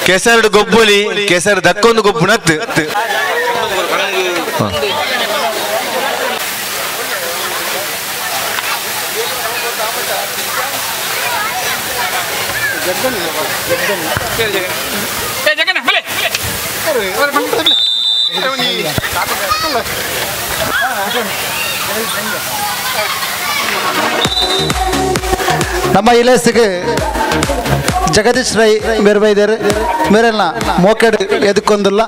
ಕೆಸರು ಗೊಬ್ಬಲಿ ಕೆಸರು ದಕ್ಕೊಂದು ಗೊಬ್ಬು ನತ್ತು ನಮ್ಮ ಇಲೇಸಿಗೆ ಜಗದೀಶ್ ರೈ ಮೇರ್ಬೈದೇರು ಮೇರೆಲ್ಲ ಮೋಕೆಡ್ ಎದಕ್ಕೊಂದಿಲ್ಲ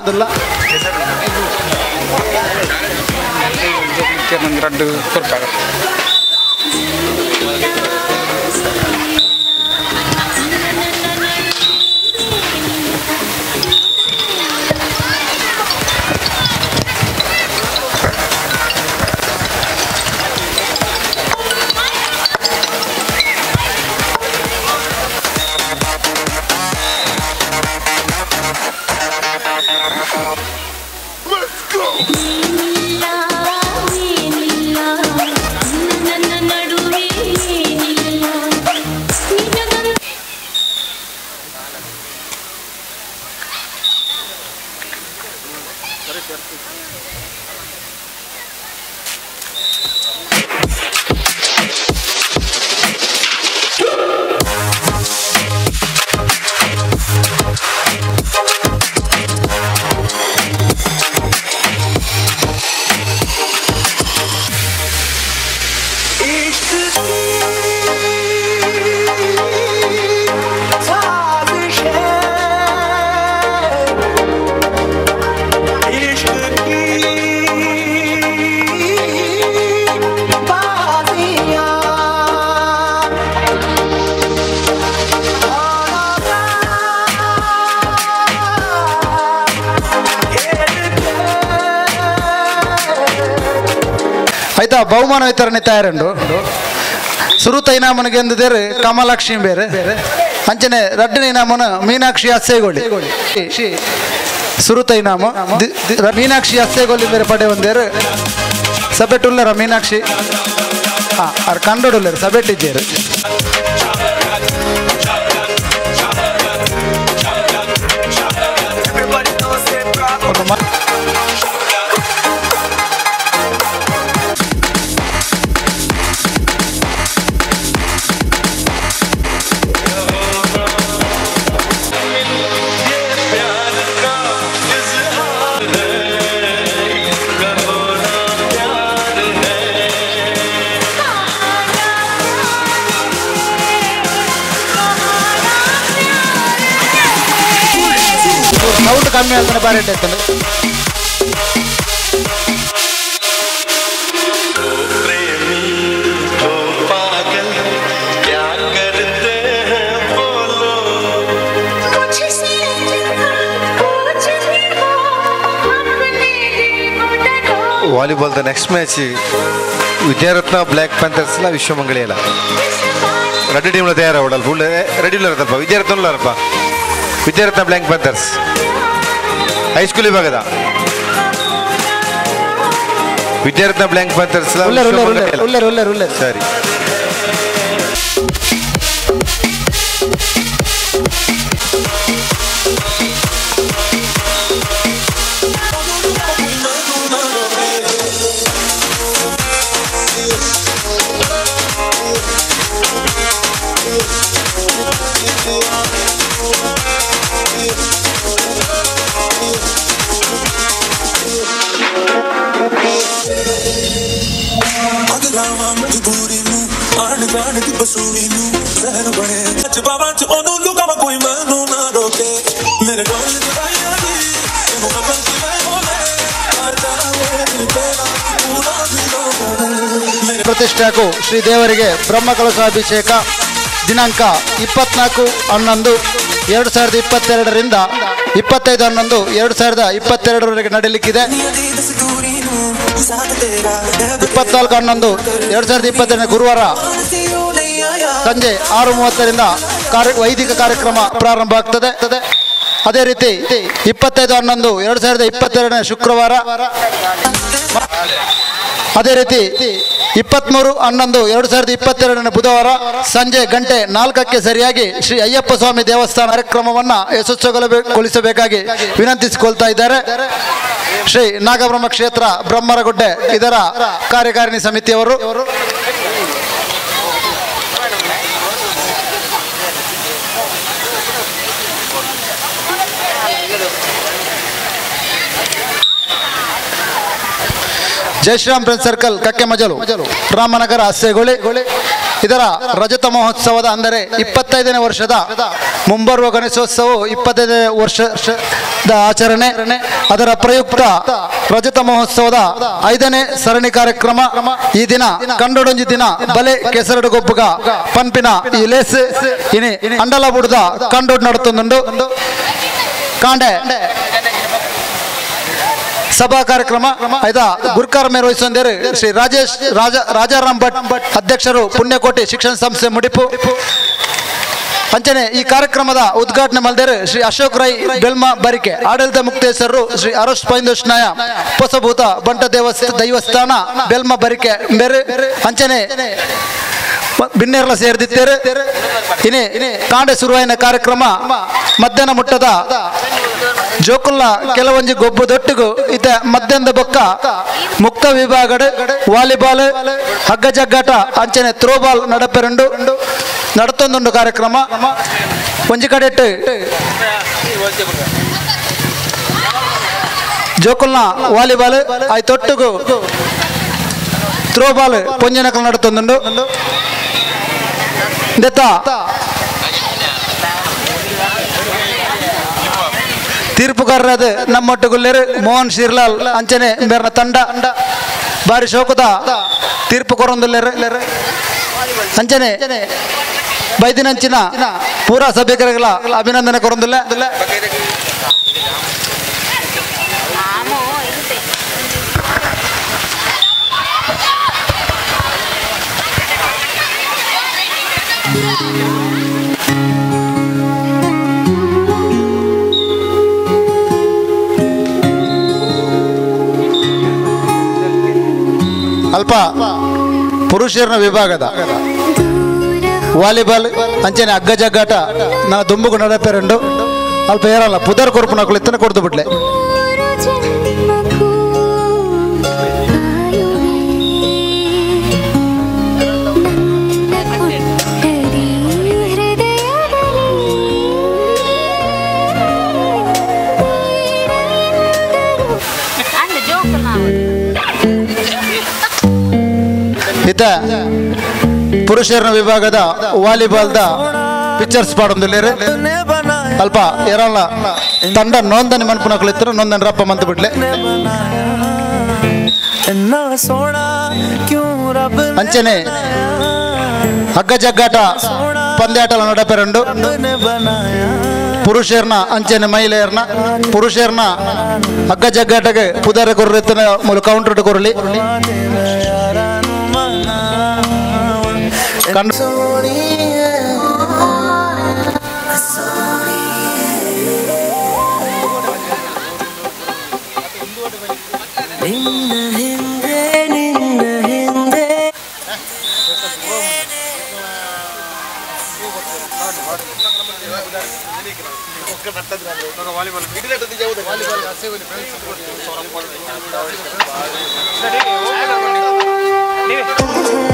ಆಯ್ತಾ ಬಹುಮಾನ ವಿತರಣೆ ತಯಾರುಂಡು ಸುರುತ ಇನಾಮನಿಗೆ ಎಂದಿದ್ದೇರು ಕಮಲಾಕ್ಷಿ ಬೇರೆ ಅಂಚನೆ ರಡ್ಡನ ಇನಾಮನ ಮೀನಾಕ್ಷಿ ಅಸ್ಸೇಗೋಳಿ ಸುರುತ ಇನಾಮ ಮೀನಾಕ್ಷಿ ಅಸ್ಸೇಗೋಳಿ ಬೇರೆ ಪಡೆ ಒಂದೇರು ಸಬೆಟುಲ್ಲರ ಮೀನಾಕ್ಷಿ ಹಾಂ ಅವ್ರು ಕಂಡೋಡುಲ್ಲರು ಸಬೆಟ್ಟಿದ್ದೇರು ಸೌಂಡ್ ಕಮ್ಮಿ ಆಗ್ತಾನೆ ಬಾರಿ ಇರ್ತದೆ. Volleyball the next match Vidyaratna Black Panthers la ವಿಶ್ವಮಂಗಳೆಯಲ್ಲ ರೆಡ್ಡಿ ಟೀಮ್ಲ ತಯಾರಾವಡಲ್ ಫುಲ್ ರೆಡಿ ಇಲ್ಲರಪ್ಪ ವಿದ್ಯಾರತ್ನ ಉಳ್ಳಾರಪ್ಪ ವಿದ್ಯಾರತ್ನ ಬ್ಲ್ಯಾಕ್ ಪ್ಯಾಂಥರ್ಸ್ ಹೈಸ್ಕೂಲ್ ವಿಭಾಗದ ವಿದ್ಯಾರತ್ನ ಬ್ಲ್ಯಾಕ್ ಪ್ಯಾಂಥರ್ಸ್ ಸರಿ. ಪ್ರತಿಷ್ಠಾಕು ಶ್ರೀ ದೇವರಿಗೆ ಬ್ರಹ್ಮಕಲಶಾಭಿಷೇಕ ದಿನಾಂಕ 24/11/2022ರಿಂದ 25/11/2022ವರೆಗೆ ನಡೆಯಲಿಕ್ಕಿದೆ. 24/11/2022 ಗುರುವಾರ ಸಂಜೆ 6:30ರಿಂದ ವೈದಿಕ ಕಾರ್ಯಕ್ರಮ ಪ್ರಾರಂಭ ಆಗ್ತದೆ. ಅದೇ ರೀತಿ 25/11/2022 ಶುಕ್ರವಾರ ಅದೇ ರೀತಿ 23-11-2022 ಬುಧವಾರ ಸಂಜೆ ಗಂಟೆ 4ಕ್ಕೆ ಸರಿಯಾಗಿ ಶ್ರೀ ಅಯ್ಯಪ್ಪ ಸ್ವಾಮಿ ದೇವಸ್ಥಾನ ಕಾರ್ಯಕ್ರಮವನ್ನು ಯಶಸ್ಸುಗೊಳಿಸಬೇಕಾಗಿ ವಿನಂತಿಸಿಕೊಳ್ತಾ ಇದ್ದಾರೆ. ಶ್ರೀ ನಾಗಬ್ರಹ್ಮ ಕ್ಷೇತ್ರ ಬ್ರಹ್ಮರಗುಡ್ಡೆ ಇದರ ಕಾರ್ಯಕಾರಿಣಿ ಸಮಿತಿಯವರು. ಜೈ ಶ್ರೀರಾಮ್ ಫ್ರೆಂಡ್ ಸರ್ಕಲ್ ಕಕ್ಕೆಮಜಲು ರಾಮನಗರ ಅಸ್ಸೆಗೊಳಿ ಇದರ ರಜತ ಮಹೋತ್ಸವದ ಅಂದರೆ 25ನೇ ವರ್ಷದ ಮುಂಬರುವ ಗಣೇಶೋತ್ಸವವು 25ನೇ ವರ್ಷದ ಆಚರಣೆ. ಅದರ ಪ್ರಯುಕ್ತ ರಜತ ಮಹೋತ್ಸವದ 5ನೇ ಸರಣಿ ಕಾರ್ಯಕ್ರಮ ಈ ದಿನ ಕಂಡೊಡೊಂಜಿ ದಿನ ಬಲೆ ಕೆಸರಡು ಗೊಬ್ಬುಗ ಪನ್ಪಿನ ಈ ಲೇಸ್ ಇನಿ ಅಂಡಲಬುಡ್ದ ಕಂಡೊಡ್ ನಡತೊಂದುಂಡು. ಕಾಂಡೆ ಸಭಾ ಕಾರ್ಯಕ್ರಮ ಆಯ್ತಾ ಗುರ್ಕಾರ ಮೇರ್ ವಹಿಸೊಂದೇರು ಶ್ರೀ ರಾಜೇಶ್ ರಾಜಾರಾಮ್ ಭಟ್ ಅಧ್ಯಕ್ಷರು ಪುಣ್ಯಕೋಟಿ ಶಿಕ್ಷಣ ಸಂಸ್ಥೆ ಮುಡಿಪು. ಅಂಚನೆ ಈ ಕಾರ್ಯಕ್ರಮದ ಉದ್ಘಾಟನೆ ಮಲ್ದೇರು ಶ್ರೀ ಅಶೋಕ್ ರೈ ಬೆಲ್ಮ ಬರಿಕೆ, ಆಡಳಿತ ಮುಕ್ತೇಶ್ವರರು ಶ್ರೀ ಅರಶ್ ಪೈಂದೋಷ್ನಾಯ ಹೊಸಭೂತ ಬಂಟ ದೈವಸ್ಥಾನ ಬೆಲ್ಮ ಬರಿಕೆ ಬೇರೆ ಅಂಚನೆ ಬಿನ್ನೇರ್ಲ ಸೇರಿದಿತ್ತೇರು. ಇನಿ ಕಾಂಡೆ ಶುರುವಾಯಿನ ಕಾರ್ಯಕ್ರಮ ಮಧ್ಯಾಹ್ನ ಮುಟ್ಟದ ಜೋಕುಲ್ಲ ಕೆಲವೊಂಜಿ ಗೊಬ್ಬು ದೊಟ್ಟಿಗು ಇತ ಮಧ್ಯಾಹ್ನದ ಬೊಕ್ಕ ಮುಕ್ತ ವಿಭಾಗಡ್ ವಾಲಿಬಾಲ್ ಹಗ್ಗ ಜಗ್ಗಾಟ ಅಂಚನೆ ಥ್ರೋಬಾಲ್ ನಡಪೆರುಂಡು ನಡತೊಂದುಂಡು ಕಾರ್ಯಕ್ರಮ. ಒಂಜಿ ಕಡೆಟ್ ಜೋಕುಲ್ನ ವಾಲಿಬಾಲ್ ಆಯ್ತೊಟ್ಟಿಗು ಥ್ರೋಬಾಲ್ ಪೊಂಜನಕಲ್ ನಡತೊಂದುಂಡು. ದೆತ್ತ ತೀರ್ಪುಗಾರರಾದ ನಮ್ಮೊಟ್ಟುಗುಲ್ಲೇರು ಮೋಹನ್ ಶಿರ್ಲಾಲ್ ಅಂಚನೆ ಬೇರ್ನ ತಂಡ ಬಾರಿ ಶೋಕದ ತೀರ್ಪು ಕೊರೊಂದುಲ್ಲೇರು. ಅಂಚನೆ ಬೈದಿನಂಚಿನ ಪೂರಾ ಸಭ್ಯಕರಿಗಳ ಅಭಿನಂದನೆ ಕೊರೊಂದುಲ್ಲ. ಅಲ್ಪ ಪುರುಷರನ ವಿಭಾಗದ ವಾಲಿಬಾಲ್ ಅಂಚನೆ ಹಗ್ಗ ಜಗ್ಗಾಟ ನನ್ನ ದುಂಬುಗು ನಡಪೆರುಂಡು. ಅಲ್ಪ ಏರಲ್ಲ ಪುದರ್ ಕೊರ್ಪುನಕುಲು ಇತ್ತನ ಕೊಡ್ದು ಬಿಡ್ಲೆ. ಇತ ಪುರುಷರನ ವಿಭಾಗದ ವಾಲಿಬಾಲ್ದ ಪಿಕ್ಚರ್ಸ್ ಪಾಡೊಂದುಲ್ಲೇರು. ಅಲ್ಪ ಏರಲ್ಲ ತಂಡ ನೋಂದಣಿ ಮನ್ಪುನಕುಲು ಇತ್ತನ ನೋಂದಣಿ ರಪ್ಪ ಮಂತ್ ಬಿಡ್ಲೆ. ಅಂಚನೆ ಹಗ್ಗ ಜಗ್ಗಾಟ ಪಂದ್ಯಾಟಲ ನಡಪೆರುಂಡು. ಪುರುಷರನ ಅಂಚನೆ ಮಹಿಳೆಯರ್ನ ಪುರುಷರನ ಹಗ್ಗ ಜಗ್ಗಾಟಕ್ಕೆ ಪುದರ ಕೊರ್ರಿ ಇತ್ತನ ಮೂಲ ಕೌಂಟರ್ ಕೊರಲಿ. तेरी मैं कसम ये खाऊंगा।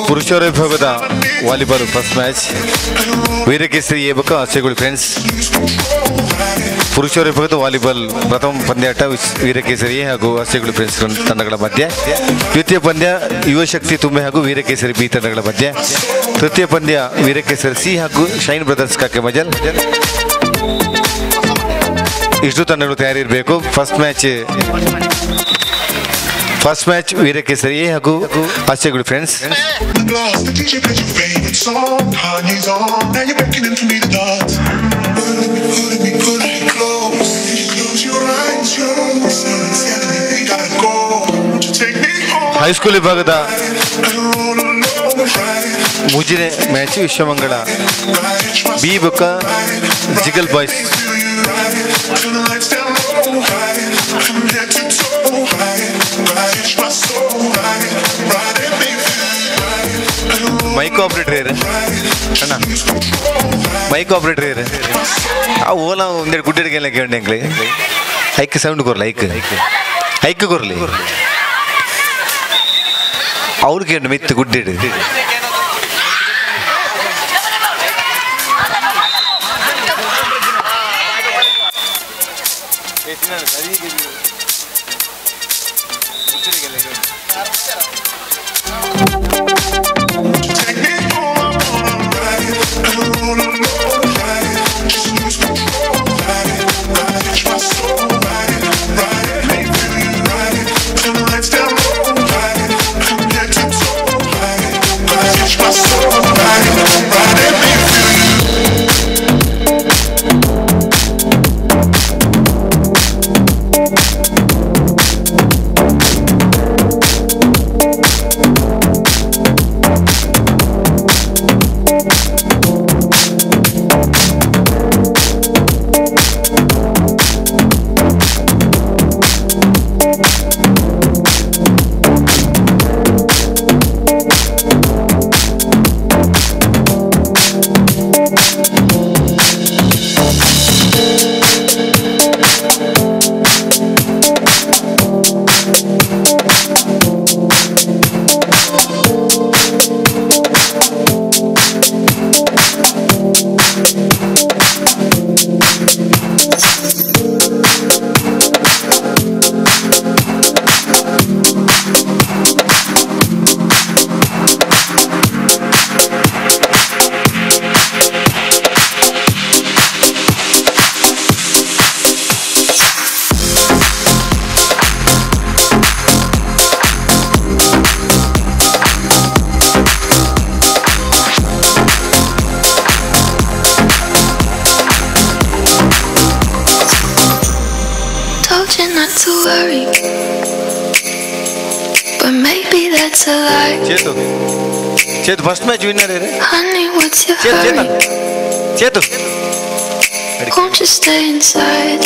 ಪುರುಷರ ವಿಭಾಗದ volleyball first match Veerakesari A ಬೊಕ್ಕ ಆಸೆಗುಳಿ ಫ್ರೆಂಡ್ಸ್. ಪುರುಷರ ವಿಭಾಗದ ವಾಲಿಬಾಲ್ ಪ್ರಥಮ ಪಂದ್ಯಾಟ ವೀರಕೇಸರಿ ಎ ಹಾಗೂ ಆಸೆಗುಳಿ ಫ್ರೆಂಡ್ಸ್ ತಂಡಗಳ ಮಧ್ಯೆ. ದ್ವಿತೀಯ ಪಂದ್ಯ ಯುವಶಕ್ತಿ ತುಂಬೆ ಹಾಗೂ ವೀರಕೇಸರಿ ಬಿ ತಂಡಗಳ ಮಧ್ಯೆ. ತೃತೀಯ ಪಂದ್ಯ ವೀರಕೇಸರಿ ಸಿ ಹಾಗೂ ಶೈನ್ ಬ್ರದರ್ಸ್ ಕಾಕೆ ಮಜಲ್. ಇಷ್ಟು ತಂಡಗಳು ತಯಾರಿರಬೇಕು. First match Veerakesari A ಹಾಗೂ ಆಸೆಗುಳಿ ಫ್ರೆಂಡ್ಸ್. High school ವಿಭಾಗದ ಮೂಜಿನೇ ಮ್ಯಾಚ್ ವಿಶ್ವಮಂಗಳ ಬಿ ಬೊಕ್ಕ ಜಿಗಲ್ boys. Mic operator ಅಣ್ಣ, ಮೈಕ್ ಆಪರೇಟರ್ ಆ ಓಲಾ ಒಂದೆರಡು ಗುಡ್ಡೆಡಿಗೆಲ್ಲ ಕೇಳಿ ಎಂಗ್ಲಿ ಹೈಕ್ ಸೌಂಡ್ ಕೊರ್ಲಿ, ಹೈಕ್ ಹೈಕ್ ಕೊರ್ಲಿ ಅವ್ರಿಗೆ ಮಿತ್ತು ಗುಡ್ಡೆಡು. Not to worry, but maybe that's a lie. Chetu, Chetu first match winner here. Honey, what's your hurry? Chetu, won't you stay inside?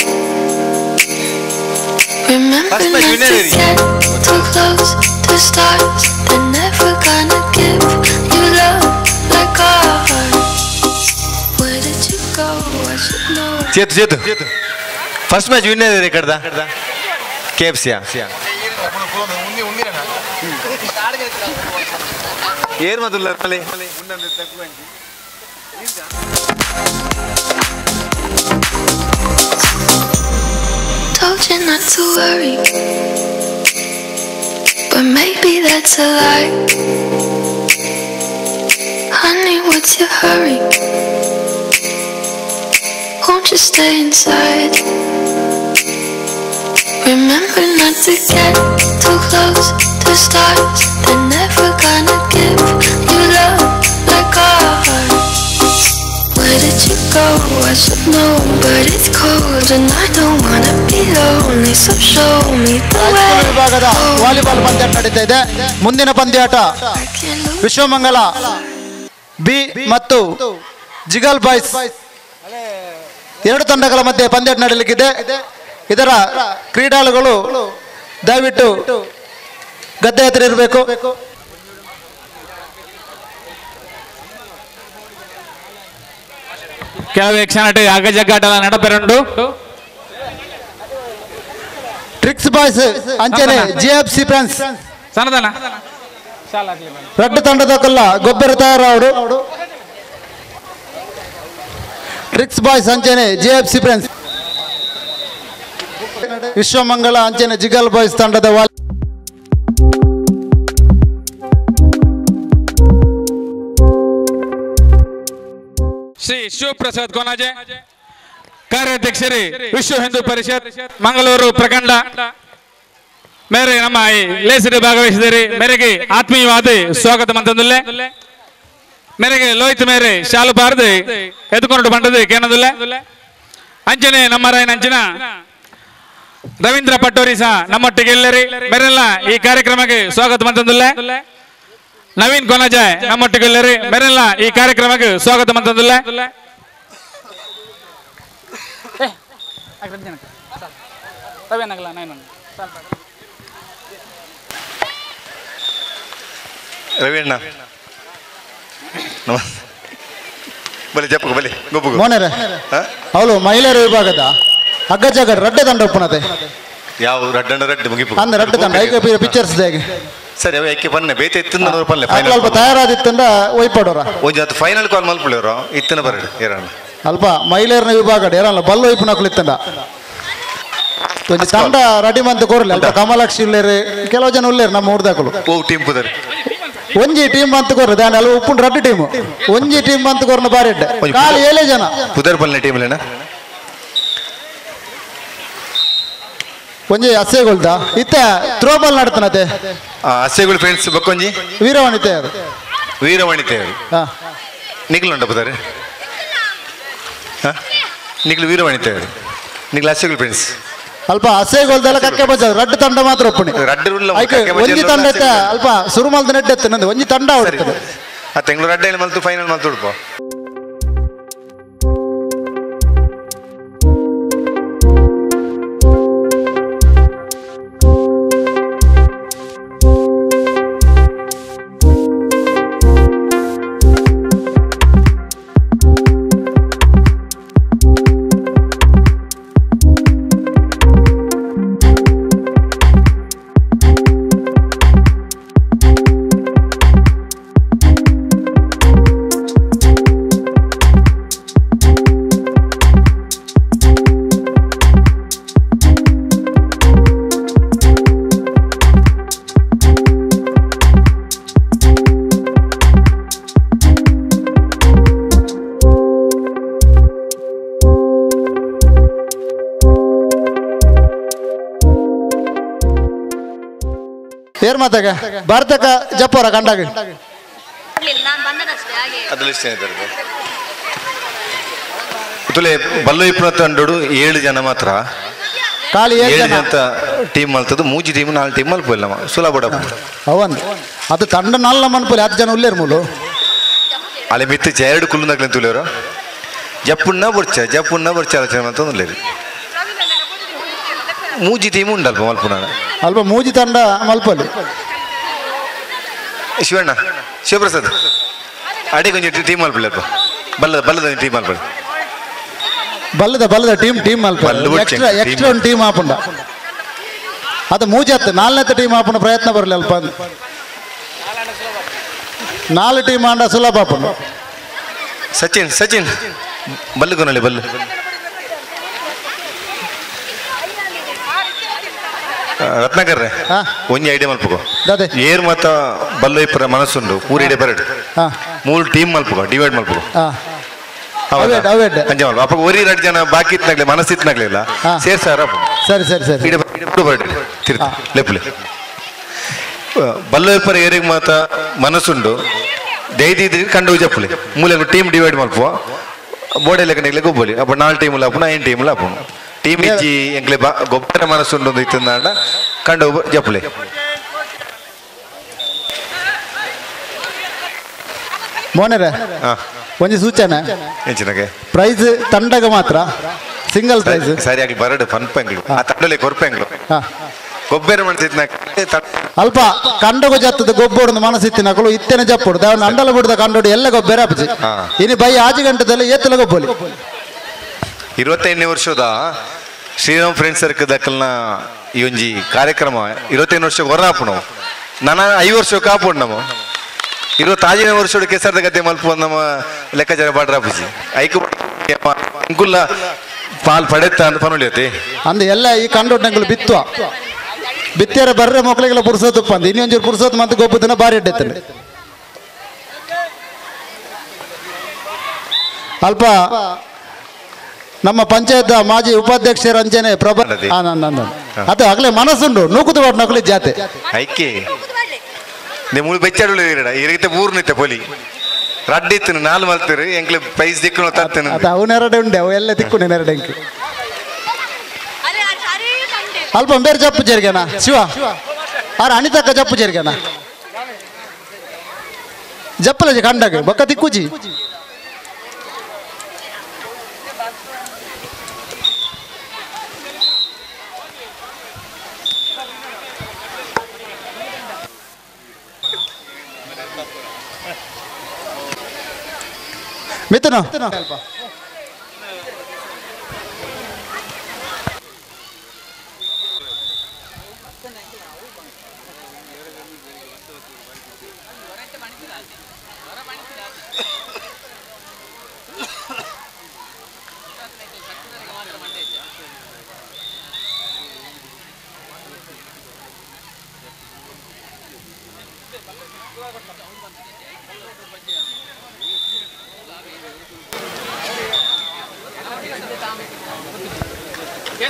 Remember not to get too close to stars. They're never gonna give you love like ours. Where did you go? I should know. Chetu, Chetu. First match winner here ಕಡ್ದ KFC air ಮದುಲ್ಲ. Told you not to worry, but maybe that's a lie. Honey, what's your hurry? Won't you stay inside? Remember not to get too close to stars. They're never gonna give you love like ours. Where did you go? I should know, but it's cold and I don't wanna be lonely, so show me the way. ವಿಭಾಗದ volleyball ಪಂದ್ಯಾಟ ನಡೀತಾ ಇದೆ. ಮುಂದಿನ ಪಂದ್ಯಾಟ ವಿಶ್ವಮಂಗಲ B ಮತ್ತು ಜಿಗಲ್ boys ಎರಡು ತಂಡಗಳ ಮಧ್ಯೆ ಪಂದ್ಯಾಟ ನಡೆಯಲಿಕ್ಕಿದೆ. ಇದರ ಕ್ರೀಡಾಳುಗಳು ದಯವಿಟ್ಟು ಗದ್ದೆ ಹತ್ತಿರ ಇರಬೇಕು. ಕೆಲವೇ ಕ್ಷಣ ಅಗಜಗ್ಗಾಟದ ನಡಪೆರಂಡು ಟ್ರಿಕ್ಸ್ ಬಾಯ್ಸ್ ಅಂಚನೆ ಜಿಎಫ್ಸಿ ಫ್ರೆಂಡ್ಸ್ ಸನದನ ರಡ್ಡು ತಂಡದಕಲ್ಲ ಗೊಬ್ಬರ ತಯಾರಾವಡು ಟ್ರಿಕ್ಸ್ ಬಾಯ್ಸ್ ಅಂಚನೆ ಜಿಎಫ್ಸಿ ಫ್ರೆಂಡ್ಸ್ ವಿಶ್ವಮಂಗಳ ಅಂಚನೆ ಜಿಗಲ್ ಬಾಯ್ಸ್ ತಂಡದ ಶ್ರೀ ಶಿವಪ್ರಸಾದ್ ಕೊನಾಜೆ ಕಾರ್ಯಾಧ್ಯಕ್ಷರೇ ವಿಶ್ವ ಹಿಂದೂ ಪರಿಷತ್ ಮಂಗಳೂರು ಪ್ರಖಂಡ ಮೇರೆ ನಮ್ಮ ಲೇಸರಿ ಭಾಗವಹಿಸಿದರೆ ಮೇರೆಗೆ ಆತ್ಮೀಯವಾದ ಸ್ವಾಗತ ಮಂತಂದುಲ್ಲೆ ಮೇರೆಗೆ ಲೋಹಿತ್ ಮೇರೆ ಶಾಲು ಬಾರದು ಎದ್ಕೊಂಡು ಬಂಡದು ಕೇನದುಲ್ಲೆ ಅಂಚನೆ ನಮ್ಮ ರಾಯನ ಅಂಚಿನ ರವೀಂದ್ರ ಪಟ್ಟೋರಿ ಸಹ ನಮ್ಮೊಟ್ಟಿಗೆ ಎಲ್ಲರಿ ಮೇರೆಲ್ಲ ಈ ಕಾರ್ಯಕ್ರಮಕ್ಕೆ ಸ್ವಾಗತ ಮಂತಂದುಲ್ಲೆ ನವೀನ್ ಕೊನಜಾಯ್ ನಮ್ಮೊಟ್ಟಿಗೆ ಎಲ್ಲರಿ ಮೇರೆಲ್ಲ ಈ ಕಾರ್ಯಕ್ರಮಕ್ಕೆ ಸ್ವಾಗತ ಮಂತಂದುಲ್ಲೆ ರವೀಣ್ಣ ನಮಸ್ತೆ ಬಲಿ ಜಪ್ಪು ಬಲಿ ಗೊಬ್ಬು ಮೋನೆರೆ ಅವಳು ಮಹಿಳೆಯರ ವಿಭಾಗದ ಹಗ್ಗ ಜಗಡ್ ರಡ್ಡೆ ದಂಡ ಒಪ್ಪನತೆ ಯಾವ ರಡ್ಡಣ್ಣ ರಡ್ಡೆ ಮುಗಿಪು ಅಂದ ರಡ್ಡೆ ದಂಡ ಐಕೆ ಪಿಕ್ಚರ್ಸ್ ಹೇಗೆ ಸರಿ ಅವ ಏಕೆ ಬನ್ನೆ ಬೇತೆ ಇತ್ತಿಂದ ಪಲ್ಲೆ ಫೈನಲ್ ಅಲ್ಪ ತಯಾರಾದಿತ್ತಂಡ ಒಯ್ಪಡೋರ ಒಂಜಿ ಅದು ಫೈನಲ್ ಕಾಲ್ ಮಲ್ಪುಳಿಯವರು ಇತ್ತನ ಬರಡು ಏರಣ್ಣ ಅಲ್ಪ ಮಹಿಳೆಯರನ ವಿಭಾಗ ಏರಲ್ಲ ಬಲ್ಲು ಒಯ್ಪು ನಕಲು ಒಂಜಿ ತಂಡ ರೆಡಿ ಮಂತ್ ಕೊರಲಿ ಅಲ್ಪ ಕಮಲಾಕ್ಷಿ ಉಲ್ಲೇರು ಕೆಲವು ಜನ ಉಲ್ಲೇರು ನಮ್ಮ ಊರ್ದಾಕಲು ಓ ಟೀಮ್ ಪುದರ್ ಒಂಜಿ ಟೀಮ್ ಅಂತ ಕೊರ್ರು ದಾನ ಅಲ್ಲ ಉಪ್ಪುಂಡು ರಡ್ಡು ಟೀಮ್ ಒಂಜಿ ಟೀಮ್ ಅಂತ ಕೊರ್ನ ಬಾರಿ ಖಾಲಿ ಏಳೇ ಜನ ಪುದರ್ ಪಲ್ಲೆ ಟೀಮ್ ಲೇನ ಒಂಜಿ ಅಸ್ಸೆಗೊಳ್ದ ಇತ್ತ ಥ್ರೋಬಾಲ್ ನಡ್ತಾನತೆ ಅಸ್ಸೆಗಳು ಫ್ರೆಂಡ್ಸ್ ಬಕ್ಕೊಂಜಿ ವೀರವಾಣಿತೆ ಅವರು ವೀರವಾಣಿತೆ ಅವರು ನಿಗ್ಲು ಉಂಟ ಪುದರ್ ನಿಗ್ಲು ವೀರವಾಣಿತೆ ಅವರು ನಿಗ್ಲು ಅಸ್ಸೆಗಳು ಫ್ರೆಂಡ್ಸ್ ಅಲ್ಪ ಅಸೆಗೊಳ್ದಲ್ಲ ಕಕ್ಕೆ ಬಜ ರಡ್ಡು ತಂಡ ಮಾತ್ರ ಒಪ್ಪಣೆ ಒಂಜಿ ತಂಡ ಅಲ್ಪ ಸುರುಮಲ್ದ ನೆಡ್ಡೆತ್ತು ನಂದು ಒಂಜಿ ತಂಡ ಹೊಡಿತದೆ ಆ ತಿಂಗಳು ರಡ್ಡೆ ಮಲ್ತು ಫೈನಲ್ ಮಲ್ತು ಉಡುಪ ಏರ್ ಮಾತಾಗ ಭಾರತಕ್ಕ ಜಪ್ಪವರ ಕಂಡಾಗ ತುಲೆ ಬಲ್ಲು ಇಪ್ಪನ ತಂಡೋಡು 7 ಜನ ಮಾತ್ರ ಖಾಲಿ 7 ಜನ ಅಂತ ಟೀಮ್ ಮಲ್ತದ್ದು ಮೂಜಿ ಟೀಮ್ 4 ಟೀಮ್ ಮಲ್ಪಲ್ಲ ಸುಲಭ ಅವನ್ ಅದು ತಂಡ ನಾಲ್ನ ಮನ್ಪುಲಿ 10 ಜನ ಉಲ್ಲೇರು ಮೂಲು ಅಲ್ಲಿ ಮಿತ್ತು ಎರಡು ಕುಲ್ಲುಂದಾಗ್ಲಿ ತುಲಿಯವರು ಜಪ್ಪುಣ್ಣ ಬೊರ್ಚ ಜಪ್ಪುಣ್ಣ ಬೊರ್ಚ ಆಲೋಚನೆ ಅಂತ ಉಲ್ಲೇರಿ ಮೂಜಿ ಟೀಮ್ ಉಂಡಲ್ಪ ಮಲ್ಪುನ ಅಲ್ಪ ಮೂಜಿ ತಂಡ ಮಲ್ಪಲ್ಲಿ ಶಿವಣ್ಣ ಶಿವಪ್ರಸಾದ್ ಅಡಿ ಕೊಂಚ ಟೀಮ್ ಮಲ್ಪಲ್ಲ ಬಲ್ಲದ ಬಲ್ಲದ ಟೀಮ್ ಮಲ್ಪಲ್ಲ ಬಲ್ಲದ ಬಲ್ಲದ ಟೀಮ್ ಟೀಮ್ ಮಲ್ಪ ಎಕ್ಸ್ಟ್ರಾ ಎಕ್ಸ್ಟ್ರಾ ಒಂದು ಟೀಮ್ ಹಾಪುಂಡ ಅದು ಮೂಜಿ ಹತ್ತು ನಾಲ್ನೇ ಟೀಮ್ ಹಾಪುನ ಪ್ರಯತ್ನ ಬರಲಿ ಅಲ್ಪ ನಾಲ್ಕು ಟೀಮ್ ಆಂಡ ಸುಲಭ ಹಾಪುಂಡು ಸಚಿನ್ ಸಚಿನ್ ಬಲ್ಲು ಕೊನಲ್ಲಿ ಬಲ್ಲು ರತ್ನಾಕರ್ ಒಂಜಿ ಐಡಿಯಾ ಮಲ್ಪುಗೋ ಏರ್ ಮತ್ತ ಬಲ್ಲು ಇಪ್ಪರ ಮನಸ್ಸುಂಡು ಪೂರಿ ಇಡೆ ಬರಡು ಮೂರು ಟೀಮ್ ಮಲ್ಪುಗೋ ಡಿವೈಡ್ ಮಲ್ಪುಗೋ ಅಂಜೆ ಮಲ್ಪ ಅಪ್ಪ ಒರಿ ಎರಡು ಜನ ಬಾಕಿ ಇತ್ನಾಗ್ಲಿ ಮನಸ್ಸಿತ್ನಾಗ್ಲಿಲ್ಲ ಸೇರ್ಸಾರ ಸರಿ ಸರಿ ಸರಿ ಇಡೆ ಬರಡು ತಿರ್ತ ಲೆಪ್ಪುಲೆ ಬಲ್ಲು ಇಪ್ಪರ ಏರಿಗೆ ಮಾತ ಮನಸ್ಸುಂಡು ದೈದಿ ಕಂಡು ಜಪ್ಪುಲೆ ಮೂಲೆ ಟೀಮ್ ಡಿವೈಡ್ ಮಲ್ಪುವ ಬೋಡೆ ಲೆಕ್ಕ ಗೊಬ್ಬಲಿ ಅಪ್ಪ ನಾಲ್ಕು ಟೀಮ್ ಲಾಪುಣ ಐದು ಟೀಮ್ ಲಾಪುಣ ಟೀಮ್ ಇಜ್ಜಿ ಎಂಕ್ಲೆ ಗೊಬ್ಬರ ಮನಸ್ಸುಂಡು ಇತ್ತಂದಾಂಡ ಕಂಡು ಜಪ್ಪುಲೆ ಮೋನೆರೆ ಒಂಜಿ ಸೂಚನೆ ಪ್ರೈಸ್ ತಂಡಗ ಮಾತ್ರ ಸಿಂಗಲ್ ಪ್ರೈಸ್ ಸರಿಯಾಗಿ ಬರಡು ಪನ್ಪೆಂಗ್ಲು ಆ ತಂಡಲೆ ಕೊರ್ಪೆಂಗ್ಲು ಗೊಬ್ಬರ ಮನಸ್ಸಿತ್ನ ಅಲ್ಪ ಕಂಡಗು ಜತ್ತದ ಗೊಬ್ಬೊಡು ಮನಸ್ಸಿತ್ತಿನಕಲು ಇತ್ತನೆ ಜಪ್ಪುಡು ದೇವನ ಅಂಡಲ ಬಿಡದ ಕಂಡೋಡು ಎಲ್ಲ ಗೊಬ್ಬರ ಅಪ್ಪಜಿ ಇನಿ ಬೈ ಆಜಿ ಗಂಟೆದಲ್ಲಿ ಏತ್ತಲ ಗೊಬ್ಬಲಿ 25ನೇ ವರ್ಷದ ಶ್ರೀರಾಮ್ ಫ್ರೆಂಡ್ಸ್ ಸರ್ಕಲ್ ದಕ್ಕಲ್ನ ಈ ಒಂಜಿ ಕಾರ್ಯಕ್ರಮ 25 ವರ್ಷ ಹೊರ ಹಾಪುನು ನನ್ನ 5 ವರ್ಷ ಕಾಪುಂಡು ನಮ್ಮ ಇರುವ ತಾಜಿನ ವರ್ಷ ಕೆಸರದ ಗದ್ದೆ ಮಲ್ಪ ನಮ್ಮ ಲೆಕ್ಕಾಚಾರ ಪಾಡ್ರಾಪುಜಿ ಐಕು ಅಂಕುಲ್ಲ ಪಾಲ್ ಪಡೆತ್ತ ಅಂತ ಪನುಳಿಯತ್ತೆ ಅಂದು ಎಲ್ಲ ಈ ಕಂಡೋಟಂಗಳು ಬಿತ್ತುವ ಬಿತ್ತಿಯರ ಬರ್ರೆ ಮಕ್ಕಳಿಗೆಲ್ಲ ಪುರ್ಸೋತಪ್ಪ ಅಂದು ಇನ್ನೊಂಚೂರು ಪುರ್ಸೋತ್ ಮತ್ತೆ ಗೊಬ್ಬದನ್ನ ಭಾರಿ ಇಡ್ಡೈತಂಡೆ. ಅಲ್ಪ ನಮ್ಮ ಪಂಚಾಯತ್ ಮಾಜಿ ಉಪಾಧ್ಯಕ್ಷರ ಅಂಜನೆ ಪ್ರಭಾ ಅದು ಆಗಲೇ ಮನಸ್ಸುಂಡು ನೂಕುದು ಬಾಟ್ ನಕಲಿ ಜಾತೆ ಐಕೆ ನಿಮ್ಮ ಬೆಚ್ಚಾಡು ಈ ರೀತಿ ಊರು ನಿತ್ತೆ ಪೊಲಿ ರಡ್ಡಿತ್ತು ನಾಲ್ ಮಲ್ತಿರು ಎಂಕ್ಲೆ ಪೈಸ್ ದಿಕ್ಕು ತತ್ತೇನೆ ಅದು ಅವನೆರಡೆ ಉಂಡೆ ಅವು ಎಲ್ಲ ದಿಕ್ಕು ನೆರಡೆ ಎಂಕ್ ಅಲ್ಪ ಬೇರೆ ಜಪ್ಪು ಜರಿಗೆನಾ ಶಿವ ಆರ ಅನಿತಕ್ಕ ಜಪ್ಪು ಜರಿಗೆನಾ ಜಪ್ಪಲಜಿ ಕಂಡಾಗ ಬೊಕ್ಕ ತಿಕ್ಕುಜಿ ಮಿಥುನ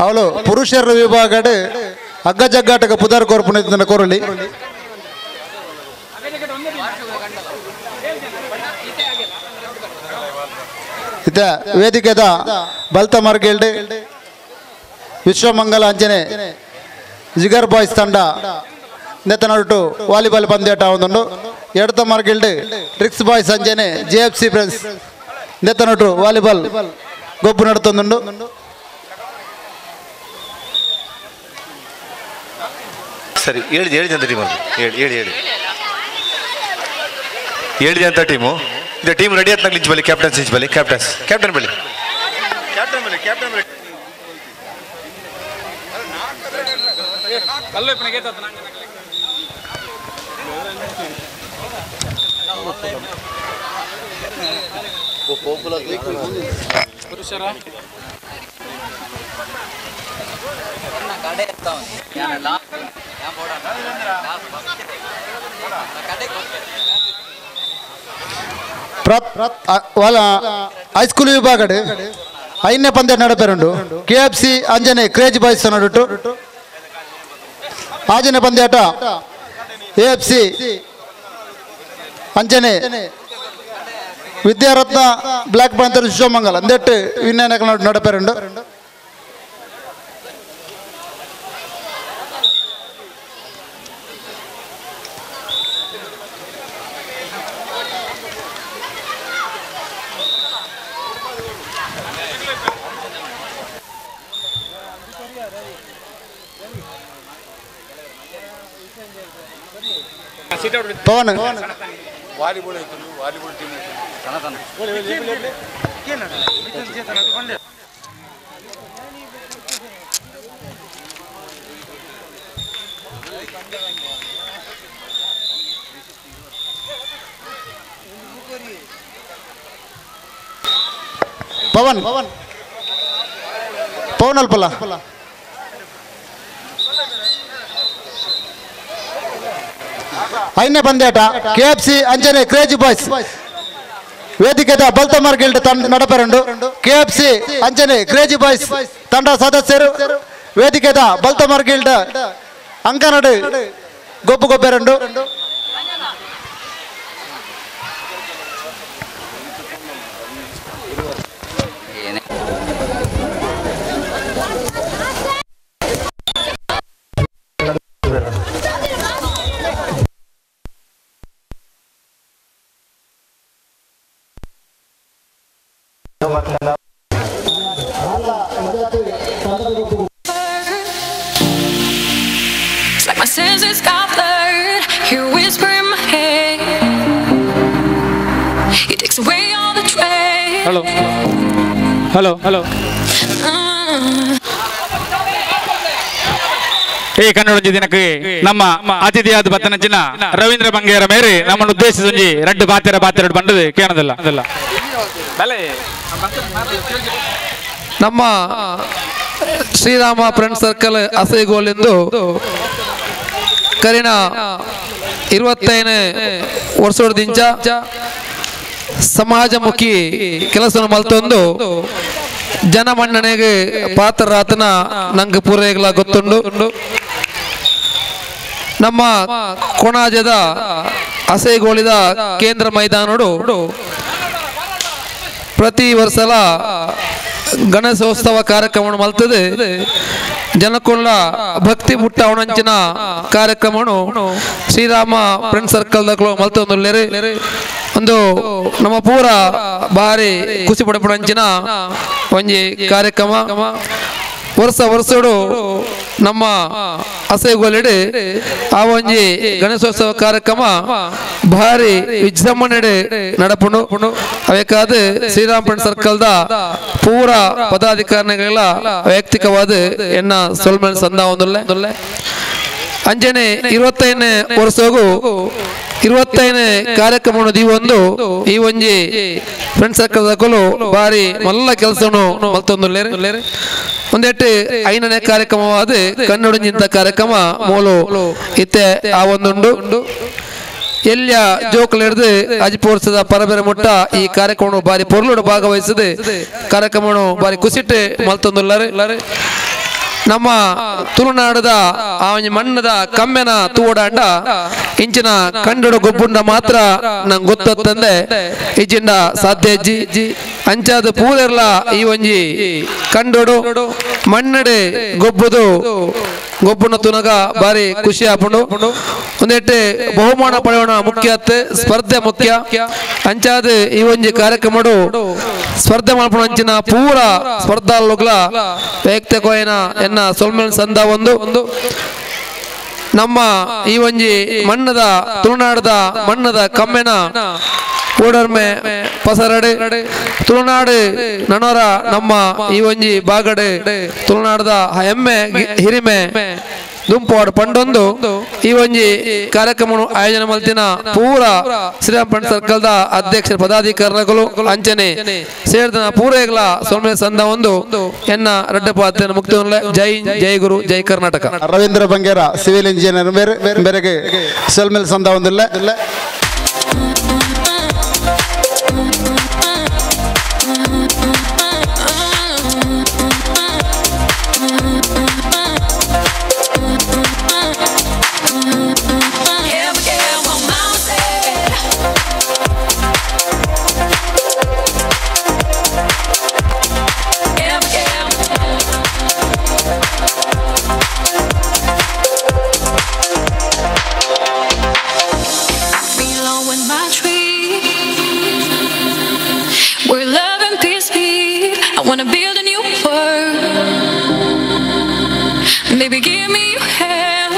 ಅವಳು ಪುರುಷರ ವಿಭಾಗಡ್ ಹಗ್ಗ ಜಗ್ಗಾಟಕ ಪುದಾರ್ ಕೋರ್ಪುನ ಕೋರಲಿ ಇದ ವೇದಿಕೆದ ಬಲ್ತ ಮಾರ್ಗೇಲ್ಡ್ ವಿಶ್ವಮಂಗಲ ಅಂಜನೆ ಜಿಗರ್ ಬಾಯ್ಸ್ ತಂಡ ನೇತನೊಟ್ಟು ವಾಲಿಬಾಲ್ ಪಂದ್ಯಾಟ ಒಂದುಂಡು. ಎಡತ ಮಾರ್ಗೇಲ್ಡ್ ಟ್ರಿಕ್ಸ್ ಬಾಯ್ಸ್ ಅಂಜನೆ ಜೆ ಎಫ್ ಸಿ ಫ್ರೆಂಡ್ಸ್ ನೇತನೊಟ್ಟು ವಾಲಿಬಾಲ್ ಗೊಬ್ಬು ನಡ್ತೊಂದುಂಡು. ಸರಿ, ಏಳು ಏಳು ಜನ ಟೀಮ್ ಅಲ್ಲಿ ಏಳು ಏಳು ಏಳು ಏಳು ಜನ ಟೀಮು ಇದು. ಟೀಮ್ ರೆಡಿ ಆತ್ ಲಿಂಚ್ ಬಲಿ ಕ್ಯಾಪ್ಟನ್ಸ್ ಇಂಚ್ ಬಲಿ ಕ್ಯಾಪ್ಟನ್ಸ್ ಕ್ಯಾಪ್ಟನ್ ಬಲಿ ಕ್ಯಾಪ್ಟನ್ ಬಲಿ ಕ್ಯಾಪ್ಟನ್ ಬಲಿ ಹೈಸ್ಕೂಲ್ ವಿಭಾಗಡ್ ಐದನೇ ಪಂದ್ಯ ನಡಪೆರುಂಡು. ಕೆ ಎಫ್ ಸಿ ಅಂಜನೆ ಕ್ರೇಜ್ ಬಾಯ್ಸ್ ನಡುಟು. ಆಜನೇ ಪಂದ್ಯಾಟ ಎ ಎಫ್ ಸಿ ಅಂಜನೆ ವಿದ್ಯಾರತ್ನ ಬ್ಲ್ಯಾಕ್ ಪ್ಯಾಂಥರ್ ವಿಶ್ವಮಂಗಲ ಅಂದೆಟ್ಟು ವಿನ್ಯಾನ ನಡಪೆರುಂಡು. ಪವನ್ ಪವನ್ ಪವನ್ ಅಲ್ಪಲ್ಲ ಐದನೇ ಪಂದ್ಯಾಟ ಕೆ ಎಫ್ ಸಿ ಅಂಜನೆ ಕ್ರೇಜಿ ಬಾಯ್ಸ್ ವೇದಿಕೆದ ಬಲ್ತಮಾರ್ ಗಿಲ್ಡ್ ತಂಡ ನಡಪೆರುಂಡು. ಕೆ ಎಫ್ ಸಿ ಅಂಜನೆ ಕ್ರೇಜಿ ಬಾಯ್ಸ್ ತಂಡ ಸದಸ್ಯರು ವೇದಿಕೆದ ಬಲ್ತಮಾರ್ ಗಿಲ್ಡ್ ಅಂಕನಡು ಗೊಬ್ಬು ಗೊಬ್ಬೆರುಂಡು. It's like my senses got blurred. Hear whisper in my head. He takes away all the dread. Hello hello hello. ಈ ಕನ್ನಡ ದಿನಕ್ಕೆ ನಮ್ಮ ಅತಿಥಿಯಾದ ಬತ್ತನಂಚಿನ ರವೀಂದ್ರ ಬಂಗೇರ ಮೇರೆ ನಮ್ಮನ್ನು ಉದ್ದೇಶಿಸಿ ರಡ್ಡು ಬಾತೆರ ಬಾತೆರಡು ಬಂದது ಕೇಳೋದಿಲ್ಲ. ನಮ್ಮ ಶ್ರೀರಾಮ ಫ್ರೆಂಡ್ ಸರ್ಕಲ್ ಅಸೈಗೋಲೆಂದು ಕರಿನ 25 ವರ್ಷದಿಂಚ ಸಮಾಜಮುಖಿ ಕೆಲಸ ಮಲ್ತೊಂದು ಜನಮನ್ನಣೆಗೆ ಪಾತ್ರರಾತನ ನಂಗೆ ಪೂರೈಗಳ ಗೊತ್ತುಂಡು. ನಮ್ಮ ಕೊಣಾಜದ ಅಸೈಗೋಳಿದ ಕೇಂದ್ರ ಮೈದಾನಡು ಪ್ರತಿ ವರ್ಷಲ ಗಣೇಶೋತ್ಸವ ಕಾರ್ಯಕ್ರಮ ಮಲ್ತದೆ. ಜನಕುಲ್ಲ ಭಕ್ತಿ ಪುಟ್ಟ ಅವನಂಚಿನ ಕಾರ್ಯಕ್ರಮವನ್ನು ಶ್ರೀರಾಮ ಫ್ರೆಂಡ್ ಸರ್ಕಲ್ ಮಲ್ತೊಂದುಲ್ಲೇರಿ. ಒಂದು ನಮ್ಮ ಪೂರ ಭಾರಿ ಖುಷಿ ಪಡಪಡಂಚಿನ ಒಂಜಿ ಕಾರ್ಯಕ್ರಮ. ವರ್ಷ ವರ್ಷಡು ನಮ್ಮ ಅಸೈಗೋಲಿಡೆ ಆ ಒಂಜಿ ಗಣೇಶೋತ್ಸವ ಕಾರ್ಯಕ್ರಮ ಭಾರಿ ವಿಜೃಂಭಣೆಡೆ ನಡಪುಂಡು. ಅವೇಕಾದ ಶ್ರೀರಾಮ ಫ್ರೆಂಡ್ ಸರ್ಕಲ್ದ ಪೂರ ಪದಾಧಿಕಾರಿಗಳ ವೈಯಕ್ತಿಕವಾದ ಎನ್ನ ಸೊಲ್ಮನ್ ಸಂದ ಒಂದುಲ್ಲೆ. ಅಂಜನೆ 25ನೇ ವರ್ಷಗೂ 25ನೇ ಕಾರ್ಯಕ್ರಮವನ್ನು ದೀವೊಂದು ಈ ಒಂಜಿ ಫ್ರೆಂಡ್ ಸರ್ಕಲ್ ದಕಲು ಭಾರಿ ಮಲ್ಲ ಕೆಲಸವನ್ನು ಮಲ್ತೊಂದುಲ್ಲೇರಿ. ಒಂದೆಟ್ಟು 5ನೇ ಕಾರ್ಯಕ್ರಮವಾದ ಕನ್ನಡಂಜಿಂತ ಕಾರ್ಯಕ್ರಮ ಮೂಲು ಇತ್ತೆ ಆ ಒಂದುಂಡು. ಎಲ್ಲಿಯ ಜೋಕುಲು ಹಿಡಿದು ಅಜಿಪೋರ್ಸದ ಪರಬೇರೆ ಮುಟ್ಟ ಈ ಕಾರ್ಯಕ್ರಮ ಬಾರಿ ಪೊರ್ಲುಡು ಭಾಗವಹಿಸದೆ ಕಾರ್ಯಕ್ರಮವನ್ನು ಬಾರಿ ಕುಸಿಟ್ಟು ಮಲ್ತೊಂದುಲ್ಲಾರೆ. ನಮ್ಮ ತುಳುನಾಡದ ಆ ಮಣ್ಣದ ಕಮ್ಮೆನ ತೂಡಾಂಡ ಇಂಚಿನ ಕಂಡಡು ಗೊಬ್ಬುಂಡ ಮಾತ್ರ ನಂಗೆ ಗೊತ್ತಂದೆ ಇಜ್ಜಿಂಡ ಸಾಧ್ಯ ಅಜ್ಜಿ. ಅಂಚಾದ ಪೂರೆರ್ಲ ಈ ಒಂಜಿ ಕಂಡೋಡು ಮಣ್ಣಡೆ ಗೊಬ್ಬುದು ಗೊಬ್ಬುನ ತುನಗ ಬಾರಿ ಖುಷಿ ಆಪುಂಡು. ಒಂದೆಟ್ಟೆ ಬಹುಮಾನ ಪಡೆಯೋಣ ಮುಖ್ಯ ಸ್ಪರ್ಧೆ ಮುಖ್ಯ. ಅಂಚಾದ ಈ ಒಂಜಿ ಕಾರ್ಯಕ್ರಮಡು ಸ್ಪರ್ಧೆ ಮಲ್ಪುನ ಅಂಚಿನ ಪೂರ ಸ್ಪರ್ಧಾಲುಗಳ ವೈಯಕ್ತಿಕವಾಯಿನ ಎನ್ನ ಸೊಲ್ಮೆನ್ ಸಂದ ಒಂದು ನಮ್ಮ ಈ ಒಂಜಿ ಮಣ್ಣದ ತುಳುನಾಡದ ಮಣ್ಣದ ಕಮ್ಮೆನ ಓಡರ್ಮೆ ಪಸರಡೆ ತುಳುನಾಡು ನನೋರ ನಮ್ಮ ಈ ಒಂಜಿ ಬಾಗಡೆ ತುಳುನಾಡದ ಹೆಮ್ಮೆ ಹಿರಿಮೆ ದುಂಪೋಡು ಪಂಡೊಂದು ಈ ಒಂಜಿ ಕಾರ್ಯಕ್ರಮ ಆಯೋಜನೆ ಮಲ್ತಿನ ಪೂರ ಶ್ರೀರಾಮ ಫ್ರೆಂಡ್ ಸರ್ಕಲ್ದ ಅಧ್ಯಕ್ಷ ಪದಾಧಿಕಾರಿಗಳು ಅಂಚನೆ ಸೇರಿದ ಪೂರೇಗ್ಲ ಸೊಲ್ಮೆ ಸಂದ ಒಂದು ಎನ್ನ ರಡ್ಡಪಾತ್ರ ಮುಕ್ತ. ಜೈ ಜೈ ಗುರು, ಜೈ ಕರ್ನಾಟಕ. ರವೀಂದ್ರ ಬಂಗೇರ ಸಿವಿಲ್ ಇಂಜಿನಿಯರ್ ಬೇರೆಗೆ ಸೊಲ್ಮೆಲ್ ಸಂದ ಒಂದಿಲ್ಲ. Baby, give me your hand.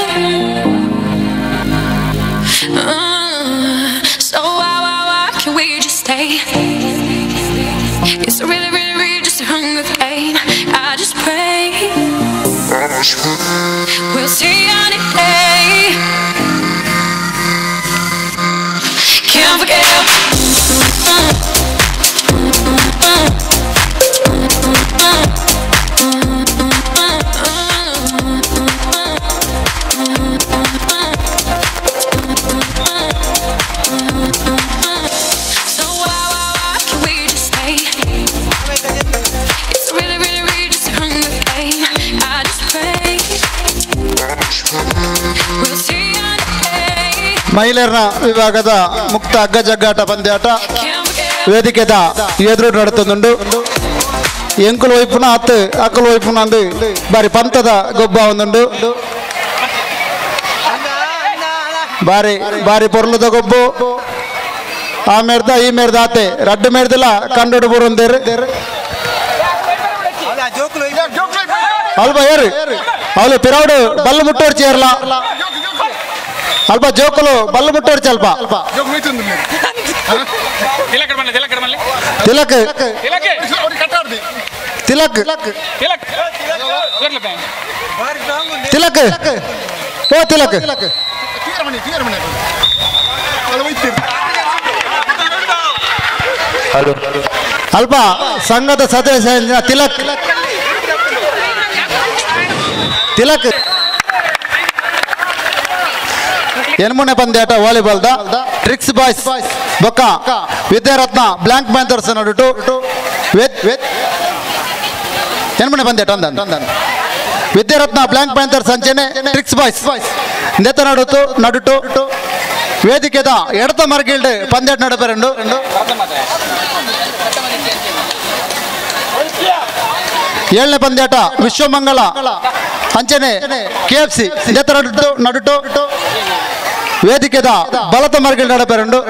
So why can't we just stay? It's really, really, really just a hunger pain. I just pray we'll see on it day. Can't forget. ಮಹಿಳೆಯರ ವಿಭಾಗದ ಮುಕ್ತ ಹಗ್ಗ ಜಗ್ಗಾಟ ಪಂದ್ಯಾಟ ವೇದಿಕೆದ ಎದುರು ನಡತುಂಡು. ಎಂಕುಲು ವೈಪುನ ಅತ್ತು ಅಕ್ಕಲು ವೈಪುನ ಅಂದು ಬಾರಿ ಪಂತದ ಗೊಬ್ಬ ಒಂದುಂಡು. ಬಾರಿ ಬಾರಿ ಪೊರ್ಲುದ ಗೊಬ್ಬು. ಆ ಮೇರ್ದ ಈ ಮೇರ್ದ ಆತೆ ರಡ್ಡು ಮೇರ್ದಲ ಕಂಡೋಡು ಬರುಂದೇರು ಅಲ್ಪ ಏರು ಅವಳು ಪಿರೌಡು ಬಲ್ಲು ಮುಟ್ಟೋರು ಚೇರ್ಲ ಅಲ್ಪ ಜೋಕುಲು ಬಲ್ಲು ಮುಟ್ಟೋರು ಚಲ್ಪ ತಿಲಕ್ Tilak Tilak ಓ ತಿಲಕ್ ಅಲ್ಪ ಸಂಘದ ಸದಸ್ಯ Tilak Tilak ಎನ್ಮುನೆ ಪಂದ್ಯಾಟ volleyball the tricks boys ಬೊಕ್ಕ ವಿದ್ಯಾರತ್ನ ಬ್ಲಾಂಕ್ ಪ್ಯಾಂಥರ್ಸ್ ನಡುಟು ಎನ್ಮುನೆ ಪಂದ್ಯಾಟ ಅಂದ ವಿದ್ಯಾರತ್ನ ಬ್ಲಾಂಕ್ ಪ್ಯಾಂಥರ್ಸ್ ಅಂಚನೆ ಟ್ರಿಕ್ಸ್ ಬಾಯ್ಸ್ ನೆತ ನಡುಟು ನಡುಟು ವೇದಿಕೆದ ಎಡತ ಮರ್ಗಿಲ್ಡ್ ಪಂದ್ಯಾಟ ನಡಪೆರಂಡು ಏಳನೇ ಪಂದ್ಯಾಟ ವಿಶ್ವಮಂಗಳ ಅಂಚನೆ ಕೆಎಫ್ಸಿ ನೆತ ನಡುಟು ನಡುಟು ವೇದಿಕೆದ ಬಲತ ಮರ್ಗಿಲ್ ನಡಪೆರಂಡು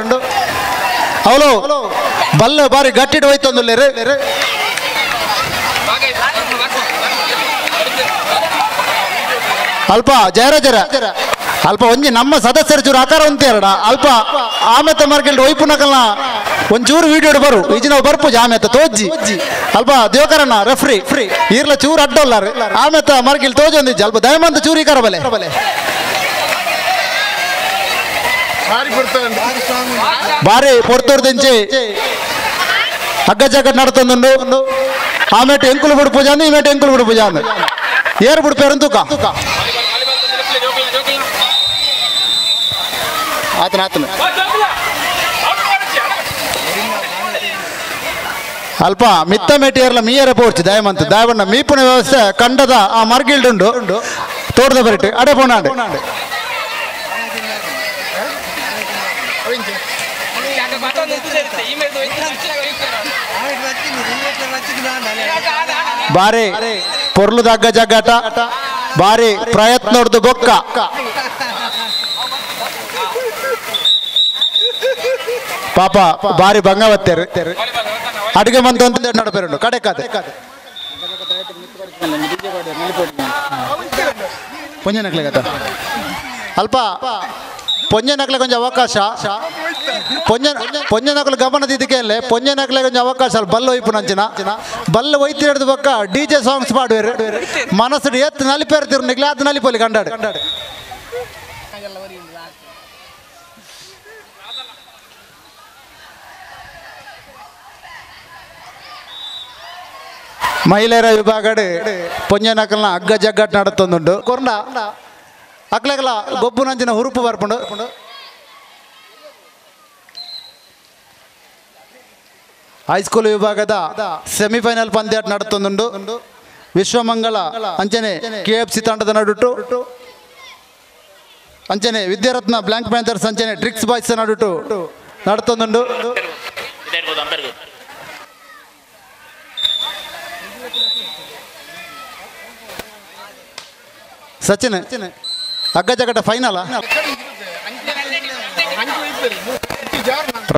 ಅವಳು ಬಲ್ಲ ಬಾರಿ ಗಟ್ಟಿಡು ಹೋಯ್ತೊಂದುಲ್ಲೇರು ಅಲ್ಪ ಜಯರಾಜರ ಅಲ್ಪ ಒಂಜಿ ನಮ್ಮ ಸದಸ್ಯರ ಚೂರು ಆಕಾರ ಉಂತೇರಡ ಅಲ್ಪ ಆಮೆತ ಮರ್ಗಿಲ್ಡ್ ಒಯ್ಪುನಕಲ್ನ ಒಂಚೂರು ವಿಡಿಯೋ ಬರು ಈಜಿ ನಾವು ಬರ್ಪುಜಿ ಆಮೆತ ತೋಜ್ಜಿ ಅಲ್ಪ ದೇವಕರಣ್ಣ ರೆಫ್ರಿ ಈರ್ಲ ಚೂರು ಅಡ್ಡೊಲ್ಲಾರು ಆಮೆತ ಮರ್ಗಿಲ್ ತೋಜೊಂದಿಜ್ಜಿ ಅಲ್ಪ ದಯಮಂತ ಚೂರು ಈಕಾರ ಬಲೆ ಬಾರಿ ಪೊರ್ತೂರ್ದಿಂಚಿ ಹಗ್ಗ ಜಗಟ್ ನಡ್ತೊಂದುಂಡು ಆಮೇಟ ಎಂಕುಲು ಬಿಡು ಪೂಜಾ ಅಂದು ಈಮೇಟ ಎಂಕುಲು ಬಿಡು ಪೂಜಾ ಅಂದು ಏರು ಬಿಡ್ಪೇರು ತೂಕ ಆತನ ಆತನ ಅಲ್ಪ ಮಿತ್ತ ಮೇಟಿಯರ್ಲ ಮೀಯರ ಪೋರ್ಚು ದಯಮಂತ ದಯವಣ್ಣ ಮೀಪುನ ವ್ಯವಸ್ಥೆ ಕಂಡದ ಆ ಮರ್ಗಿಲ್ಡುಂಡು ತೋಟದ ಬರಿಟು ಅಡೆ ಪೋನಾಂಡು ಬಾರಿ ಪೊರ್ಲುದ ಹಗ್ಗ ಜಗ್ಗಾಟ ಬಾರಿ ಪ್ರಯತ್ನೊಡ್ದು ಬೊಕ್ಕ ಪಾಪ ಬಾರಿ ಬಂಗವತ್ತೇರು ಅಡುಗೆ ಮಂತ ಅಂತ ನಡಪೇರುಂಡು ಕಡೆ ಕಾದೆ ಪೊಂಜನಕ್ಲೆ ಅಲ್ಪ ಪೊಂಜನಕ್ಲೆ ಕೊಂಚ ಅವಕಾಶ ಪೊಂಜನಕ್ಲು ಗಮನ ದಿದ್ದಕ್ಕೆ ಪೊಂಜನಕ್ಲೆ ಕೊಂಚ ಅವಕಾಶ ಅಲ್ಲ ಬಲ್ಲ ಒಯ್ಪು ನಂಚಿನ ಬಲ್ಲ ಒಯ್ತಿರದು ಬೊಕ್ಕ D J songs ಪಾಡುವೆರು ಮನಸ್ಸು ಎತ್ತು ನಲಿಪೇರ್ತಿರು ನಿಗ್ಲೆ ಅದು ನಲಿಪೊಲಿ ಕಂಡಾಡು ಮಹಿಳೆಯರ ವಿಭಾಗಡೆ ಪೊಂಜನಕಲ್ನ ಹಗ್ಗ ಜಗ್ಗಾಟ ನಡತ್ತೊಂದುಂಡು ಕೊರ್ನ ಅಕ್ಲಗಲ ಗೊಬ್ಬು ನಂಚಿನ ಹುರುಪು ಬರ್ಪುಂಡು ಹೈಸ್ಕೂಲ್ ವಿಭಾಗದ ಸೆಮಿಫೈನಲ್ ಪಂದ್ಯಾಟ ನಡತ್ತೊಂದುಂಡು ವಿಶ್ವಮಂಗಳ ಅಂಚನೆ K F C ತಂಡದ ನಡುಟು ಅಂಚನೆ ವಿದ್ಯಾರತ್ನ ಬ್ಲಾಂಕ್ ಪ್ಯಾಂಥರ್ಸ್ ಅಂಚನೆ ಟ್ರಿಕ್ಸ್ ಬಾಯ್ಸ್ ನಡುಟು ನಡತ್ತೊಂದುಂಡು ಸಚಿನ್ ಹಗ್ಗ ಜಗಟ ಫೈನಲ್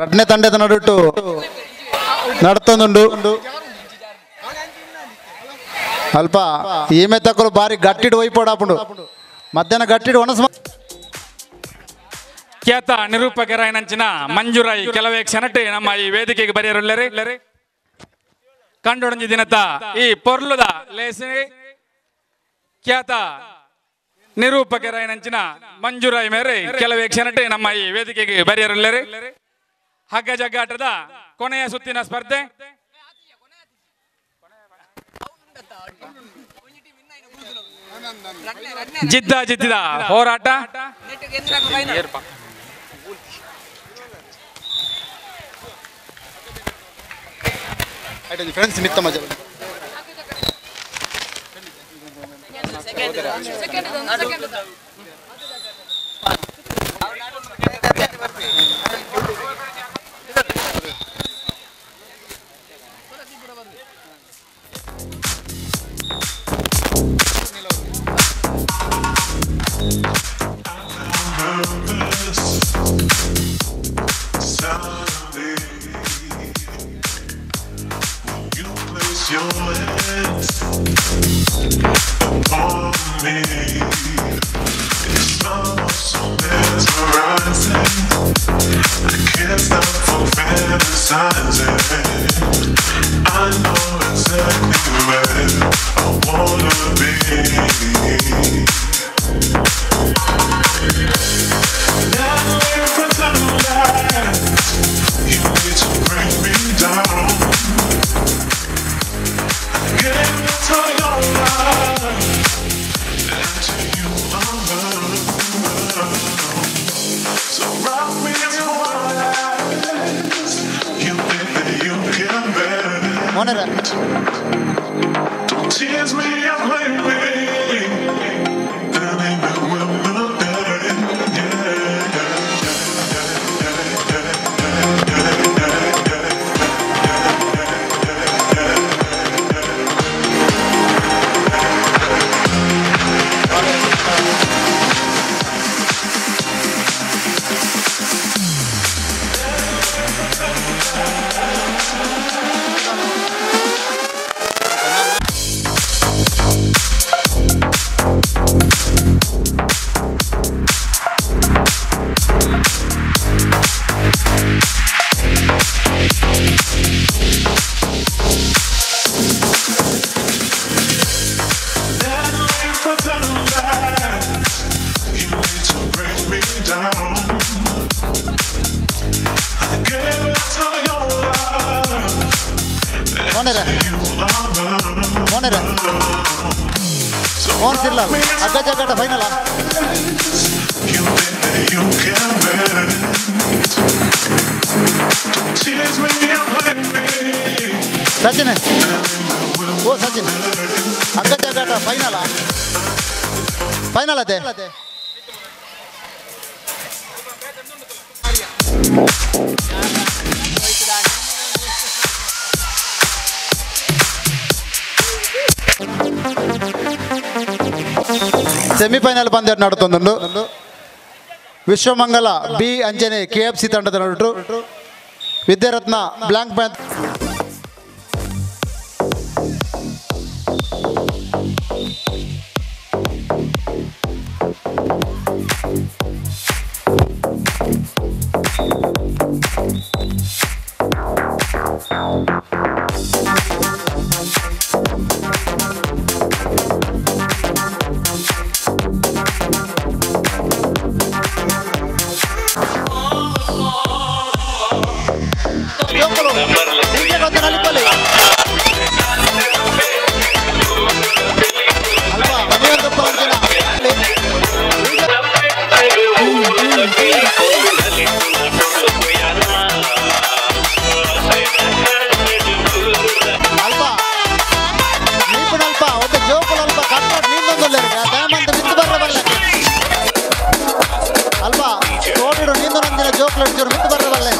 ರಡ್ನೇ ತಂಡದ ನಡುಟು ನಡ್ತೊಂದುಂಡು ಅಲ್ಪ ಈಮೆ ತಕ್ಕಲು ಬಾರಿ ಗಟ್ಟಿಡು ಒಯ್ಪೋಡಾಪುಂಡು ಮಧ್ಯಾಹ್ನ ಗಟ್ಟಿಡು ಒಣಸ್ ಖ್ಯಾತ ನಿರೂಪಕರಾಯನಂಚಿನ ಮಂಜುರಾಯ್ ಕೆಲವೇ ಕ್ಷಣಕ್ಕೆ ನಮ್ಮ ಈ ವೇದಿಕೆಗೆ ಬರೆಯರುಳ್ಳರೆ ಕಂಡೊಡಂಜಿ ದಿನತ ಈ ಪೊರ್ಲುದ ಲೇಸಿ ಖ್ಯಾತ ನಿರೂಪಕರಾಯನಂಚಿನ ಮಂಜುರಾಯ್ ಮೇರೆ ಕೆಲವೇ ಕ್ಷಣಕ್ಕೆ ನಮ್ಮ ಈ ವೇದಿಕೆಗೆ ಬರೆಯರುಳ್ಳರೆ ಹಗ್ಗ ಜಗ್ಗಾಟದ ಕೊನೆಯ ಸುತ್ತಿನ ಸ್ಪರ್ಧೆ ಜಿದ್ದ ಜಿದ್ದಿದ ಹೋರಾಟ ಫ್ರೆಂಡ್ಸ್ ಮಿತ್ತ ಮಜಾ Your hands upon me. It's almost so mesmerizing. I can't stop from fantasizing. the signs and I know exactly where I wanna be. Never pretend that you need to bring me down. I gave it to your love, and to you I'm bound. So rock me twice. You think that you can bear it? Don't tease me and play me. Then maybe we'll look at it. You need to bring me down. I gave it to your love, and to you I'm bound. So Mohan Sirlal ಅಗ್ಗ ಜಗ್ಗಾಟ final. You think that you can bear it? Don't tease me and play me. Sachin, ಓ ಸಚಿನ್, ಅಗ್ಗ ಜಗ್ಗಾಟ final final ಅದೇ. Semifinal ಪಂದ್ಯ ನಡತೊಂದುಂಡು. ವಿಶ್ವಮಂಗಲ B ಅಂಜನೆ KFC ತಂಡದ ನಡುಟು Vidyaratna blank ಪ್ಯಾಂತ್. ಅಲ್ಪ ತೋಟಿಡು ನೀಂದು ನಂದಿನ ಜೋಕ್ಲು ಹಿಡಿದ್ರು ಮಿತ್ತು ಬರ್ರ ಬಲ್ಲೆ.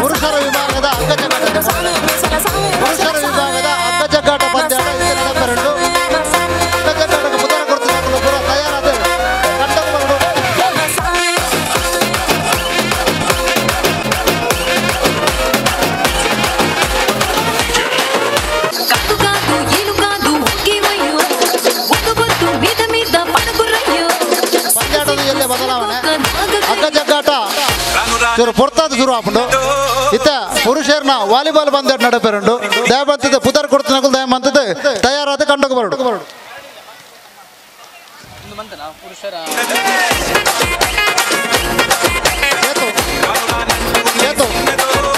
ಪುರುಷರ ವಿಭಾಗದ ಅಗ್ಗಜಗ್ಗಾಟ ಪುರುಷರ ವಿಭಾಗದ ಅಗ್ಗಜಗ್ಗಾಟ ಪಂದ್ಯಾಟ ಇತ್ತೆ ನಡಪೆರುಂಡು. ಅಗ್ಗಜಗ್ಗಾಟಕ್ಕೆ ಪುದರ್ ಕೊಡ್ತಿನಕುಲು ಪೂರ ತಯಾರಾದ ಕಂಡೊಗು ಬರೊಡು. ಪಂದ್ಯಾಟದ ಎಲ್ಲೇ ಬದಲಾವಣೆ ಅಗ್ಗಜಗ್ಗಾಟ ಚೂರು ಪೊರ್ತಾದ ಶುರು ಆಪುಂಡು. ಇತ್ತ ಪುರುಷರ್ನ ವಾಲಿಬಾಲ್ ಪಂದ್ಯಾಟ ನಡಪೆರುಂಡು. ದಯಮಂತದ ಪುದರ್ ಕೊಡ್ತಿನಕುಲು ದಯಮಂತದ ತಯಾರಾದ ಕಂಡೊಗು ಬರೊಡು. ಚೇತು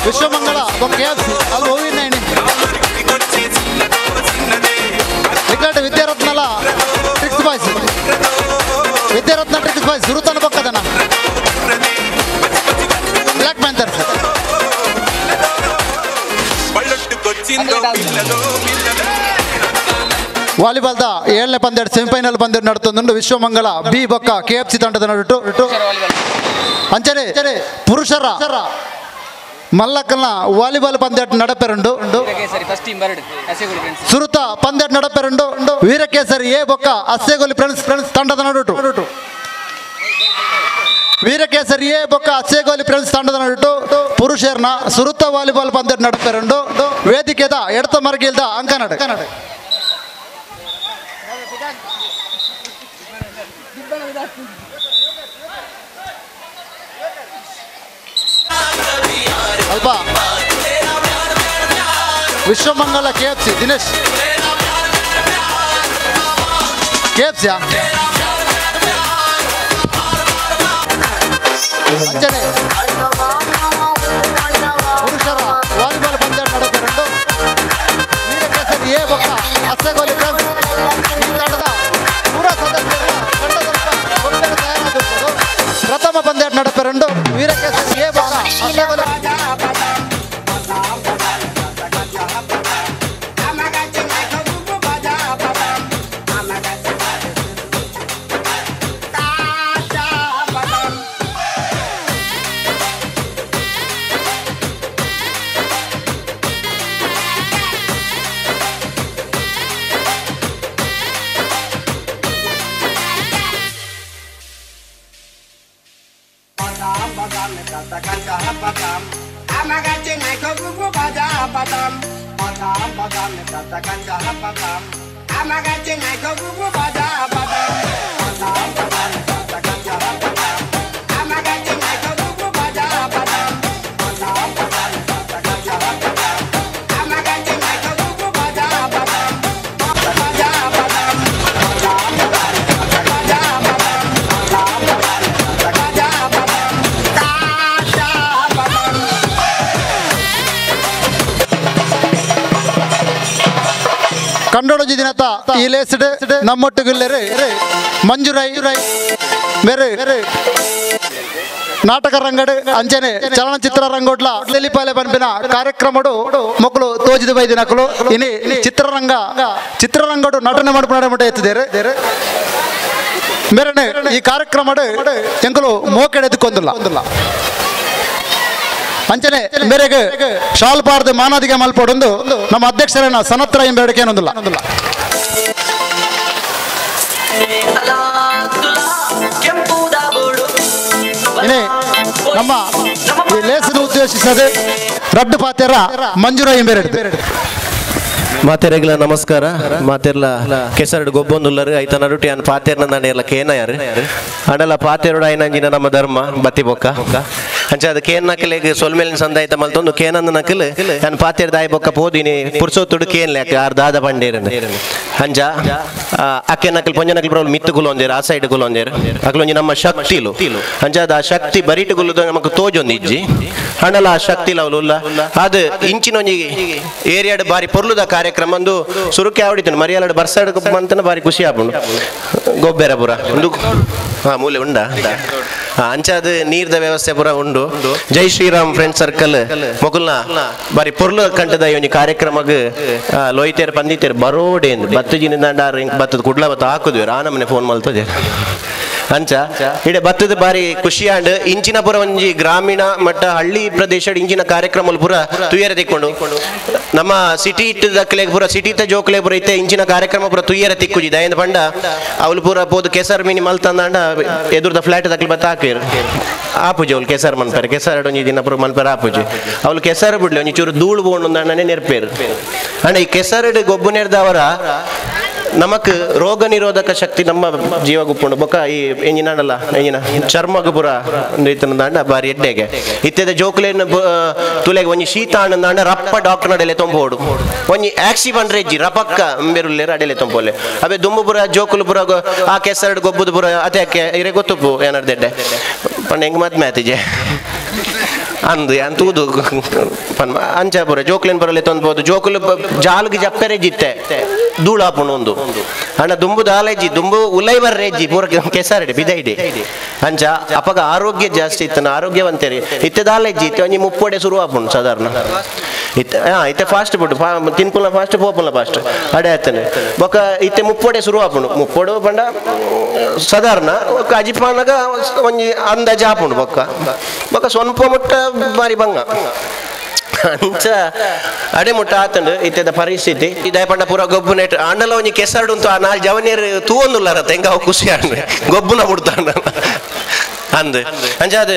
ವಿಶ್ವಮಂಗಳ ಕೆಎಫ್ಸಿ ಅದು ಹೂವಿನ ಎಣ್ಣೆ ವಿಕೆಟ್ ವಿದ್ಯಾರತ್ನಲ tricks boys Vidyaratna tricks boys ಸುರುತನ ಪಕ್ಕದನ black panthers. ವಾಲಿಬಾಲ್ದ 7ನೇ ಪಂದ್ಯ ಸೆಮಿಫೈನಲ್ ಪಂದ್ಯ ನಡತೊಂದುಂಡು. ವಿಶ್ವಮಂಗಳ ಬಿ ಬೊಕ್ಕ ಕೆಎಫ್ಸಿ ತಂಡದ ನಡುಟು. ಅಂಚನೆ ಪುರುಷರ ಮಲ್ಲಕ್ಕಲ್ನ ವಾಲಿಬಾಲ್ ಪಂದ್ಯ ನಡಪೆರುಂಡು. ಸುರುತ ಪಂದ್ಯ ನಡಪೆರುಂಡು. ವೀರಕೇಸರಿ ಎ ಬೊಕ್ಕ ಅಸ್ಸೆಗೋಲಿ ಫ್ರೆಂಡ್ಸ್ ತಂಡದ ನಡುಟು. ವೀರಕೇಸರಿ ಎ ಬೊಕ್ಕ ಅಸ್ಸೆಗೋಲಿ ಫ್ರೆಂಡ್ಸ್ ತಂಡದ ನಡುಟು ಪುರುಷರ್ನ ಸುರುತ ವಾಲಿಬಾಲ್ ಪಂದ್ಯ ನಡಪೆರುಂಡು. ವೇದಿಕೆದ ಎಡತ ಮರ್ಗಿಲ್ದ ಅಂಕನಡು. ಅಲ್ಪ ವಿಶ್ವಮಂಗಲ ಕೆಎಫ್ಸಿ ದಿನೇಶ್ ಕೆಎಫ್ಸಿಯಾ ಅಂಚನೆ ಪುರುಷರ ವಾಲಿಬಾಲ್ ಪಂದ್ಯ ನಡಪೆರುಂಡು. ವೀರಕೇಸರಿ ಎ ಬೊಕ್ಕ ಅಸ್ಸೆಗೋಲಿ ಫ್ರೆಂಡ್ಸ್ ಈ ತಂಡದ ಪೂರ ಸದಸ್ಯರ ತಂಡದಂತ ಗೊಬ್ಬರ ತಯಾರಾಗುತ್ತದೆ. ಪ್ರಥಮ ಪಂದ್ಯ ನಡಪೆರುಂಡು. ವೀರಕೇಸರಿ ಎ ಬೊಕ್ಕ ಅಸ್ಸೆಗೋಲಿ. ಕಂಡೋಡೊಂಜಿ ದಿನತ ಈ ಲೇಸ್ಡ್ ನಮ್ಮೊಟ್ಟುಗುಲ್ಲೆರೆ ಮಂಜುರೈ ಮೇರೆ ನಾಟಕ ರಂಗಡು ಅಂಚನೆ ಚಲನಚಿತ್ರ ರಂಗೋಡ್ಲ ತೆಲಿಪಾಲೆ ಪನ್ಪಿನ ಕಾರ್ಯಕ್ರಮಡು ಮೊಕ್ಕಲು ತೋಜಿದ ಬೈದಿನಕುಲು ಇನಿ ಚಿತ್ರರಂಗ ಚಿತ್ರರಂಗಡು ನಟನೆ ಮಡ್ಪುನ ಮುಟ್ಟ ಎತ್ತಿದ್ದೇರೆ ಮೇರನೆ ಈ ಕಾರ್ಯಕ್ರಮಡು ಎಂಕುಲು ಮೋಕೆಡೆ ಎದ್ಕೊಂದುಲ್ಲ. ಅಂಚನೆ ಮೇರೆಗೆ ಶಾಲ್ ಪಾರ್ದ ಮಾನಾದಿಗೆ ಮಲ್ಪೊಡೊಂದು ನಮ್ಮ ಅಧ್ಯಕ್ಷರನ್ನ ಸನತ್ರ ಎಂಬೇಡಿಕೆ ಏನೊಂದಿಲ್ಲ. ನಮ್ಮ ಈ ಲೇಸನ್ನು ಉದ್ದೇಶಿಸದೆ ರಡ್ಡು ಪಾತೆರ ಮಂಜುರ ಎಂಬೇರೆಡ್ದು. ಮಾತೆರೆಗ್ಲ ನಮಸ್ಕಾರ. ಮಾತೆರ್ಲ ಕೆಸರಡು ಗೊಬ್ಬೊಂದುಲ್ಲರು ಐತ ನಡುಟಿ ಅನ್ ಪಾತೆರ್ನ ನಾನೆಲ್ಲ ಕೇನಯಾರು ಅಂಡಲ ಪಾತೆರುಡ ಐನಂಜಿನ ನಮ್ಮ ಧರ್ಮ ಬತ್ತಿ ಬೊಕ್ಕ ಅಂಚ ಅದು ಕೇನ್ ನಕಲೆಗ್ ಸೊಲ್ಮೇಲಿನ ಸಂದಾಯ್ತ ಮಲ್ತೊಂದು ಕೇನಂದ ನಕಲ್ ನಾನು ಪಾತೆರ್ ದಾಯಿ ಬೊಕ್ಕ ಪೋದಿನಿ ಪುರ್ಸೊತ್ತುಡು ಕೇನ್ ಲ್ಯಾಕ ಆರ್ ದಾದ ಪಂಡೇರನ್ ಅಂಚ ಅಕ್ಕೆ ನಕಲ್ ಪೊಂಜ ನಕಲ್ ಪ್ರಬಲ ಮಿತ್ತು ಕುಲೊಂದೇರು ಆ ಸೈಡ್ ಕುಲೊಂದೇರು ಅಕ್ಲೊಂಜಿ ನಮ್ಮ ಶಕ್ತಿಲು ಅಂಚ ಅದು ಆ ಶಕ್ತಿ ಬರಿಟು ಕುಲ್ಲುದು ನಮಕ್ ತೋಜೊಂದು ಇಜ್ಜಿ ಅಂಡಲ ಆ ಶಕ್ತಿ ಲವಲುಲ್ಲ ಅದು ಇಂಚಿನೊಂಜಿ ಏರಿಯಾಡ್ ಬಾರಿ ಪೊರ್ಲುದ ಕಾರ್ಯಕ್ರಮ ಒಂದು ಸುರುಕೆ ಆವಡಿತು ಮರಿಯಾಲಡ್ ಬರ್ಸಾಡ್ ಮಂತನ ಬಾರಿ ಖುಷಿ ಆಪುಂಡು ಗೊಬ್ಬೆರ ಪುರ ಒಂದು ಹಾ ಮೂಲೆ ಉಂಡ ಅಂಚಾದ ನೀರ್ದ ವ್ಯವಸ್ಥೆ ಪುರ ಉಂಡು. ಜೈ ಶ್ರೀರಾಮ್ ಫ್ರೆಂಡ್ ಸರ್ಕಲ್ ಮೊಕಲ್ನ ಬಾರಿ ಪೊರ್ಲು ಕಂಠದ ಈ ಒಂಜಿ ಕಾರ್ಯಕ್ರಮಗ್ ಲೋಯಿತೇರ್ ಪಂದಿತೇರ್ ಬರೋಡೇಂದು ಬತ್ತು ಜಿನಿಂದ ಬತ್ತದ ಕುಡ್ಲ ಬತ್ತ ಹಾಕುದ್ವಿ ಆ ನಮ್ಮನೆ ಫೋನ್ ಮಲ್ತದೆ. ಅಂಚ ಇಡೆ ಬತ್ತದ ಬಾರಿ ಖುಷಿಯಾಂಡ್ ಇಂಚಿನ ಪುರ ಒಂಜಿ ಗ್ರಾಮೀಣ ಮಟ್ಟ ಹಳ್ಳಿ ಪ್ರದೇಶ ಇಂಚಿನ ಕಾರ್ಯಕ್ರಮ ಪೂರ ತುಯ್ಯರ ತಿಕ್ಕೊಂಡು ನಮ್ಮ ಸಿಟಿ ಇಟ್ಟದಕ್ಲೆ ಪೂರ ಸಿಟಿ ಜೋಕ್ಲೆ ಪೂರ ಇತ್ತೆ ಇಂಚಿನ ಕಾರ್ಯಕ್ರಮ ಪೂರ ತುಯ್ಯರ ತಿಕ್ಕುಜಿ ದಯಂದ ಪಂಡ ಅವಳು ಪೂರ ಪೋದು ಕೆಸರ್ ಮೀನಿ ಮಲ್ತಂದಾಂಡ ಎದುರ್ದ ಫ್ಲಾಟ್ ದಕ್ಲೆ ಬತ್ತ ಹಾಕಿರು ಆಪುಜಿ ಅವಳು ಕೆಸರ್ ಮನ್ಪೇರು ಕೆಸರ್ ಒಂಜಿ ದಿನ ಪೂರ ಮನ್ಪೇರು ಆಪುಜಿ ಅವಳು ಕೆಸರು ಬಿಡ್ಲಿ ಒಂಜಿ ಚೂರು ಧೂಳು ಬೋಂಡು ನೆರ್ಪೇರು ಅಂಡ ಈ ಕೆಸರು ಗೊಬ್ಬು ನೆರ್ದವರ ನಮಕ್ ರೋಗ ನಿರೋಧಕ ಶಕ್ತಿ ನಮ್ಮ ಜೀವ ಗುಪ್ಪುಂಡು ಬೊಕ್ಕ ಈ ಎಂಜಿನ ಎಂಜಿನ ಚರ್ಮಗ ಪೂರ ದಾಂಡ ಬಾರಿ ಎಡ್ಡೆಗೆ ಇತ್ತೆದ ಜೋಕುಲೇನ ತುಲೆಗೆ ಒಂಜಿ ಶೀತ ಆನಂದಾಂಡ ರಪ್ಪ ಡಾಕ್ಟರ್ ಅಡೆಲೆ ತೊಂಬೋಡು ಒಂಜಿ ಆಕ್ಸಿ ಬಂಡ್ರೆ ಇಜ್ಜಿ ರಪಕ್ಕ ಅಂಬೆರುಲ್ಲೇರ ಅಡೆಲೆ ತೊಂಬೋಲೆ ಅವೇ ದುಂಬು ಪೂರ ಜೋಕುಲು ಪೂರ ಆ ಕೆಸರಡು ಗೊಬ್ಬುದು ಪೂರ ಅದೇ ಇರೆ ಗೊತ್ತುಪ್ಪು ಏನಾರ್ದೆಡ್ಡೆ ಪಂಡ ಹೆಂಗ್ ಮದ್ಮೆ ಆತಿಜೆ ಅಂದು ಅಂತೂದು ಅಂಚ ಪೂರ ಜೋಕುಲೇನ್ ಬರಲೆ ತೊಂದ್ಬೋದು ಜೋಕುಲು ಜಾಲ್ಗೆ ಜಪ್ಪೆರೆ ಜಿತ್ತೆ ಧೂಳಾಪುಣ ಒಂದು ಅಣ್ಣ ದುಂಬು ದಾಲೆಜ್ಜಿ ದುಂಬು ಉಲೈ ಬರ್ರೆಜ್ಜಿ ಪೂರ ಕೆಸರಡೆ ಬಿದೈಡೆ ಅಂಚ ಅಪಗ ಆರೋಗ್ಯ ಜಾಸ್ತಿ ಇತ್ತನ ಆರೋಗ್ಯವಂತೇರಿ ಇತ್ತೆ ದಾಲೆಜ್ಜಿ ಇತ್ತೆ ಒಂಜಿ ಮುಪ್ಪೊಡೆ ಶುರು ಆಪುಂಡು ಸಾಧಾರಣ ಇತ್ತೆ ಹಾಂ ಇತ್ತೆ ಫಾಸ್ಟ್ ಫುಡ್ ತಿನ್ಪುಲ ಫಾಸ್ಟ್ ಪೋಪುಲ ಫಾಸ್ಟ್ ಅಡೆ ಆಯ್ತಾನೆ ಬೊಕ್ಕ ಇತ್ತೆ ಮುಪ್ಪೊಡೆ ಶುರು ಆಪುಂಡು ಮುಪ್ಪೊಡು ಪಂಡ ಸಾಧಾರಣ ಅಜಿಪಾನಗ ಒಂಜಿ ಅಂದಾಜು ಆಪುಂಡು ಬೊಕ್ಕ ಬೊಕ್ಕ ಸ್ವಲ್ಪ ಮುಟ್ಟ ಬಾರಿ ಬಂಗ ಅಂಚ ಅಡೆ ಮುಟ್ಟ ಆತಂಡು ಇತ್ತೆದ ಪರಿಸ್ಥಿತಿ ಇದೇ ಪಂಡ ಪೂರ ಗೊಬ್ಬು ನೆಟ್ ಆಂಡಲ ಒಂಜಿ ಕೆಸರಡು ಉಂಟು ಆ ನಾಲ್ ಜವನಿಯರು ತೂವೊಂದುಲ್ಲಾರ ತೆಂಗ ಅವು ಖುಷಿ ಆಂಡ್ ಗೊಬ್ಬುನ ಬಿಡ್ತಾಂಡ ಅಂದ್ ಅಂಚ ಅದು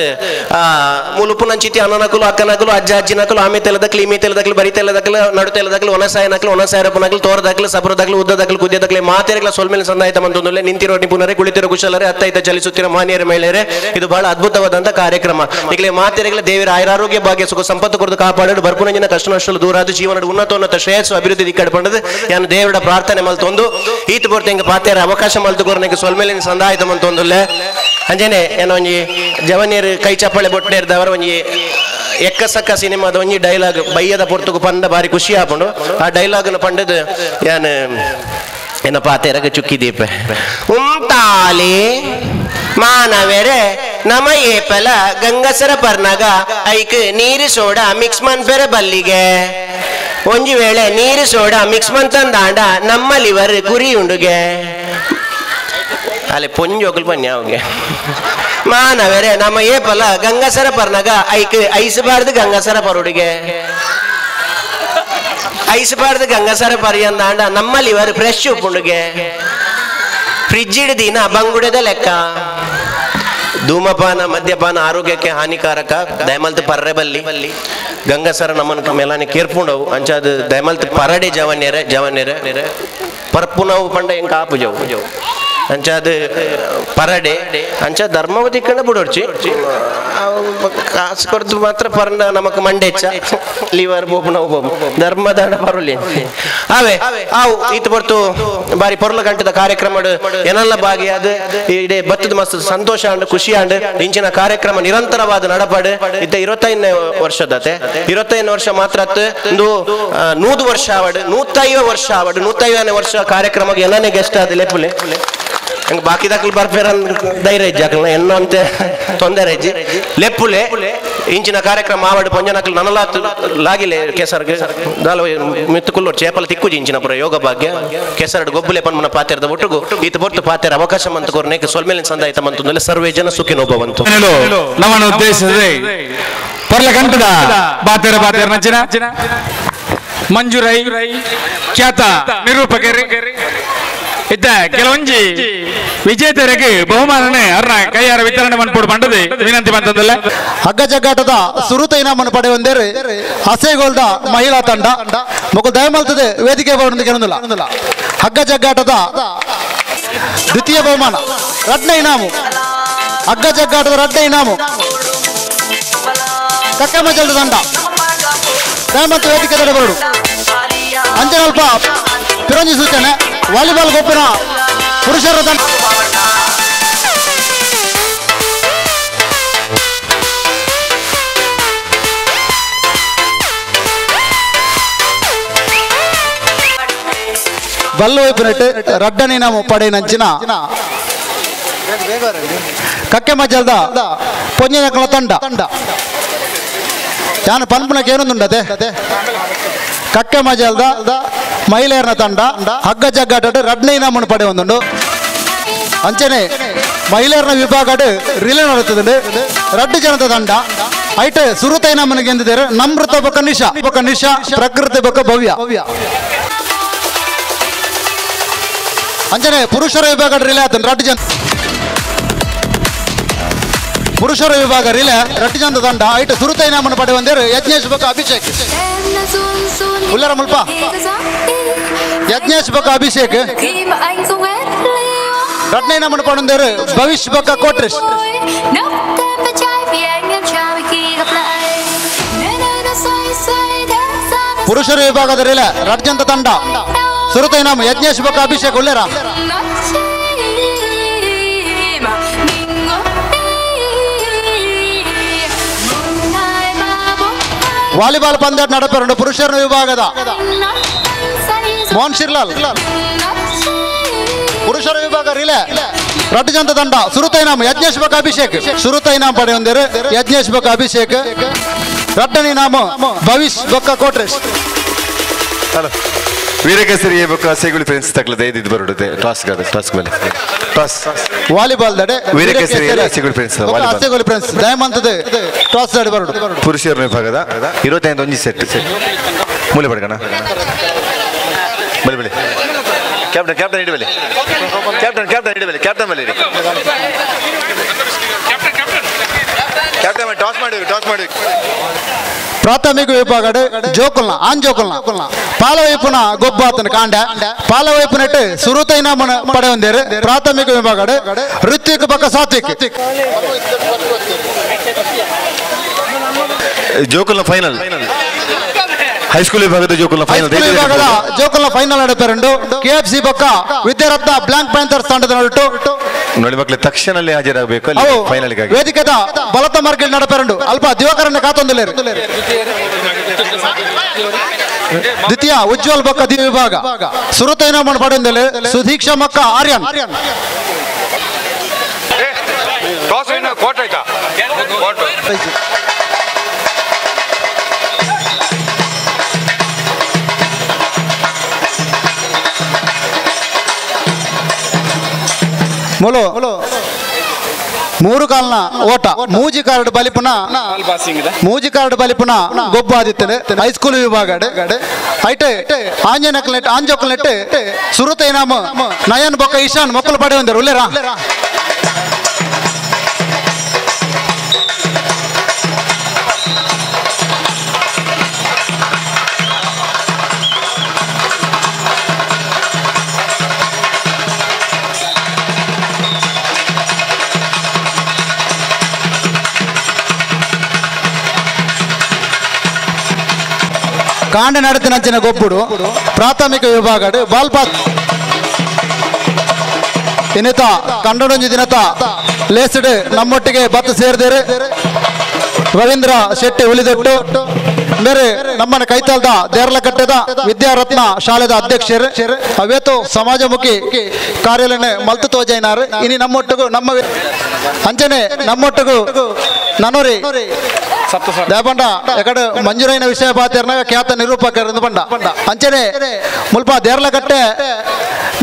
ಮುಲುಪು ನಂಚಿತಿ ಅಣ್ಣನಕುಲು ಅಕ್ಕನಕುಲು ಅಜ್ಜ ಅಜ್ಜಿನಕುಲು ಆಮೆ ತೆಲದಕ್ಲು ಇಮೆ ತೆಲದಕ್ಲು ಬರಿ ತೆಲದಕ್ಲು ನಡು ತೆಲದಕ್ಲು ಒಣಸಾಯನಕ್ಲು ಒಣಸಾಯರಪ್ಪನಕ್ಲು ತೋರದಕ್ಲು ಸಬರದಕ್ಲು ಉದ್ದದಕ್ಲು ಕುದ್ಯದಕ್ಲು ಮಾತೆರಗಳ ಸೊಲ್ಮೇಲೆ ಸಂದಾಯಿತ ಮಂತೊಂದುಲ್ಲೆ ನಿಂತಿರೋ ನಿಪುಣರೇ ಕುಳಿತಿರೋ ಕುಶಲರೇ ಅತ್ತೈತ ಚಲಿಸುತ್ತಿರೋ ಮಾನ್ಯರ ಮಹಿಳೆಯರೇ ಇದು ಬಹಳ ಅದ್ಭುತವಾದಂಥ ಕಾರ್ಯಕ್ರಮ ಈಗಲೇ ಮಾತೆರಗಳ ದೇವರ ಆಯುರಾರೋಗ್ಯ ಭಾಗ್ಯ ಸುಖ ಸಂಪತ್ತು ಕೊರದು ಕಾಪಾಡಲು ಬರ್ಪುನಂಜಿನ ಕಷ್ಟ ನಷ್ಟಲು ದೂರಾದ ಜೀವನದ ಉನ್ನತೋನ್ನತ ಶ್ರೇಯಸ್ಸು ಅಭಿವೃದ್ಧಿ ದಿಕ್ಕಡ್ಪಂಡದು ಯಾನು ದೇವರ ಪ್ರಾರ್ಥನೆ ಮಲ್ತೊಂದು ಈತ ಪೂರ್ತಿ ಹೆಂಗೆ ಪಾತೆರ ಅವಕಾಶ ಮಲ್ತುಕೋರ್ನೆಗೆ ಸೊಲ್ಮೇಲೆ ಸಂದಾಯಿತ ಮಂತೊಂದುಲ್ಲೆ ಅಂಜನೆ ಏನೋ ಒಂಜಿ ಜವನಿಯರು ಕೈ ಚಪ್ಪಾಳೆ ಬೊಟ್ಟೆರ್ದವರ ಒಂಜಿ ಎಕ್ಕಸಕ್ಕ ಸಿನಿಮಾದ ಒಂಜಿ ಡೈಲಾಗ್ ಬಯ್ಯದ ಪೊರ್ತುಗು ಪಂಡ ಬಾರಿ ಖುಷಿ ಆಪುಂಡು ಆ ಡೈಲಾಗ್ನ ಪಂಡದು ಯಾನು ಏನಪ್ಪ ಆತೆರಗ ಚುಕ್ಕಿ ದೀಪ ಉಂತಾಲಿ ಮಾನವೆರೆ ನಮ ಏಪಲ ಗಂಗಸರ ಪರ್ನಾಗ ಐಕ್ ನೀರು ಸೋಡಾ ಮಿಕ್ಸ್ ಮನ್ಪೆರೆ ಬಲ್ಲಿಗೆ ಒಂಜಿ ವೇಳೆ ನೀರು ಸೋಡಾ ಮಿಕ್ಸ್ ಮಂತಂದಾಂಡ ನಮ್ಮ ಲಿವರ್ ಗುರಿ ಉಂಡುಗೆ ಅಲ್ಲಿ ಪೊಂಜೋಗಲ್ ಬನ್ನಿ ಅವಂಗೆ ಮಾನವರೇ ನಮ್ಮ ಏಪಲ ಗಂಗಸರ ಪರ್ನಾಗ ಐಕ್ ಐಸಬಾರ್ದು ಗಂಗಸರ ಪರುಡಿಗೆ ಐಸಬಾರ್ದು ಗಂಗಸರ ಪರಿ ಅಂದಾಂಡ ನಮ್ಮ ಲಿವರ್ ಫ್ರೆಶ್ ಉಪ್ಪುಂಡುಗೆ ಫ್ರಿಜ್ ಹಿಡ್ದಿನ ಬಂಗುಡೆದ ಲೆಕ್ಕ. ಧೂಮಪಾನ ಮದ್ಯಪಾನ ಆರೋಗ್ಯಕ್ಕೆ ಹಾನಿಕಾರಕ. ದಯಮಲ್ತು ಪರ್ರೆ ಬಲ್ಲಿ ಗಂಗಸರ ನಮ್ಮನ ಮೇಲಾನೆ ಕೇರ್ಪುಂಡವು ಅಂಚಾದ ದಯಮಲ್ತು ಪರಡೆ ಜವನ್ಯರೆ ಜವನ್ಯರೆ ಪರ್ಪುನವು ಪಂಡ ಹೆಂಗೆ ಕಾಪು ಜವು ಅಂಚಾದ ಪರಡೆ ಅಂಚ ಧರ್ಮವತಿ ಕಂಡ ಬಿಡೋರ್ಚಿ ಕಾಸು ಕೊಡ್ತು ಮಾತ್ರ ಪರಂಡ ನಮಕ್ ಮಂಡೆಚ್ಚ ಲಿವರ್ ಬೋಪು ನಾವು ಬೋಪು ಧರ್ಮದಾಡ ಪರುಲಿ ಅವೇ ಆವು ಈತ ಬರ್ತು ಬಾರಿ ಪೊರ್ಲ ಗಂಟದ ಕಾರ್ಯಕ್ರಮ ಏನೆಲ್ಲ ಭಾಗಿಯಾದ ಇಡೀ ಬತ್ತದ ಮಸ್ತ್ ಸಂತೋಷ ಅಂಡ್ ಖುಷಿ ಅಂಡ್ ಇಂಚಿನ ಕಾರ್ಯಕ್ರಮ ನಿರಂತರವಾದ ನಡಪಾಡು ಇತ್ತ 25ನೇ ವರ್ಷದತೆ 25 ವರ್ಷ ಮಾತ್ರ ಒಂದು 100 ವರ್ಷ ಆವಡು 150 ವರ್ಷ ಆವಡು 150ನೇ ವರ್ಷ ಕಾರ್ಯಕ್ರಮಕ್ಕೆ ಎಲ್ಲನೇ ಗೆಸ್ಟ್ ಆದ ಲೆಪ್ಪುಲೆ ಹಂಗೆ ಬಾಕಿ ದಾಖಲು ಬರ್ಪೇರ ಧೈರ್ಯ ಇಜ್ಜಿ ಅಕಲ್ನ ಎನ್ನೋ ಅಂತ ತೊಂದರೆ ಇಜ್ಜಿ ಲೆಪ್ಪುಲೆ ಇಂಚಿನ ಕಾರ್ಯಕ್ರಮ ಆವಡು ಪಂಜನಕಲ್ ನನಲ ಲಾಗಿಲೆ ಕೆಸರ್ಗೆ ದಾಲ ಮಿತ್ತುಕುಲ್ಲು ಚೇಪಲ ತಿಕ್ಕುಜಿ ಇಂಚಿನ ಪುರ ಯೋಗ ಭಾಗ್ಯ ಕೆಸರಡು ಗೊಬ್ಬುಲೆ ಪನ್ಮನ ಪಾತೆರದ ಒಟ್ಟುಗು ಈತ ಬೊಟ್ಟು ಪಾತೆರ ಅವಕಾಶ ಮಂತ ಕೊರ್ನೇಕ ಸೊಲ್ಮೇಲಿನ ಸಂದಾಯಿತ ಮಂತಂದ್ರೆ ಸರ್ವೇ ಜನ ಸುಖಿನೋಭವಂತು. ನಮ್ಮನ್ನು ಉದ್ದೇಶಿಸಿದೆ ಪೊರ್ಲ ಕಂಠದ ಬಾತೆರ ಬಾತೆರ ನಂಚಿನ ಮಂಜುರೈ ಖ್ಯಾತ ನಿರೂಪಕರು ಇದ್ದ ಕೆಲವೊಂಜಿ ವಿಜೇತರಿಗೆ ಬಹುಮಾನನೆ ಅರ್ನ ಕೈಯಾರ ವಿತರಣೆ ಮನ್ಪೋಡು ಪಂಡದೆ ವಿನಂತಿ ಬಂತದಲ್ಲ. ಹಗ್ಗ ಜಗ್ಗಾಟದ ಸುರುತ ಇನಾಮನ್ನು ಪಡೆಯುವಂದೇರು ಹಸೇಗೋಲ್ದ ಮಹಿಳಾ ತಂಡ ಮಗು ದಯಮಲ್ತದೆ ವೇದಿಕೆ ಬರುವಂತೆ ಕೆಲವೊಂದಿಲ್ಲ. ಹಗ್ಗ ಜಗ್ಗಾಟದ ದ್ವಿತೀಯ ಬಹುಮಾನ ರಡ್ನ ಇನಾಮು ಹಗ್ಗ ಜಗ್ಗಾಟದ ರಡ್ನ ಇನಾಮು ಕಕ್ಕಮಜಲ್ದ ತಂಡ ದಯಮಲ್ತ ವೇದಿಕೆ ಬರಡು. ಅಂಜನಲ್ಪ ಪಿರಂಜಿ ಸೂಚನೆ ವಾಲಿಬಾಲ್ ಗೊಪ್ಪಿನ ಪುರುಷರ ತಂಡ ಬಲ್ಲು ವೈಪುನೆಟ್ಟು ರಡ್ಡನಿ ನಾವು ಪಡೆಯಿನಂಚಿನ ಕಕ್ಕೆ ಮಜಲ್ದ ಪೊಂಜಿನಕಲ ತಂಡ ಯಾನು ಪನ್ಪುನಕ್ಕೆ ಏನೊಂದುಂಡತೆ ಕಕ್ಕೆ ಮಜಲ್ದ ಮಹಿಳೆಯರ ತಂಡ ಹಗ್ಗ ಜಗ್ಗಾಟ ರಡ್ನೇ ಇನಾಮನ್ನು ಪಡೆಯೊಂದುಂಡು. ಅಂಚನೆ ಮಹಿಳೆಯರ ವಿಭಾಗ ರಿಲೇ ನಡೀತದೆ ರಡ್ಡು ಜನದ ದಂಡ ಐಟ್ ಸುರುತೈನ ಮನೆಗೆ ಎಂದಿದ್ದಾರೆ ನಮೃತ ಬೊಕ್ಕ ನಿಶಾ ಬೊಕ್ಕ ನಿಶಾ ಪ್ರಕೃತಿ ಬೊಕ್ಕ ಭವ್ಯ ಅಂಚನೆ ಪುರುಷರ ವಿಭಾಗ ರಿಲೇ ಆತನ ರಡ್ಡು ಜನ ಪುರುಷರ ವಿಭಾಗ ರಿಲೇ ರಡ್ಡು ಜನದ ದಂಡ ಐಟ್ ಸುರುತೈನ ಮನೆ ಪಡೆ ಒಂದೇರು ಯಜ್ಞೇಶ್ ಬೊಕ್ಕ ಅಭಿಷೇಕ್ ಉಲ್ಲರ ಮುಲ್ಪ ಯಜ್ಞೇಶ್ ಬೊಕ್ಕ ಅಭಿಷೇಕ್ ರಡ್ನೇ ನಮನ ಪಡೆದರು ಭವಿಷ್ಯ ಬೊಕ್ಕ ಕೋಟ್ರೇಶ್ ಪುರುಷರ ವಿಭಾಗದ ರಿಲೇ ರಡ್ಜಂತ ತಂಡ ಸುರುತೈ ನಾಮ ಯಜ್ಞೇಶ್ ಬೊಕ್ಕ ಅಭಿಷೇಕ್ ಉಲ್ಲೇರ ವಾಲಿಬಾಲ್ ಪಂದ್ಯ ನಡಪೆರಡು ಪುರುಷರ ವಿಭಾಗದ ಮೋಹನ್ ಶಿರ್ಲಾಲ್ ಪುರುಷರ ವಿಭಾಗ ರಿಲೇ ರಡ್ಡು ಜಂತ ತಂಡ ಸುರುತೈ ನಾಮ ಯಜ್ಞೇಶ್ ಬೊಕ್ಕ ಅಭಿಷೇಕ್ ಸುರುತೈ ನಾಮ ಪಡೆಯೊಂದಿರು ಯಜ್ಞೇಶ್ ಬೊಕ್ಕ ಅಭಿಷೇಕ್ ರಡ್ಡನಿ ನಾಮ ಭವಿಷ್ ಬೊಕ್ಕ ಕೋಟ್ರೇಶ್ ವೀರಕೇಸರಿ ಬೊಕ್ಕ ಸೇಗುಳಿ ಫ್ರೆಂಡ್ಸ್ ತಗ್ಲದೆ ಇದು ಬರುಡುತ್ತೆ ಟಾಸ್ ಟಾಸ್ ಮೇಲೆ ಟಾಸ್ ವಾಲಿಬಾಲ್ ದಡೆ ವೀರಕೇಸರಿ ಸೇಗುಳಿ ಫ್ರೆಂಡ್ಸ್ ವಾಲಿಬಾಲ್ ಸೇಗುಳಿ ಫ್ರೆಂಡ್ಸ್ ದಯಮಂತದ ಟಾಸ್ ದಡೆ ಬರುಡು ಪುರುಷರ ವಿಭಾಗದ 25 ಒಂಜಿ ಸೆಟ್ ಮೂಲೆ ಬಡ್ಕಣ ಬಲಿ ಬಲಿ ಕ್ಯಾಪ್ಟನ್ ಕ್ಯಾಪ್ಟನ್ ಇಡಬಲಿ ಕ್ಯಾಪ್ಟನ್ ಕ್ಯಾಪ್ಟನ್ ಇಡಬಲಿ ಕ್ಯಾಪ್ಟನ್ ಮೇಲೆ ಇಡಿ ಕ್ಯಾಪ್ಟನ್ ಟಾಸ್ ಮಾಡಿ ಟಾಸ್ ಮಾಡಿ ಪ್ರಾಥಮಿಕ ವಿಭಾಗ ಜೋಕುಲ್ನ ಆನ್ ಜೋಕುಲ್ನ ಪಾಲವೈಪುನ ಗೊಬ್ಬಾತನ ಕಾಂಡ ಪಾಲವೈಪುನೆಟ್ ಸುರುತೈನ ಪಡೆ ಹೊಂದಿರು ಪ್ರಾಥಮಿಕ ವಿಭಾಗ ಋತ್ವಿಕ್ ಬೊಕ್ಕ ಸಾತ್ವಿಕ್ ಜೋಕುಲ್ನ final high school ವಿಭಾಗದ ಜೋಕುಲ್ನ ಫೈನಲ್ ವಿಭಾಗದ ಜೋಕುಲ್ನ ಫೈನಲ್ ನಡಪೆರಂಡು ಕೆಎಫ್ಸಿ ಬೊಕ್ಕ ವಿದ್ಯಾರತ್ನ ಬ್ಲಾಂಕ್ ಪ್ಯಾಂಥರ್ಸ್ ತಂಡದ ನಡುಟು ನೋಡಿ ಮಕ್ಕಳು ತಕ್ಷಣಲ್ಲೇ ಹಾಜರಾಗಬೇಕು ಫೈನಲ್ ವೇದಿಕೆದ ಬಲತ ಮಾರ್ಗ ನಡಪೆರಂಡು ಅಲ್ಪ ದಿವಾಕರನ್ನ ಕಾತೊಂದಿಲ್ಲ ದ್ವಿತೀಯ ಉಜ್ವಲ್ ಬೊಕ್ಕ the ವಿಭಾಗ ಸುರುತೈನ ಪಡೆಯೊಂದಿಲ್ಲ ಸುದೀಕ್ಷಾ ಮಕ್ಕ ಆರ್ಯನ್ ಮೊಲು ಮೂರು ಕಾಲ್ನ ಓಟ ಮೂಜಿ ಕಾರ್ಡ್ ಬಲಿಪುನ ಮೂಜಿ ಕಾರ್ಡ್ ಬಲಿಪುನ ಗೊಬ್ಬ ಆದಿತ್ತನೆ ಹೈಸ್ಕೂಲ್ ವಿಭಾಗ ಐಟೆ ಆಂಜನಕ್ಲೆಟ್ ಆಂಜೋಕ್ಲೆಟ್ ಸುರುತೈನಾಮ ನಯನ್ ಬೊಕ್ಕ ಈಶಾನ್ ಮೊಕ್ಕಲು ಪಡೆ ಒಂದರು ಉಲ್ಲೇರಾ ಕಾಂಡ ನಡತಿನಂಚಿನ ಗೊಬ್ಬುಡು ಪ್ರಾಥಮಿಕ ವಿಭಾಗ ಬಾಲ್ಪಾತ್ ಇನ್ನಿತ ಕಂಡೊಂಜಿ ದಿನತ ಲೇಸ್ಡ್ ನಮ್ಮೊಟ್ಟಿಗೆ ಬತ್ತು ಸೇರಿದೇರು ರವೀಂದ್ರ ಶೆಟ್ಟಿ ಉಳಿದೊಟ್ಟು ಬೇರೆ ನಮ್ಮನ್ನ ಕೈತಾಲ್ದ ದೇರ್ಲಕಟ್ಟೆದ ವಿದ್ಯಾರತ್ನ ಶಾಲೆದ ಅಧ್ಯಕ್ಷರು ಅವೇತು ಸಮಾಜಮುಖಿ ಕಾರ್ಯಾಲಯ ಮಲ್ತು ತೋಜೈನಾರು ಇನಿ ನಮ್ಮೊಟ್ಟಿಗೂ ನಮ್ಮ ಅಂಚನೆ ನಮ್ಮೊಟ್ಟಿಗೂ ನನೋರಿ ದೇಪಂಡ ಎಕಡೆ ಮಂಜೂರೈನ ವಿಷಯ ಪಾತಿರ್ನಾಗ ಖ್ಯಾತ ನಿರೂಪಕರು ಪಂಡ ಅಂಚನೆ ಮುಲ್ಪ ದೇರ್ಲಕಟ್ಟೆ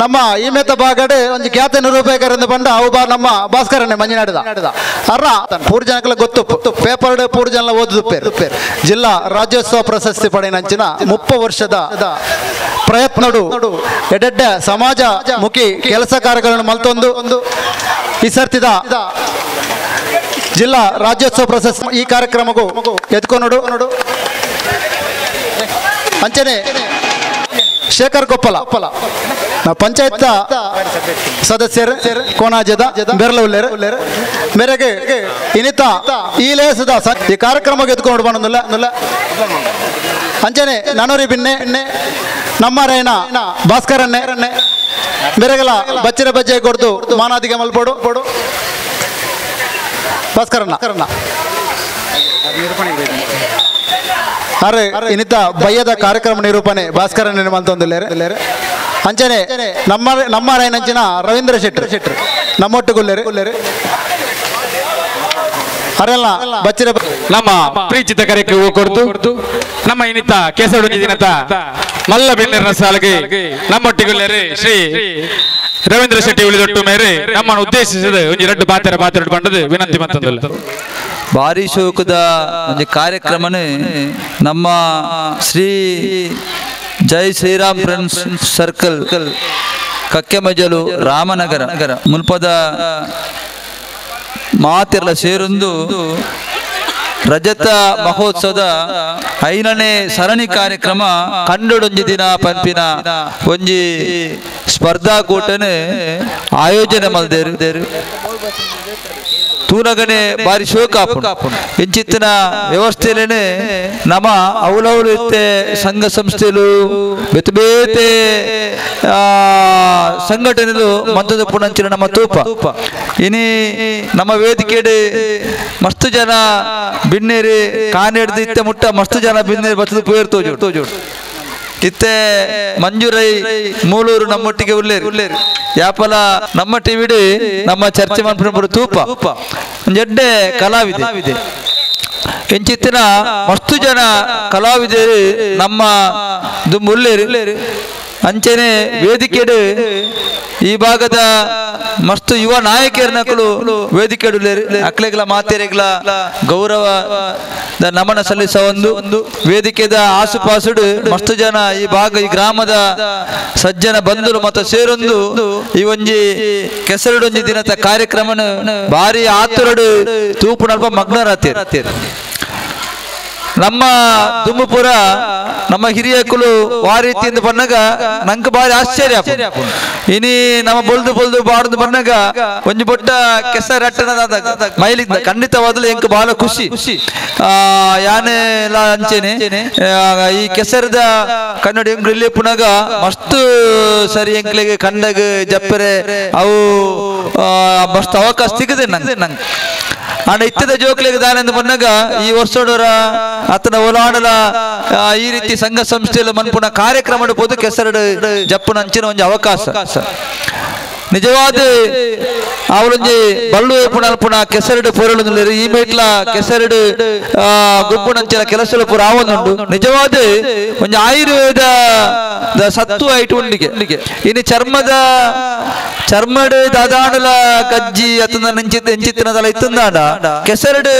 ನಮ್ಮ ಈಮೇತ ಬಾಗಡೆ ಒಂದು ಖ್ಯಾತ ನಿರೂಪಕರಿಂದ ಪಂಡ ಅವು ಬಾ ನಮ್ಮ ಭಾಸ್ಕರನ್ನೇ ಮಂಜುನಾಡಿದ ಅರ್ರ ಪೂರ್ ಜನಕ್ಕೆಲ್ಲ ಗೊತ್ತು ಪೇಪರ್ ಪೂರ್ ಜನ ಓದುದು ಜಿಲ್ಲಾ ರಾಜ್ಯೋತ್ಸವ ಪ್ರಶಸ್ತಿ ಪಡೆಯನಂಚಿನ 30 ವರ್ಷದ ಪ್ರಯತ್ನಡು ಎಡೆಡ್ಡ ಸಮಾಜ ಮುಖಿ ಕೆಲಸ ಕಾರ್ಯಗಳನ್ನು ಮಲ್ತೊಂದು ಈ ಸರ್ತಿದ ಜಿಲ್ಲಾ ರಾಜ್ಯೋತ್ಸವ ಪ್ರಶಸ್ತಿ ಈ ಕಾರ್ಯಕ್ರಮಕ್ಕೂ ಎತ್ಕೊನೋಡು ಅಂಚನೆ ಶೇಖರ್ ಕೊಪ್ಪಲ ಪಂಚಾಯತ್ ಸದಸ್ಯರು ಕೋನಾಜದ ಬೆರಲುಲ್ಲೇರು ಮೇರೆಗೆ ಇನ್ನಿತ ಈ ಲೇಸದ ಈ ಕಾರ್ಯಕ್ರಮಕ್ಕೆ ಎತ್ಕೊಂಡು ಬಂದಿಲ್ಲ ಅಂಚನೆ ನನೋರಿ ಬಿನ್ನೆ ನಮ್ಮ ರೇಣ ಭಾಸ್ಕರನ್ನೇ ಮೇರೆಗೆಲ್ಲ ಬಚ್ಚಿರ ಬಜ್ಜೆ ಕೊಡ್ದು ಮಾನಾದಿಗೆ ಮಲ್ಪೋಡು ಭಾಸ್ಕರಣ್ಣ ಅರೆ ಇನ್ನಿತ ಬಯ್ಯದ ಕಾರ್ಯಕ್ರಮ ನಿರೂಪಣೆ ಭಾಸ್ಕರಣ್ಣ ಮಂತೊಂದಿಲ್ಲೇರೆ ಅಂಚನೆ ನಮ್ಮ ನಮ್ಮ ರಾಯನಂಚಿನ ರವೀಂದ್ರ ಶೆಟ್ಟರ್ ಶೆಟ್ಟರ್ ನಮ್ಮೊಟ್ಟುಗುಲ್ಲೇರು ಅರೆಲ್ಲ ಬಚ್ಚಿರ ನಮ್ಮ ಪ್ರೀಚಿತ ಕರೆಕ್ಕೆ ಹೂ ಕೊಡ್ತು ನಮ್ಮ ಇನ್ನಿತ ಕೇಸವಡು ದಿನತ ಮಲ್ಲ ಬೆನ್ನೆರನ ಸಾಲಿಗೆ ನಮ್ಮೊಟ್ಟಿಗುಲ್ಲೇರಿ ಶ್ರೀ Ravindra Shetty ಉಳಿದೊಟ್ಟು ಮೇರೆ ನಮ್ಮನ್ನು ಉದ್ದೇಶಿಸಿದ ಒಂಜಿ ರಡ್ಡು ಪಾತ್ರ ಪಾತ್ರ ಪಂಡದು ವಿನಂತಿ ಮತ್ತೊಂದಿಲ್ಲ. ಭಾರಿ ಶೋಕದ ಒಂದು ಕಾರ್ಯಕ್ರಮನೇ ನಮ್ಮ ಶ್ರೀ ಜೈ ಶ್ರೀರಾಮ್ ಫ್ರೆಂಡ್ಸ್ ಸರ್ಕಲ್ ಕಕ್ಕೆಮಜಲು ರಾಮನಗರ ಮುಲ್ಪದ ಮಾತಿರಲ ಸೇರೊಂದು ರಜತ ಮಹೋತ್ಸವದ 5ನೇ ಸರಣಿ ಕಾರ್ಯಕ್ರಮ ಕಂಡೊಡೊಂಜಿ ದಿನ ಪಂಪಿನ ಒಂಜಿ ಸ್ಪರ್ಧಾಕೂಟನೆ ಆಯೋಜನೆ ಮಲ್ದೇರು. ತೂನಗನೆ ಬಾರಿ ಶೋಕ ಇಂಚಿತ್ತಿನ ವ್ಯವಸ್ಥೆಲೇನೆ ನಮ್ಮ ಅವಲವಲು ಇತ್ತೆ ಸಂಘ ಸಂಸ್ಥೆಲು ಬೇತೆ ಬೇತೆ ಸಂಘಟನೆಲು ಮಂತದ ಪುಣಂಚಿನ ನಮ್ಮ ತೂಪ ಇನಿ ನಮ್ಮ ವೇದಿಕೆಡೆ ಮಸ್ತು ಜನ ಬಿನ್ನೇರಿ ಕಾನೆಡ್ದು ಇತ್ತೆ ಮುಟ್ಟ ಮಸ್ತು ಜನ ಬಿನ್ನೇರಿ ಬತ್ತದ ಪೇರ್ ತೋಜು ತೋಜು ಇತ್ತೆ ಮಂಜುರೈ ಮೂಲೂರು ನಮ್ಮೊಟ್ಟಿಗೆ ಉಲ್ಲೇರು ಯಾಪಲ ನಮ್ಮ ಟಿವಿಡಿ ನಮ್ಮ ಚರ್ಚೆ ಮನ್ಪುರ ತೂಪ ಜಡ್ಡೆ ಕಲಾವಿದೆ ಇಂಚಿತ್ತಿನ ಮಸ್ತು ಜನ ಕಲಾವಿದರು ನಮ್ಮ ದುಂಬುಲ್ಲೇರು. ಅಂಚನೆ ವೇದಿಕೆಡು ಈ ಭಾಗದ ಮಸ್ತು ಯುವ ನಾಯಕರನಕಲು ವೇದಿಕೆಡುಲ್ಲೇರು ಅಕ್ಲೆಗ್ಲ ಮಾತೆರೆಗ್ಲ ಗೌರವ ನಮನ ಸಲ್ಲಿಸ ಒಂದು ವೇದಿಕೆದ ಆಸುಪಾಸುಡು ಮಸ್ತು ಜನ ಈ ಭಾಗ ಈ ಗ್ರಾಮದ ಸಜ್ಜನ ಬಂಧುಲು ಮತ್ತು ಸೇರೊಂದು ಈ ಒಂಜಿ ಕೆಸರುಡೊಂಜಿ ದಿನದ ಕಾರ್ಯಕ್ರಮನ ಭಾರಿ ಆತುರಡು ತೂಪುನಲ್ಪ ಮಗ್ನರಾತಿರ್. ನಮ್ಮ ದುಮ್ಮಪುರ ನಮ್ಮ ಹಿರಿಯಕುಲು ವಾರೀತಿಯಿಂದ ಬನ್ನಾಗ ನಂಗೆ ಬಾರಿ ಆಶ್ಚರ್ಯ. ಇನಿ ನಮ್ಮ ಬೊಲ್ದು ಬೊಲ್ದು ಬಾರ್ದು ಬನ್ನಾಗ ಒಂಜಿ ಬೊಟ್ಟ ಕೆಸರಟ್ಟನದ ಮೈಲಿದ್ದ ಖಂಡಿತವಾದಲು ಎಂಕ್ ಬಹಳ ಖುಷಿ. ಯಾನೆಲ್ಲ ಅಂಚೆನೆ ಈ ಕೆಸರದ ಕನ್ನಡ ಎಂಕ್ಲು ಇಲ್ಲಿ ಪುನಗ ಮಸ್ತ್ ಸರಿ ಎಂಕ್ಲಿಗೆ ಕಂಡಗ ಜಪ್ಪರೆ ಅವು ಮಸ್ತ್ ಅವಕಾಶ ಸಿಗದೆ ನಂಗೆ ನಂಗೆ. ಆಂಡ ಇತ್ತದ ಜೋಕ್ಲಿಗೆ ದಾನೆಂದು ಬನ್ನಾಗ ಈ ವರ್ಷಡೋರ ಆತನ ಓಲಾಡಲ ಈ ರೀತಿ ಸಂಘ ಸಂಸ್ಥೆಯಲ್ಲಿ ಮನ್ಪುನ ಕಾರ್ಯಕ್ರಮ ಪೋದು ಕೆಸರಡು ಜಪ್ಪುನ ಅಂಚಿನ ಒಂಜಿ ಅವಕಾಶ ನಿಜವಾದ ಅವಳೊಂಜಿ ಬಲ್ಲು ಪುಣ ಕೆಸರಡು ಪೊರಳು ಈ ಮೇಟ್ಲ ಕೆಸರಡು ಗುಂಪುನಂಚಿನ ಕೆಲಸಲು ಪೂರ ಆವೊಂದುಂಡು. ನಿಜವಾದ ಒಂಜಿ ಆಯುರ್ವೇದ ಸತ್ತು ಐಟು ಉಂಡಿಗೆ ಇನ್ನು ಚರ್ಮದ ಚರ್ಮಡು ದಾದಾಣಲ ಕಜ್ಜಿ ಅತನ ನೆಂಚಿತ್ತಿನದಲ್ಲ ಇತ್ತಂದಾಡ ಕೆಸರಡು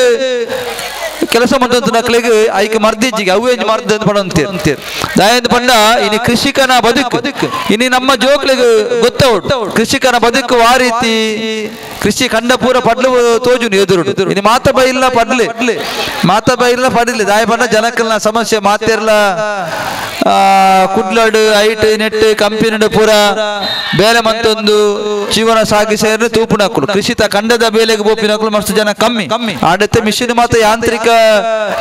ಕೆಲಸ ಮಂತನಕ್ಲಿಗೆ ಐಕೆ ಮರ್ದಿಜ್ಜಿಗೆ ಅವು ಎಂಜಿ ಮರ್ದು ಅಂತ ಪಡಂತೀರ್ ದಾಯಂದ ಪಂಡ ಇನಿ ಕೃಷಿಕನ ಬದುಕು ಇನಿ ನಮ್ಮ ಜೋಕ್ಲಿಗೆ ಗೊತ್ತೌಡು ಕೃಷಿಕನ ಬದುಕು ಆ ರೀತಿ ಕೃಷಿ ಕಂಡ ಪೂರ ಪಡ್ಲು ತೋಜುನು ಎದುರು ಇನಿ ಮಾತ ಬೈಲ್ಲ ಪಡ್ಲಿ ಮಾತ ಬೈಲ್ಲ ಪಡ್ಲಿ ದಾಯ ಪಂಡ ಜನಕಲ್ನ ಸಮಸ್ಯೆ ಮಾತಿರ್ಲ ಕುಡ್ಲಡು ಐಟ್ ನೆಟ್ ಕಂಪಿನಡು ಪೂರ ಬೇಲೆ ಮತ್ತೊಂದು ಜೀವನ ಸಾಗಿಸೇರು ತೂಪುನಕ್ಕಲು ಕೃಷಿತ ಕಂಡದ ಬೇಲೆಗೆ ಬೋಪಿನಕ್ಕಲು ಮಸ್ತು ಜನ ಕಮ್ಮಿ ಆಡತ್ತೆ ಮಿಷಿನ್ ಮಾತ್ರ ಯಾಂತ್ರಿಕ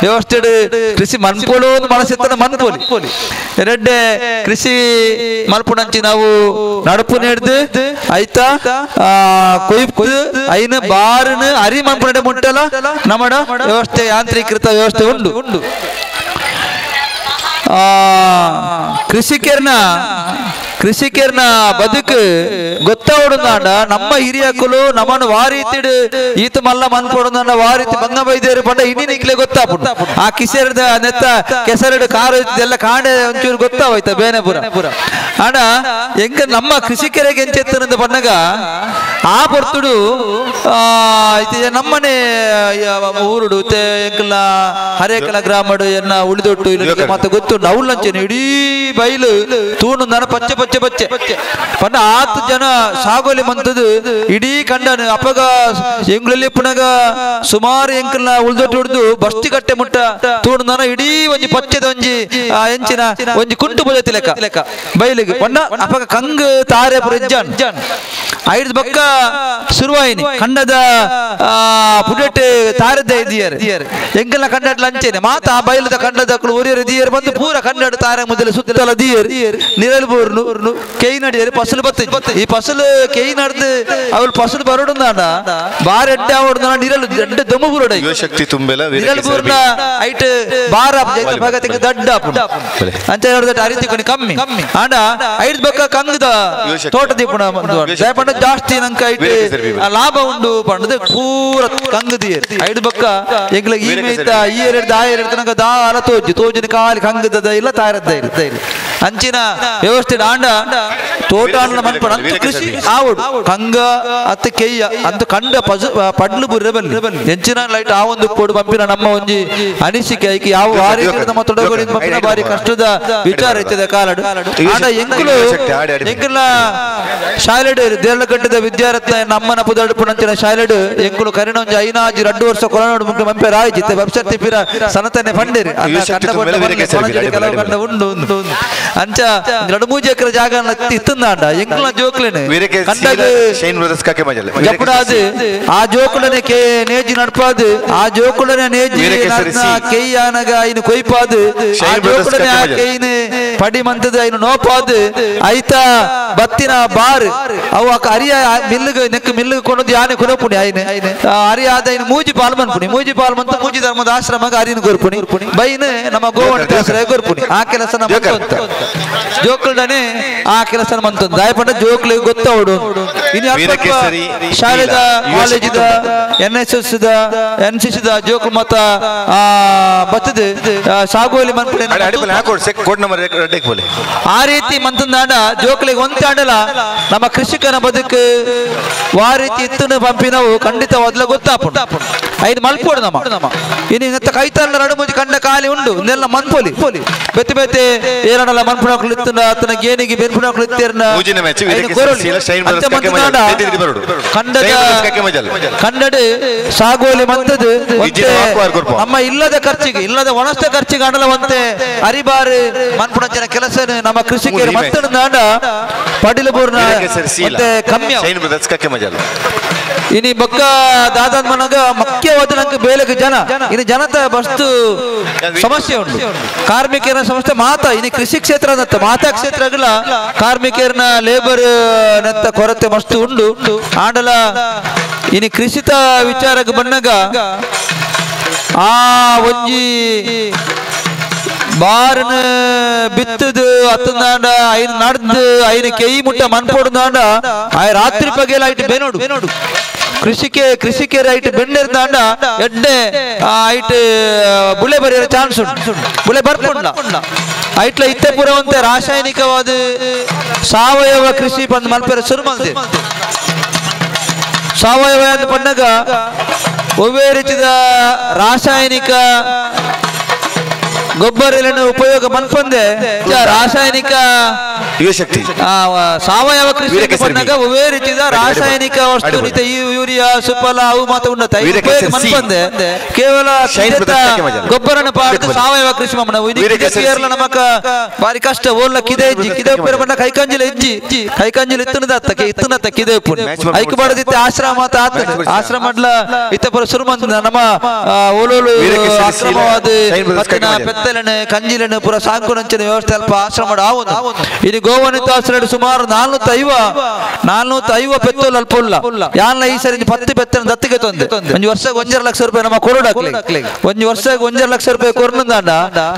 ವ್ಯವಸ್ಥೆ ಕೃಷಿ ಮನ್ಪೋಲು ಒಂದು ಮನಸ್ಸಿತ್ತನ ಮನ್ಪೋಲಿ ಎರಡ್ಡೆ ಕೃಷಿ ಮಲ್ಪುನಂಚಿ ನಾವು ನಡುಪು ನೆಡ್ದು ಆಯ್ತಾ ಕೊಯ್ಪು ಐನು ಬಾರನು ಅರಿ ಮನ್ಪುನಡೆ ಮುಟ್ಟಲ ನಮ್ಮಡ ವ್ಯವಸ್ಥೆ ಯಾಂತ್ರೀಕೃತ ವ್ಯವಸ್ಥೆ ಉಂಟು. ಕೃಷಿಕರ್ನ ಕೃಷಿಕರ್ನ ಬದುಕು ಗೊತ್ತಾವಡುಂದಾಂಡ ನಮ್ಮ ಹಿರಿಯಕುಲು ನಮ್ಮನ್ನು ವಾರೀತಿಡು ಈತ ಮಲ್ಲ ಮನ್ಪೊಡುಂದಾಂಡ ವಾರೀತಿ ಬಂಗ ಬೈದೇರು ಪಂಡ ಇನಿ ನಿಕ್ಲೆ ಗೊತ್ತಾಪುಂಡು. ಆ ಕಿಸೆರದ ನೆತ್ತ ಕೆಸರಡು ಕಾರು ಎಲ್ಲ ಕಾಂಡೆ ಒಂಚೂರು ಗೊತ್ತಾವೋಯ್ತ ಬೇನೆಪುರ ಆಂಡ ಎಂಕ ನಮ್ಮ ಕೃಷಿಕರಿಗೆ ಎಂಚೆತ್ತನಂದ ಪಣ್ಣಗ ಆ ಪೊರ್ತುಡು ನಮ್ಮನೆ ಊರುಡು ಎಂಕಲ್ನ ಹರೇಕಲ ಗ್ರಾಮಡು ಎನ್ನ ಉಳಿದೊಟ್ಟು ಇಲ್ಲ ಮತ್ತೆ ಗೊತ್ತುಂಡು ಅವ್ಲಂಚೆನೆ ಇಡೀ ಬೈಲು ತೂನು ನನ ಪಚ್ಚೆ ಪಚ್ಚೆ ಪಚ್ಚೆ ಪಂಡ ಆತು ಜನ ಸಾಗೋಲಿ ಮಂತದು ಇಡೀ ಕಂಡನು ಅಪಗ ಎಂಗ್ಲಲ್ಲಿ ಪುನಗ ಸುಮಾರು ಎಂಕಲ್ನ ಉಳಿದೊಟ್ಟು ಹಿಡಿದು ಬಸ್ತಿ ಕಟ್ಟೆ ಮುಟ್ಟ ತೂನು ನನ ಇಡೀ ಒಂಜಿ ಪಚ್ಚೆದ ಒಂಜಿ ಎಂಚಿನ ಒಂಜಿ ಕುಂಟು ಬುಜತಿ ಲೆಕ್ಕ ಬೈಲಿಗೆ ಪಂಡ ಅಪಗ ಕಂಗ್ ತಾರೆ ಪುರ ಐದು ಬಕ್ಕ ಶುರುವಾಯಿನಿ ಕಂಡದ ಪುಡಟೆ ತಾರದ್ದ ಇದೆಯರ್ ಎಂಕಲ್ನ ಕಂಡಟ್ಲ ಅಂಚೆನೆ ಮಾತ ಆ ಬೈಲದ ಕಂಡದ ಊರಿಯರ್ ದಿಯರ್ ಬಂದು ಪೂರ ಕಂಡಡು ತಾರೆ ಮೊದಲು ಸುತ್ತಲ ದಿಯರ್ ನಿರಲ್ ಬೋರ್ನು ಕೈ ನಡಿಯರು ಫಸಲು ಬತ್ತ ಈ ಫಸಲು ಕೈ ನಡ್ದು ಅವಳು ಫಸಲು ಬರೋಡುಂದಾಂಡ ಬಾರ್ ಎಡ್ಡೆ ಅವಡು ನಿರಲು ಎಡ್ಡೆ ದೊಮ್ಮ ಬುರುಡ ಶಕ್ತಿ ತುಂಬೆಲ್ಲ ನಿರಲ್ ಬೂರ್ನ ಐಟ್ ಬಾರ ಭಗತಿಗೆ ದಡ್ಡ ಅಂಚೆ ಅರಿತಿ ಕಮ್ಮಿ ಆಂಡ ಐದು ಬಕ್ಕ ಕಂಗದ ತೋಟ ದೀಪಣ ದಯಪಂಡ ದಾಯಪಂಡ ಜಾಸ್ತಿ ನಂಕ ಐಟ್ ಲಾಭ ಉಂಡು ಪಂಡದು ಪೂರ ಕಂಗದಿಯರ್ ಐದು ಬಕ್ಕ ಎಂಗ್ಲ ಈ ಮೇತ ಈ ಎರಡು ಆ ಎರಡು ತನಕ ದಾಲ ತೋಜಿ ತೋಜಿನ ಕಾಲಿ ಕಂಗದ ಇಲ್ಲ ತಾರದ್ದ ಇಲ್ಲ ಅಂಚಿನ ವ್ಯವಸ್ಥೆ ಆಂಡ ತೋಟ ಮನ್ಪಣ ಅಂತ ಕೃಷಿ ಆವಡು ಕಂಗ ಅತ್ತ ಕೆಯ್ಯ ಅಂತ ಕಂಡ ಪಜು ಪಡ್ಲು ಬುರ್ರೆ ಬಲ್ಲಿ ಎಂಚಿನ ಲೈಟ್ ಆ ಒಂದು ಪೋಡು ಪಂಪಿನ ನಮ್ಮ ಒಂಜಿ ಅನಿಸಿಕೆ ಐಕೆ ಯಾವ ವಾರಿ ನಮ್ಮ ತೊಡಗೋಡಿ ಪಂಪಿನ ಬಾರಿ ಕಷ್ಟದ ವಿಚಾರ ಇರ್ತದೆ ಕಾಲಡು ಆಂಡ ಎಂಕುಲು ಎಂಕುಲ ಶಾಲೆಡು ದೇರ್ಲಕಟ್ಟದ ವಿದ್ಯಾರತ್ನ ನಮ್ಮನ ಪುದಡುಪುಣಂಚಿನ ಶಾಲೆಡು ಎಂಕುಲು ಕರಿನ ಒಂಜಿ ಐನಾಜಿ 2 ವರ್ಷ ಕೊರೋನಾ ಮುಖ್ಯ ಮಂಪೆ ರಾಯ್ಜಿತ್ತೆ ವೆಬ್ಸೈಟ್ ತಿಪ್ಪಿರ ಸನತನೆ ಫಂಡೇರಿ ಕಂಡ ಉಂಡು ಉಂಡು ಅಂಚ 2-3 ಎಕರೆ ಜಾಗ ಇತ್ತಂದಾಂಡ ಎಂಕುಲ ಜೋಕ್ಲೇನೆ ಜಪುಡಾದು ಆ ಜೋಕುಲನೆ ಕೆ ನೇಜಿ ನಡ್ಪಾದು ಆ ಜೋಕುಲನೆ ನೇಜಿ ಕೆಯ್ಯಾನಗ ಐನು ಕೊಯ್ಪಾದು ಆ ಜೋಕುಲನೆ ಆ ಕೆಯ್ನ ಪಡಿ ಮಂತದ ಐನು ನೋಪಾದು ಐತ ಬತ್ತಿನ ಬಾರ್ ಅವು ಅರಿಯ ಮಿಲ್లుಗೆ ನೆಕ್ ಮಿಲ್లుಗೆ ಕೊನದು ಯಾನೆ ಕೊನಪುಣಿ ಐನೆ ಅರಿಯಾದ ಐನು ಮೂಜಿ ಪಾಲ್ ಮನ್ಪುಣಿ ಮೂಜಿ ಪಾಲ್ ಮಂತ ಮೂಜಿ ಧರ್ಮದ ಆಶ್ರಮಗ ಅರಿನ ಕೊರ್ಪುಣಿ ಬೈನ ನಮ್ಮ ಗೋವಣ ಆಶ್ರಯ ಕೊರ್ಪುಣಿ ಆ ಕೆಲಸ ನಮ್ಮ ಜೋಕುಲನೆ ಆ ಕೆಲಸ ಮಂತಂದು ದಾಯಪಂಡ ಜೋಕ್ಲಿಗೆ ಗೊತ್ತವಡು ಇನ್ನು ಶಾಲೆದ ಕಾಲೇಜಿದ N S S the N C C the joke ಮತ ಬತ್ತದ ಸಾಗುವಲಿ ಮನ್ಪುಣಿ ಆ ರೀತಿ ಮಂತಂದಾಂಡ ಜೋಕ್ಲಿಗೆ ಒಂತಾಂಡಲ ನಮ್ಮ ಕೃಷಿಕನ ಬದುಕು ವಾ ರೀತಿ ಇತ್ತು ಪಂಪಿನವು ಖಂಡಿತವಾದ್ಲ ಗೊತ್ತಾಪುಂಡು ಐದು ಮಲ್ಪೋಡು ನಮ್ಮ ಇನ್ನು ನೆತ್ತ ಕೈತಲ್ಲ ನಡುಮುಜಿ ಕಂಡ ಖಾಲಿ ಉಂಡು ನೆಲ್ಲ ಮನ್ಪೊಲಿ ಬೆತ್ತೆ ಬೆತ್ತೆ ಏನಲ್ಲ ಮನ್ಪುಣಕ್ಲು ಇತ್ತು ಆತನ ಗೇನಿಗೆ ಬೆನ್ಪುಣಕ್ಲು ಇತ್ತೇರ್ನ ಕಂಡದ ಕಂಡಡು ಸಾಗುವಲಿ ಮಂತದ್ದು ನಮ್ಮ ಇಲ್ಲದ ಖರ್ಚಿಗೆ ಇಲ್ಲದ ಒಣಸ್ತ ಖರ್ಚಿಗೆ ಅಂಡಲ ಒಂತೆ ಅರಿಬಾರು ಮನ್ಪುಣಂಚಿನ ಕೆಲಸ ನಮ್ಮ ಕೃಷಿಕರು ಮಂತಂಡ ಪಡಿಲು ಬೋರ್ನ ಕಮ್ಮಿ. ಇನಿ ಬೊಕ್ಕ ದಾದಾನ್ ಮನಗ ಮುಖ್ಯವಾದ ನಂಗೆ ಬೇಲೆಗೆ ಜನ ಇನ್ನು ಜನತ ಬಸ್ತು ಸಮಸ್ಯೆ ಉಂಟು. ಕಾರ್ಮಿಕರ ಸಮಸ್ಯೆ ಮಾತಾ ಇನಿ ಕೃಷಿ ಕ್ಷೇತ್ರ ನತ್ತ ಮಾತಾ ಕ್ಷೇತ್ರಗಳ ಕಾರ್ಮಿಕರನ ಲೇಬರ್ ನತ್ತ ಕೊರತೆ ಮಸ್ತು ಉಂಡು. ಆಂಡಲ ಇನಿ ಕೃಷಿತ ವಿಚಾರಕ್ಕೆ ಬನ್ನಗ ಆ ಒಂಜಿ ಬಾರನ ಬಿತ್ತದು ಅತ್ತಂದಾಂಡ ಐನು ನಡ್ದು ಐನು ಕೈ ಮುಟ್ಟ ಮನ್ಪೊಡ್ದಾಂಡ ಆ ರಾತ್ರಿ ಪಗೆಲ ಐಟ್ ಬೆನೋಡು ಕೃಷಿಕೆ ಕೃಷಿಕೆರ ಐಟ್ ಬೆಂಡೆರ್ದಾಂಡ ಎಡ್ಡೆ ಐಟ್ ಬುಳೆ ಬರೆಯೋ ಚಾನ್ಸ್ ಉಂಟು, ಬುಳೆ ಬರ್ಪುಂಡ. ಐಟ್ಲ ಇತ್ತೆ ಪೂರವಂತೆ ರಾಸಾಯನಿಕವಾದ ಸಾವಯವ ಕೃಷಿ ಬಂದು ಮಲ್ಪೆರ ಶುರು ಮಲ್ತೆ. ಸಾವಯವ ಅಂತ ಪಣ್ಣಗ ಒವ್ವೇ ರೀತಿಯ ರಾಸಾಯನಿಕ ಗೊಬ್ಬರಗಳನ್ನು ಉಪಯೋಗ ಮನ್ಪಂದೆ ರಾಸಾಯನಿಕ ಸಾವಯವ ಕೃಷಿ ಪಣ್ಣಗ ಒವ್ವೇ ರೀತಿಯ ರಾಸಾಯನಿಕ ವಸ್ತು ಯೂರಿಯಾ ಸುಫಲ ಅವು ಮಾತ್ರ ಉನ್ನತ ಉಪಯೋಗ ಮನ್ಪಂದೆ ಕೇವಲ ಗೊಬ್ಬರನ ಪಾಡ್ದು ಸಾವಯವ ಕೃಷಿ ಮಮ್ಮನ ನಮಕ ಬಾರಿ ಕಷ್ಟ. ಓಲ್ಲ ಕಿದೆ ಇಜ್ಜಿ ಕಿದೆ ಉಪ್ಪೇರ ಬಣ್ಣ ಕೈಕಂಜಿಲ ಇಜ್ಜಿ ಕೈಕಂಜಿಲ ಇತ್ತನದ ಇತ್ತನತ್ತ ಕಿದೆ ಉಪ್ಪು ಐಕು ಬಾಡದಿತ್ತೆ ಆಶ್ರಮ ಆತ ಆಶ್ರಮ ಇತ್ತ ಪುರ ಶುರು ನಮ್ಮ ಓಲೋಲು ಆಶ್ರಮವಾದ ಪೆತ್ತಲನೆ ಕಂಜಿಲನೆ ಪೂರ ಸಾಂಕುನಂಚಿನ ವ್ಯವಸ್ಥೆ ಅಲ್ಪ ಆಶ್ರಮ ಆವೊಂದು. ಇನ್ನು ಗೋವನಿತ ಆಶ್ರಯ ಸುಮಾರು 450 ಪೆತ್ತೋಲ್ ಅಲ್ಪ ಉಲ್ಲ ಯಾನ್ಲ ಈ ಸರಿ 10 ಪೆತ್ತನ ದತ್ತಿಗೆ ತಂದೆ ಒಂದು ವರ್ಷಕ್ಕೆ 1.5 ಲಕ್ಷ ರೂಪಾಯಿ ನಮ್ಮ ಕೊರಡಾಕ್ಲಿ ಒಂದು ವರ್ಷಕ್ಕೆ 1.5 ಲಕ್ಷ ರೂಪಾಯಿ ಕೊರನದಾಂಡ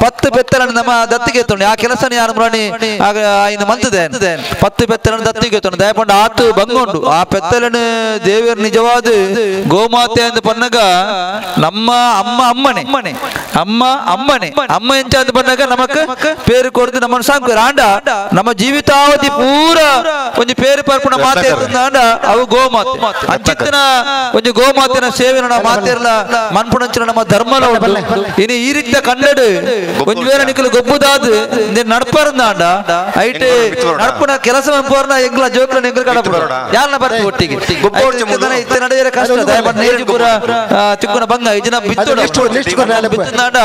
10 ಪೆತ್ತಲನ ನಮ್ಮ ದತ್ತಿಗೆ ತಂಡು ಆ ಕೆಲಸನ ಯಾರು ಮುರಾಣಿ ಆಗ ಇನ್ನು ಮಂತದೆ 10 ಪೆತ್ತಲನ ದತ್ತಿಗೆ ತಂಡು ದಯಪಂಡ ಆತು ಬಂಗುಂಡು ಆ ಪೆತ್ತಲನ ದೇವಿಯರ ನಿಜವಾದ ಗೋಮಾತೆ ಅಂತ ಪನ್ನಗ ನಮ್ಮ ಅಮ್ಮ ಅಮ್ಮನೆ ಅಮ್ಮ ಅಮ್ಮನೆ ಅಮ್ಮ ಎಂಚ ಅಂತ ಬಂದಾಗ ನಮಕ್ ಪೇರು ಕೊಡ್ದು ನಮ್ಮನ್ನು ಸಾಕು ರಾಂಡ ನಮ್ಮ ಜೀವಿತಾವಧಿ ಪೂರ ಒಂಜಿ ಪೇರು ಪರ್ಪುಣ ಮಾತೆ ಇರ್ತದಾಂಡ ಅವು ಗೋಮಾತೆ ಅಂಚಿತ್ತಿನ ಒಂಜಿ ಗೋಮಾತಿನ ಸೇವೆನ ನಾವು ಮಾತಿರಲ ಮನ್ಪುಣಂಚಿನ ನಮ್ಮ ಧರ್ಮಲ ಉಂಟು. ಇನ್ನು ಈ ರೀತಿಯ ಕನ್ನಡ ಒಂಜಿ ವೇಳೆ ನಿಕಲು ಗೊಬ್ಬುದಾದ್ ನಡ್ಪರಂದಾಂಡ ಐಟ್ ನಡ್ಪುಣ ಕೆಲಸ ಮನ್ಪೋರ್ನ ಎಂಗ್ಲ ಜೋಕ್ಲ ಎಂಗ್ಲ ಕಡಪು ಯಾರನ್ನ ಬರ್ತೀವಿ ಒಟ್ಟಿಗೆ ಇತ್ತ ನಡೆಯರೆ ಕಷ್ಟ ದಯಮಾಡಿ ಪೂರ ತಿಕ್ಕುನ ಬಂಗ ಇಜಿನ ಬಿತ್ತುಡ ಬಿತ್ತುದಾಂಡ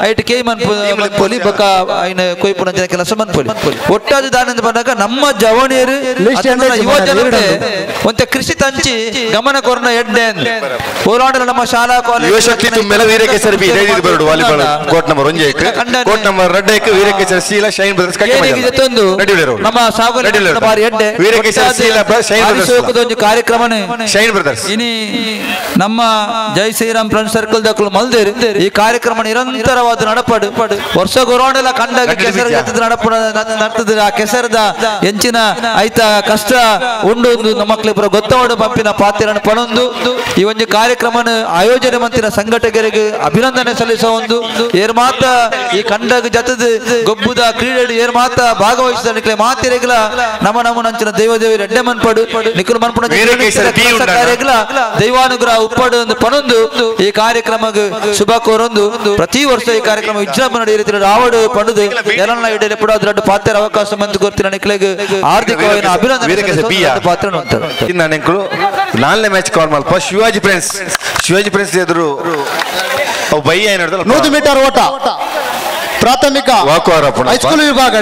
ಐಟ್ ಕೈ ಮನ್ಪೊಲಿ ಬೊಕ್ಕ ಐನ ಕೊಯ್ಪುಣಂಚಿನ ಕೆಲಸ ಮನ್ಪೊಲಿ. ಒಟ್ಟಾದ ದಾನಿಂದ ಬಂದಾಗ ನಮ್ಮ ಜವಣಿಯರು ಯುವ ಜನತೆ ಒಂತೆ ಕೃಷಿ ತಂಚಿ ಗಮನ ಕೊರನ ಎಡ್ಡೆ ಹೋರಾಡಲು ನಮ್ಮ ಶಾಲಾ ಕಾಲೇಜು ಯುವಶಕ್ತಿ ತುಂಬೆಲ್ಲ ವೀರಕೇಸರಿ ಬಿ ಬರಡು volleyball court number 1 court number 2 Veerakesari Sheela shine brothers ತಂದು ನಮ್ಮ ಸಾಗುವಳಿ ಬಾರಿ ಎಡ್ಡೆ ವೀರಕೇಸರಿ ಶೀಲಾ ಶೈನ್ ಬ್ರದರ್ಸ್ ಒಂದು ಕಾರ್ಯಕ್ರಮನೇ ಶೈನ್ ಬ್ರದರ್ಸ್. ಇನಿ ನಮ್ಮ ಜೈ ಶ್ರೀರಾಮ್ ಫ್ರೆಂಡ್ ಸರ್ಕಲ್ ದಕ್ಕಲು ಮಲ್ದೇರು ಈ ಕಾರ್ಯಕ್ರಮ ನಿರಂತರವಾದ ನಡಪಡು ವರ್ಷ ಗೊರೋಣೆಲ್ಲ ಕಂಡಾಗ ಕೆಸರು ನಡಪಡ ನಡ್ತದ ಆ ಕೆಸರದ ಎಂಚಿನ ಐತ ಕಷ್ಟ ಉಂಡು ನಮ್ಮಕ್ಲೆ ಪೂರ ಗೊತ್ತವಡು ಪಂಪಿನ ಪಾತ್ರನ ಪಣೊಂದು ಈ ಒಂದು ಕಾರ್ಯಕ್ರಮನ ಆಯೋಜನೆ ಮಂತಿನ ಸಂಘಟಕರಿಗೆ ಅಭಿನಂದನೆ ಸಲ್ಲಿಸುವ ಒಂದು ಏರ್ ಮಾತ ಈ ಕಂಡಗ ಜತದ ಗೊಬ್ಬುದ ಕ್ರೀಡೆ ಏರ್ ಮಾತ ಭಾಗವಹಿಸಿದ ನಿಕ್ಲೆ ಮಾತಿರೆಗ್ಲ ನಮ್ಮ ನಮ್ಮ ನಂಚಿನ ದೈವ ದೇವರು ಎಡ್ಡೆ ಮನ್ಪಡು ನಿಕುಲು ಮನ್ಪುಣ ಕಾರ್ಯಗಳ ದೈವಾನುಗ್ರಹ ಉಪ್ಪಡು ಒಂದು ಪಣೊಂದು ಈ ಕಾರ್ಯಕ್ರಮಕ್ಕೆ ಶುಭ ಕೋರೊಂದು ಪ್ರತಿ ವರ್ಷ ಈ ಕಾರ್ಯಕ್ರಮ ವಿಜೃಂಭಣೆ ಈ ರೀತಿ ರಾವಡು ಪಂಡುದು ಎಲ್ಲ ಇಡಲಿ ಕೂಡ ಅದರ ಪಾತ್ರ ಅವಕಾಶ ಮಂದು ಕೊರ್ತಿನ ನಿಕ್ಲೆಗ್ ಹಾರ್ದಿಕವಾದ ಅಭಿನಂದನೆ ಪಾತ್ರ ನಾಲ್ನೇ ಮ್ಯಾಚ್ ಕಾಲ್ ಮಲ್ಪ ಶಿವಾಜಿ ಪ್ರಿನ್ಸ್ ಶಿವಾಜಿ ಪ್ರಿನ್ಸ್ ಎದುರು ಬೈ 100 ಮೀಟರ್ ಓಟ ಪ್ರಾಥಮಿಕ ಹೈಸ್ಕೂಲ್ ವಿಭಾಗ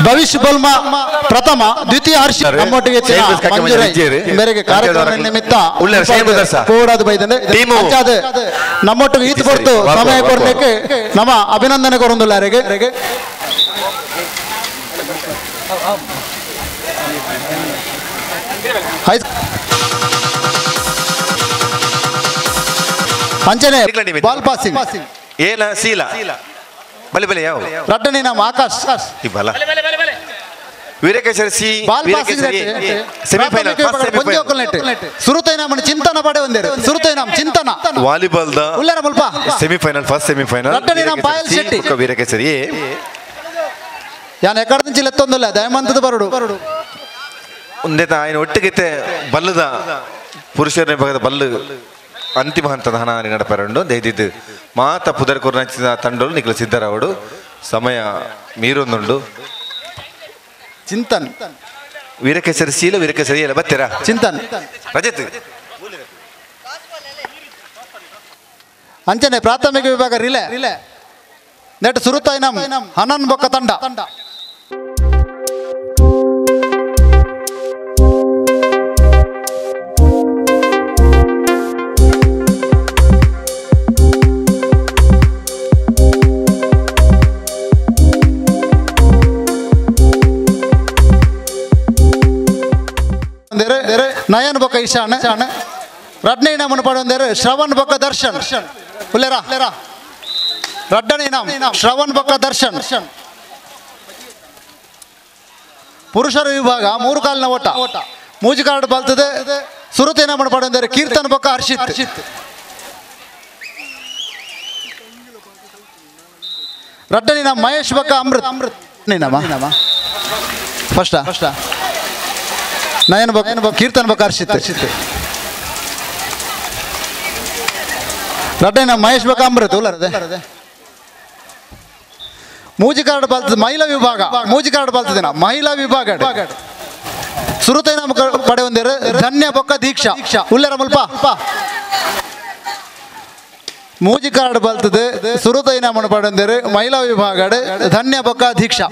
ಭವಿಷ್ಯ ಬಲ್ಮ ಪ್ರಥಮ ದ್ವಿತೀಯ ಹರ್ಷ ನಮ್ಮೊಟ್ಟಿಗೆ ಮೇರೆಗೆ ಕಾರ್ಯಕ್ರಮ ನಿಮಿತ್ತ ನಮ್ಮೊಟ್ಟಿಗೆ ಈತ್ ಕೊಡ್ತು ಸಮಯ ಕೊಡಲಿಕ್ಕೆ ನಮ್ಮ ಅಭಿನಂದನೆ ಕೊರೊಂದಿಲ್ಲ ಯಾರಿಗೆ. ಅಂಚನೆ ಬಾಲ್ ಪಾಸಿಂಗ್ ಏನ ಸೀಲ ಬಲೆ ಬಲೆ ಯಾವ ರಡ್ಡನೆ ನಮ್ಮ ಆಕಾಶ್ ಈ ಬಲ Veerakesari C Veerakesari semifinal first ಸುರುತೈನಾಮನ ಚಿಂತನ ಪಡೆ ಒಂದೇರು ಸುರುತೈನಾಮ್ ಚಿಂತನ ವಾಲಿಬಾಲ್ the ಉಲ್ಲರ ಮುಲ್ಪ semifinal first semifinal ರಡ್ಡನೆ ನಮ್ಮ ಪಾಯಲ್ ಶೆಟ್ಟಿ ವೀರಕೇಶರಿ ಯಾನ್ ಎಕಡ నుంచి ಲೆತ್ತೊಂದುಲ್ಲ ದಯಮಂತದ ಬರುಡು ಒಂದೇ ఆయన ಒಟ್ಟಿಗೆ ಬಲ್ಲದ ಪುರುಷರ ವಿಭಾಗದ ಬಲ್ಲು ಅಂತಿಮ ಹಂತದ ಹಣ ನಡಪರಂಡು ದೈದಿದ್ದು ಮಾತ ಪುದರ್ ಕೊರ್ನಚಿನ ತಂಡಲು ನಿಖಿಲ ಸಿದ್ದರಾವಡು ಸಮಯ ಮೀರೊಂದುಂಡು ಚಿಂತನ್ ವೀರಕೇಸರಿ ಶೀಲ ವೀರಕೇಸರಿ ಎಲ್ಲ ಬತ್ತೀರಾ ಚಿಂತನ್ ರಜತ್ ಅಂಚನೆ ಪ್ರಾಥಮಿಕ ವಿಭಾಗ ರಿಲೆ ನೆಟ್ ಸುರುತಾಯ್ನಂ ಹನನ್ ಬೊಕ್ಕ ತಂಡ ನಯನ್ ಬೊಕ್ಕ ಈಶಾನ್ ರಡ್ನೇ ಇನಾಮನ್ನು ಪಡೆದರೆ ಶ್ರವಣ್ ಬೊಕ್ಕ ದರ್ಶನ್ ಉಲ್ಲೇರಾ ರಡ್ಡನೇ ಇನಾಮ್ ಶ್ರವಣ್ ಬೊಕ್ಕ ದರ್ಶನ್. ಪುರುಷರ ವಿಭಾಗ ಮೂರು ಕಾಲಿನ ಓಟ ಮೂಜಿ ಕಾರ್ಡ್ ಬಲ್ತದೆ ಸುರುತ ಇನಾಮನ್ನು ಪಡೆದರೆ ಕೀರ್ತನ್ ಬೊಕ್ಕ ಹರ್ಷಿತ್. ರಡ್ಡನೇ ಇನಾಮ್ ಮಹೇಶ್ ಬೊಕ್ಕ ಅಮೃತ್. ಅಮೃತ್ ಇನಾಮ ಫಸ್ಟ್ ನಯನ್ ಬೊಕ್ಕ ಕೀರ್ತನ್ ಬೊಕ್ಕ ಹರ್ಷಿತ್. ರಡ್ಡನ ಮಹೇಶ್ ಬೊಕ್ಕ ಅಮೃತ್ ಉಲ್ಲರದೆ ಮೂಜಿ ಕಾರ್ಡ್ ಬಲ್ತದೆ ಮಹಿಳಾ ವಿಭಾಗ ಮೂಜಿ ಕಾರ್ಡ್ ಬಲ್ತದೆ ಮಹಿಳಾ ವಿಭಾಗ ಸುರುತೈನ ಪಡೆ ಒಂದೇರು ಧನ್ಯ ಬೊಕ್ಕ ದೀಕ್ಷಾ ಉಲ್ಲರ ಮುಲ್ಪ ಮೂಜಿ ಕಾರ್ಡ್ ಬಲ್ತದೆ ಸುರುತೈನ ಪಡೆಂದೇರು ಮಹಿಳಾ ವಿಭಾಗ ಧನ್ಯ ಬೊಕ್ಕ ದೀಕ್ಷಾ.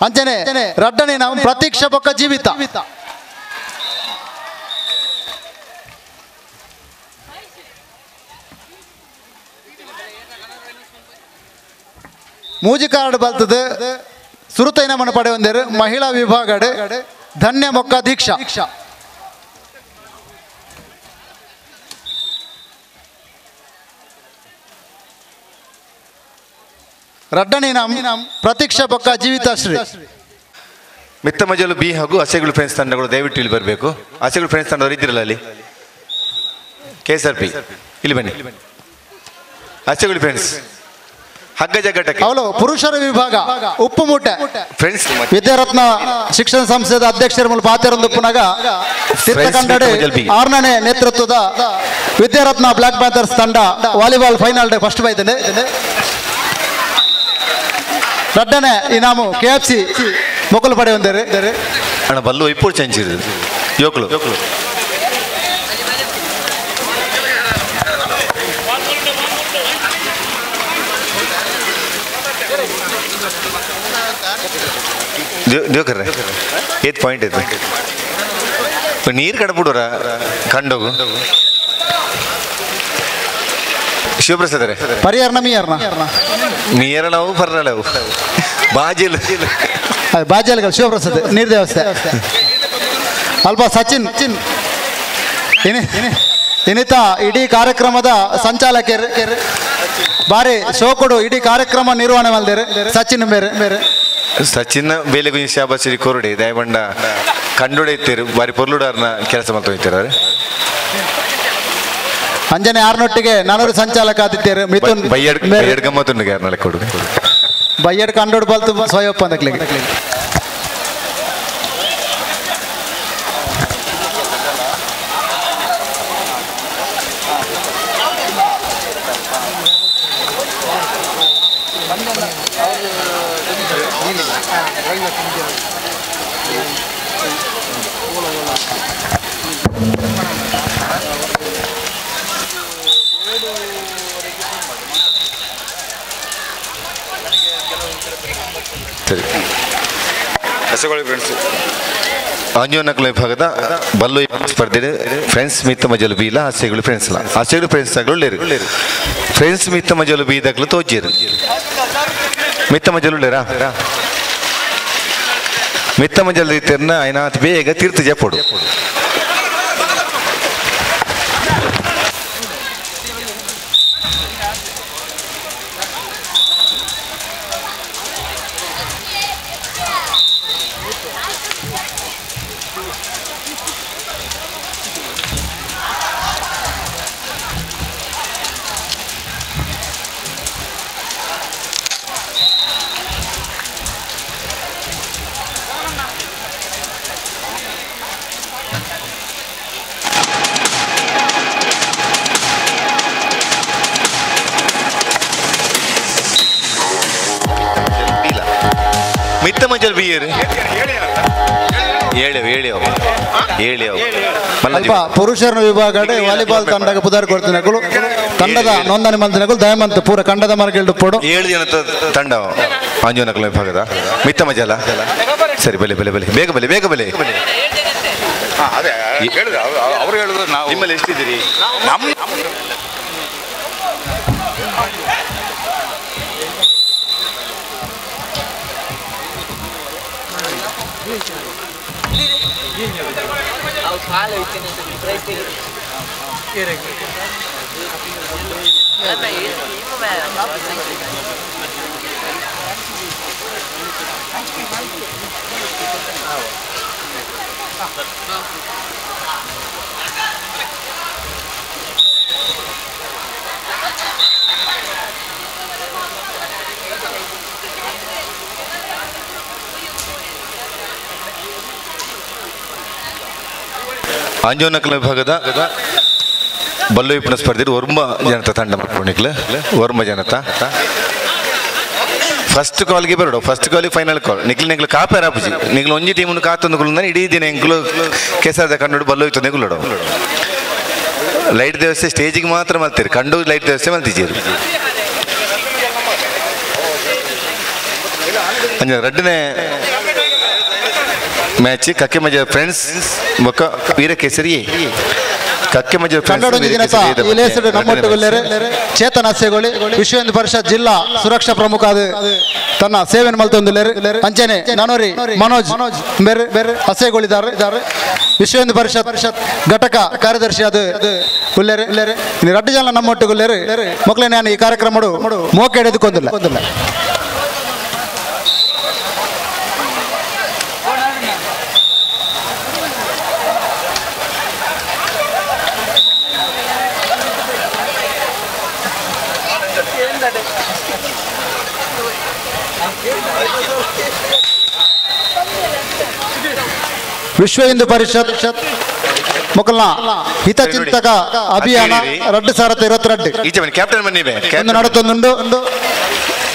ಅಂಚನೆ ರಡ್ಡನೆ ನಾವು ಪ್ರತೀಕ್ಷಾ ಬೊಕ್ಕ ಜೀವಿತ. ಮೂಜಿ ಕಾರ್ಡ್ ಬಲ್ತದೆ ಸುರುತೈನ ಪಡೆ ಒಂದೇರು ಮಹಿಳಾ ವಿಭಾಗ ಧನ್ಯ ಬೊಕ್ಕ ದೀಕ್ಷಾ. ರಡ್ಡನೆ ನಾಮ್ ಪ್ರತೀಕ್ಷಾ ಬೊಕ್ಕ ಜೀವಿತಾಶ್ರೀ. ಮಿತ್ತಮಜಲು ಬಿ ಹಾಗೂ ಅಸೆಗಳು ಫ್ರೆಂಡ್ಸ್ ತಂಡಗಳು ದಯವಿಟ್ಟು ಇಲ್ಲಿ ಬರಬೇಕು. ಅಸೆಗಳು ಫ್ರೆಂಡ್ಸ್ ತಂಡವರು ಇದ್ದಿರಲ್ಲ ಅಲ್ಲಿ ಕೆ ಎಸ್ ಆರ್ ಪಿ ಇಲ್ಲಿ ಬನ್ನಿ. ಅಸೆಗಳು ಫ್ರೆಂಡ್ಸ್ ಹಗ್ಗ ಜಗ್ಗಟಕ್ಕೆ ಅವಳು ಪುರುಷರ ವಿಭಾಗ ಉಪ್ಪು ಮೂಟೆ ಫ್ರೆಂಡ್ಸ್ ವಿದ್ಯಾರತ್ನ ಶಿಕ್ಷಣ ಸಂಸ್ಥೆಯ ಅಧ್ಯಕ್ಷರ ಮೂಲಕ ಪಾತೆರೊಂದು ಪುನಗ ತೀರ್ಥಖಂಡಡೆ ಆರನೇ ನೇತೃತ್ವದ ವಿದ್ಯಾರತ್ನ ಬ್ಲಾಕ್ ಪ್ಯಾಂಥರ್ಸ್ ತಂಡ ವಾಲಿಬಾಲ್ ಫೈನಲ್ ಡೇ ಫಸ್ಟ್ ಬೈತದೆ. ರಡ್ಡನೆ ಇನಾಮು ಕೆ ಎಫ್ ಸಿ ಮೊಕಲು ಪಡೆ ಒಂದೇರು ಅಣ್ಣ ಬಲ್ಲು ಇಪ್ಪು ಚಂಚಿರು ಯೋಕಲು ದೇವಕರ್ರೆ ಏತ್ ಪಾಯಿಂಟ್ ಐತೆ ನೀರು ಕಡಬಿಡೋರ ಕಂಡೋಗು ಶಿವಪ್ರಸಾದ್ ಪರಿಹಾರ ಮೀಯರ್ನ ಮೀಯರ ನಾವು ಪರ್ರಳವು ಬಾಜಿಲ್ ಬಾಜಲ್ಗಳು ಶಿವಪ್ರಸಾದ್ ನೀರು ದೇವಸ್ಥೆ ಅಲ್ಪ ಸಚಿನ್ ಇನ್ನಿತ ಇಡೀ ಕಾರ್ಯಕ್ರಮದ ಸಂಚಾಲಕರು ಬಾರಿ ಸೋಕುಡು ಇಡೀ ಕಾರ್ಯಕ್ರಮ ನಿರ್ವಹಣೆ ಮಲ್ದೇರು ಸಚಿನ್ ಬೇರೆ ಬೇರೆ ಸಚಿನ್ ಬೇಲೆಗುಂಜಿ ಶಾಬಾಸಿರಿ ಕೋರುಡಿ ದಯಬಂಡ ಕಂಡುಡೆ ಇತ್ತೀರು ಬಾರಿ ಪೊರ್ಲುಡಾರ್ನ ಕೆಲಸ ಮಾಡ್ತಾ ಇರ್ತಾರೆ. ಅಂಜನೆ ಆರ್ನೊಟ್ಟಿಗೆ ನಾನೂರು ಸಂಚಾಲಕ ಆದಿತ್ಯರು ಮಿಥುನ್ ಬೈಯಡ್ ಗಮ್ಮತ್ತುಂಡು ಯಾರನ್ನೆಲ್ಲ ಕೊಡು ಬೈಯಡ್ ಕಂಡೋಡ್ ಬಲ್ತು ಸ್ವಯಪ್ಪ ಅಂದಕ್ಲಿಗೆ. ಸರಿ ಅಂಜೋನಕಲ ವಿಭಾಗದ ಬಲ್ಲು ಸ್ಪರ್ಧೆ ಫ್ರೆಂಡ್ಸ್ ಮಿತ್ತ ಮಜಲು ಬೀಲ ಆಸೆಗಳು ಫ್ರೆಂಡ್ಸ್ ಲ ಆಸೆಗಳು ಫ್ರೆಂಡ್ಸ್ ಆಗಲು ಫ್ರೆಂಡ್ಸ್ ಮಿತ್ತ ಮಜಲು ಬೀದಕ್ಲು ತೋಜಿರು ಮಿತ್ತ ಮಜಲು ಮಿತ್ತ ಮಜಲು ತೆರ್ನ ಐನಾತ್ ಬೇಗ ತೀರ್ಥ ಜಪೋಡು. ಮಿತ್ತ ಮಜಲ್ ಬಿಯರ್ ಏಳು ಏಳು ಏಳು ಅಲ್ಪ ಪುರುಷರ ವಿಭಾಗ ವಾಲಿಬಾಲ್ ತಂಡಕ್ಕೆ ಪುದಾರ್ ಕೊಡ್ತಿನಗಳು ತಂಡದ ನೋಂದಣಿ ಮಂತ್ರಿಗಳು ದಯಮಂತ್ ಪೂರ ಕಂಡದ ಮರಗಿಲ್ಡು ಪೋಡು 7 ಜನದ ತಂಡ ಅಂಜೋನಕಲ ವಿಭಾಗದ ಮಿತ್ತ ಮಜಲ. ಸರಿ ಬಲೆ ಬಲೆ ಬಲೆ ಬೇಗ ಬಲೆ ಬೇಗ ಬಲೆ. ಅದೇ ಹೇಳಿದ್ರು ಅವರು ಹೇಳಿದ್ರು ನಾವು ನಿಮ್ಮಲ್ಲಿ ಎಷ್ಟಿದ್ದೀರಿ? ನಮ್ಮ ಅಂಜೋನಕಲ ವಿಭಾಗದ ಬಲ್ಲು ವಿಪಣ ಸ್ಪರ್ಧೆ ವರ್ಮ ಜನತಾ ತಂಡ ಮಾಡ್ಕೊಂಡಿಕ್ಲ ವರ್ಮ ಜನತಾ ಫಸ್ಟ್ ಕಾಲ್ಗೆ ಬರೋಡು ಫಸ್ಟ್ ಕಾಲಿಗೆ ಫೈನಲ್ ಕಾಲ್ ನಿಕ್ಲು ನಿಕ್ಲು ಕಾಪೇರ ಆಪುಜಿ ನಿಕ್ಲು ಒಂಜಿ ಟೀಮ್ನು ಕಾತೊಂದು ಕುಲ್ಲುಂದಾನೆ ಇಡೀ ದಿನ ಎಂಕ್ಲು ಕೆಸರದ ಕಂಡು ಬಲ್ಲು ಇತ್ತು ನಿಗುಲೋಡು ಲೈಟ್ ದೇವಸ್ಥೆ ಸ್ಟೇಜಿಗೆ ಮಾತ್ರ ಮಲ್ತೀರಿ ಕಂಡು ಲೈಟ್ ದೇವಸ್ಥೆ ಮಲ್ತಿದ್ದೀರಿ. ಅಂಜ ರಡ್ಡನೇ ಮ್ಯಾಚ್ ಕಕ್ಕೆ ಮಜ ಫ್ರೆಂಡ್ಸ್ ಬೊಕ್ಕ ವೀರಕೇಸರಿ ಕಕ್ಕೆ ಮಜ ಚೇತನ ಅಸ್ಸೆಗೊಳಿ ವಿಶ್ವ ಹಿಂದೂ ಪರಿಷತ್ ಜಿಲ್ಲಾ ಸುರಕ್ಷಾ ಪ್ರಮುಖ ತನ್ನ ಸೇವೆಯನ್ನು ಮಲ್ತೊಂದುಲ್ಲೆರ್ ಅಂಚನೆ ನನೋರಿ ಮನೋಜ್ ಬೇರೆ ಬೇರೆ ಅಸ್ಸೆಗೊಳಿದ್ದಾರೆ ವಿಶ್ವ ಹಿಂದೂ ಪರಿಷತ್ ಘಟಕ ಕಾರ್ಯದರ್ಶಿ ಅದು ಉಲ್ಲೇರೆ ಉಲ್ಲೇರೆ ರಡ್ಡು ಜನ ನಮ್ಮೊಟ್ಟುಗುಲ್ಲೇರು ಮಕ್ಕಳೇ ನಾನು ಈ ಕಾರ್ಯಕ್ರಮ ಮೋಕೆ ಹಿಡಿದುಕೊಂಡಿಲ್ಲ. ವಿಶ್ವ ಹಿಂದೂ ಪರಿಷತ್ ಮೊಕಲ್ನ ಹಿತಚಿಂತಕ ಅಭಿಯಾನ 2022 ಕ್ಯಾಪ್ಟನ್ ಬನ್ನಿ ನಡತೊಂದುಂಡು.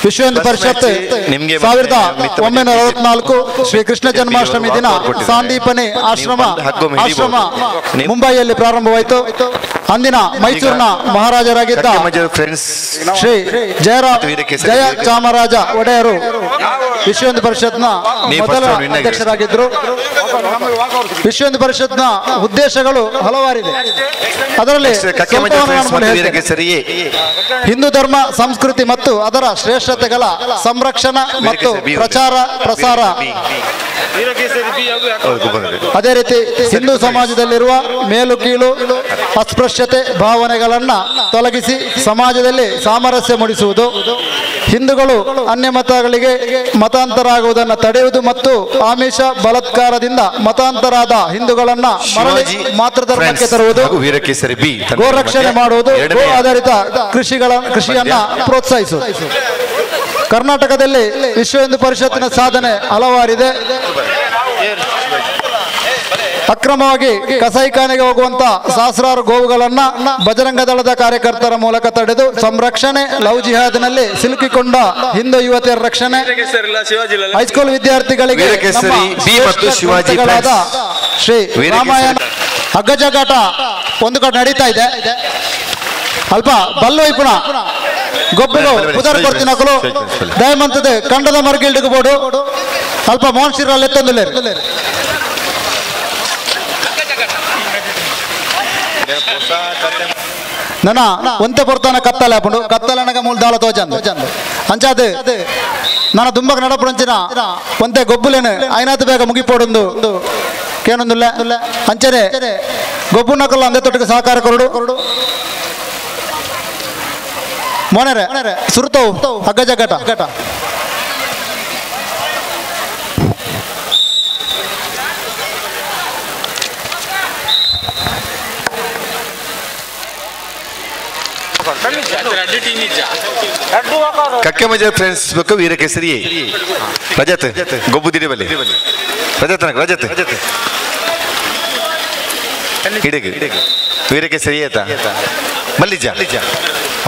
ವಿಶ್ವ ಹಿಂದೂ ಪರಿಷತ್ 1964 ಶ್ರೀ ಕೃಷ್ಣ ಜನ್ಮಾಷ್ಟಮಿ ದಿನ ಸಾಂದೀಪನಿ ಆಶ್ರಮ ಮುಂಬೈಯಲ್ಲಿ ಪ್ರಾರಂಭವಾಯಿತು. ಅಂದಿನ ಮೈಸೂರಿನ ಮಹಾರಾಜರಾಗಿದ್ದ ಶ್ರೀ ಜಯ ಚಾಮರಾಜ ಒಡೆಯರು ವಿಶ್ವ ಹಿಂದೂ ಪರಿಷತ್ನ ಮೊದಲ ಅಧ್ಯಕ್ಷರಾಗಿದ್ದರು. ವಿಶ್ವ ಹಿಂದೂ ಪರಿಷತ್ನ ಉದ್ದೇಶಗಳು ಹಲವಾರಿದೆ. ಅದರಲ್ಲಿ ಹಿಂದೂ ಧರ್ಮ, ಸಂಸ್ಕೃತಿ ಮತ್ತು ಅದರ ಶ್ರೇಷ್ಠತೆಗಳ ಸಂರಕ್ಷಣಾ ಮತ್ತು ಪ್ರಚಾರ ಪ್ರಸಾರ, ಅದೇ ರೀತಿ ಹಿಂದೂ ಸಮಾಜದಲ್ಲಿರುವ ಮೇಲು ಕೀಳು, ಅಸ್ಪೃಶ್ಯತೆ ವೈದ್ವಿಷ್ಯತೆ ಭಾವನೆಗಳನ್ನು ತೊಲಗಿಸಿ ಸಮಾಜದಲ್ಲಿ ಸಾಮರಸ್ಯ ಮೂಡಿಸುವುದು, ಹಿಂದೂಗಳು ಅನ್ಯ ಮತಗಳಿಗೆ ಮತಾಂತರ ಆಗುವುದನ್ನು ತಡೆಯುವುದು ಮತ್ತು ಆಮಿಷ ಬಲಾತ್ಕಾರದಿಂದ ಮತಾಂತರಾದ ಹಿಂದೂಗಳನ್ನು ಮರಳಿ ಮಾತೃಧರ್ಮಕ್ಕೆ ತರುವುದು, ಗೋರಕ್ಷಣೆ ಮಾಡುವುದು, ಗೋ ಆಧಾರಿತ ಕೃಷಿಯನ್ನು ಪ್ರೋತ್ಸಾಹಿಸುವುದು. ಕರ್ನಾಟಕದಲ್ಲಿ ವಿಶ್ವ ಹಿಂದೂ ಪರಿಷತ್ತಿನ ಸಾಧನೆ ಹಲವಾರಿದೆ. ಅಕ್ರಮವಾಗಿ ಕಸಾಯಿಖಾನೆಗೆ ಹೋಗುವಂತ ಸಹಸ್ರಾರು ಗೋವುಗಳನ್ನು ಬಜರಂಗ ದಳದ ಕಾರ್ಯಕರ್ತರ ಮೂಲಕ ತಡೆದು ಸಂರಕ್ಷಣೆ, ಲವ್ ಜಿಹಾದ್ನಲ್ಲಿ ಸಿಲುಕಿಕೊಂಡ ಹಿಂದೂ ಯುವತಿಯರ ರಕ್ಷಣೆ, ಹೈಸ್ಕೂಲ್ ವಿದ್ಯಾರ್ಥಿಗಳಿಗೆ ಶ್ರೀ ರಾಮಾಯಣ ಹಗ್ಗಜಗಾಟ ಒಂದು ಕಡೆ ನಡೀತಾ ಇದೆ. ಅಲ್ಪ ಬಲ್ಲು ಇಪ್ಪುನ ಗೊಬ್ಬರು ಪುದರ್ ಕೊಡ್ತಿನಕಲು ದಯಮಂತದ ಕಂಡದ ಮರ್ಗಿಲ್ಡಿಗೆ ಬೋಡು ಅಲ್ಪ ಮೋಹನ್ ಶಿರಲ್ಲಿ ಎತ್ತೊಂದಿಲ್ಲ. ನನ್ನ ಒಂತೆ ಪೊರ್ತಾನ ಕತ್ತಲೆ ಹಾಪುಂಡು ಕತ್ತಲನಗ ಮೂಲ ದಾಳ ತೋಜಂದು ಅಂಚಾದ ನನ್ನ ದುಂಬಕ ನಡಪುರಂಚಿನ ಒಂತೆ ಗೊಬ್ಬುಲೇನು ಐನಾತು ಬೇಗ ಮುಗಿಪೋಡೊಂದು ಕೇನೊಂದುಲ್ಲ. ಅಂಚನೆ ಗೊಬ್ಬು ನಕಲು ಅಂದೆ ತೊಟ್ಟಿಗೆ ಸಹಕಾರ ಕೊರಡು ಮೋನೆರೆ ಸುರುತವು ಹಗ್ಗ ಜಗ್ಗಟ. ಕಕ್ಕೆ ಮಜಾ ಫ್ರೆಂಡ್ಸ್ ಬೇಕು ವೀರಕೇಸರಿ ರಜತ್ ಗೊಬ್ಬು ದಿರಿಬಲಿ ರಜತ್ ರಜತ್ ಹಿಡಿಗೆ ವೀರಕೇಸರಿ ಆಯ್ತಾ ಮಲ್ಲಿಜ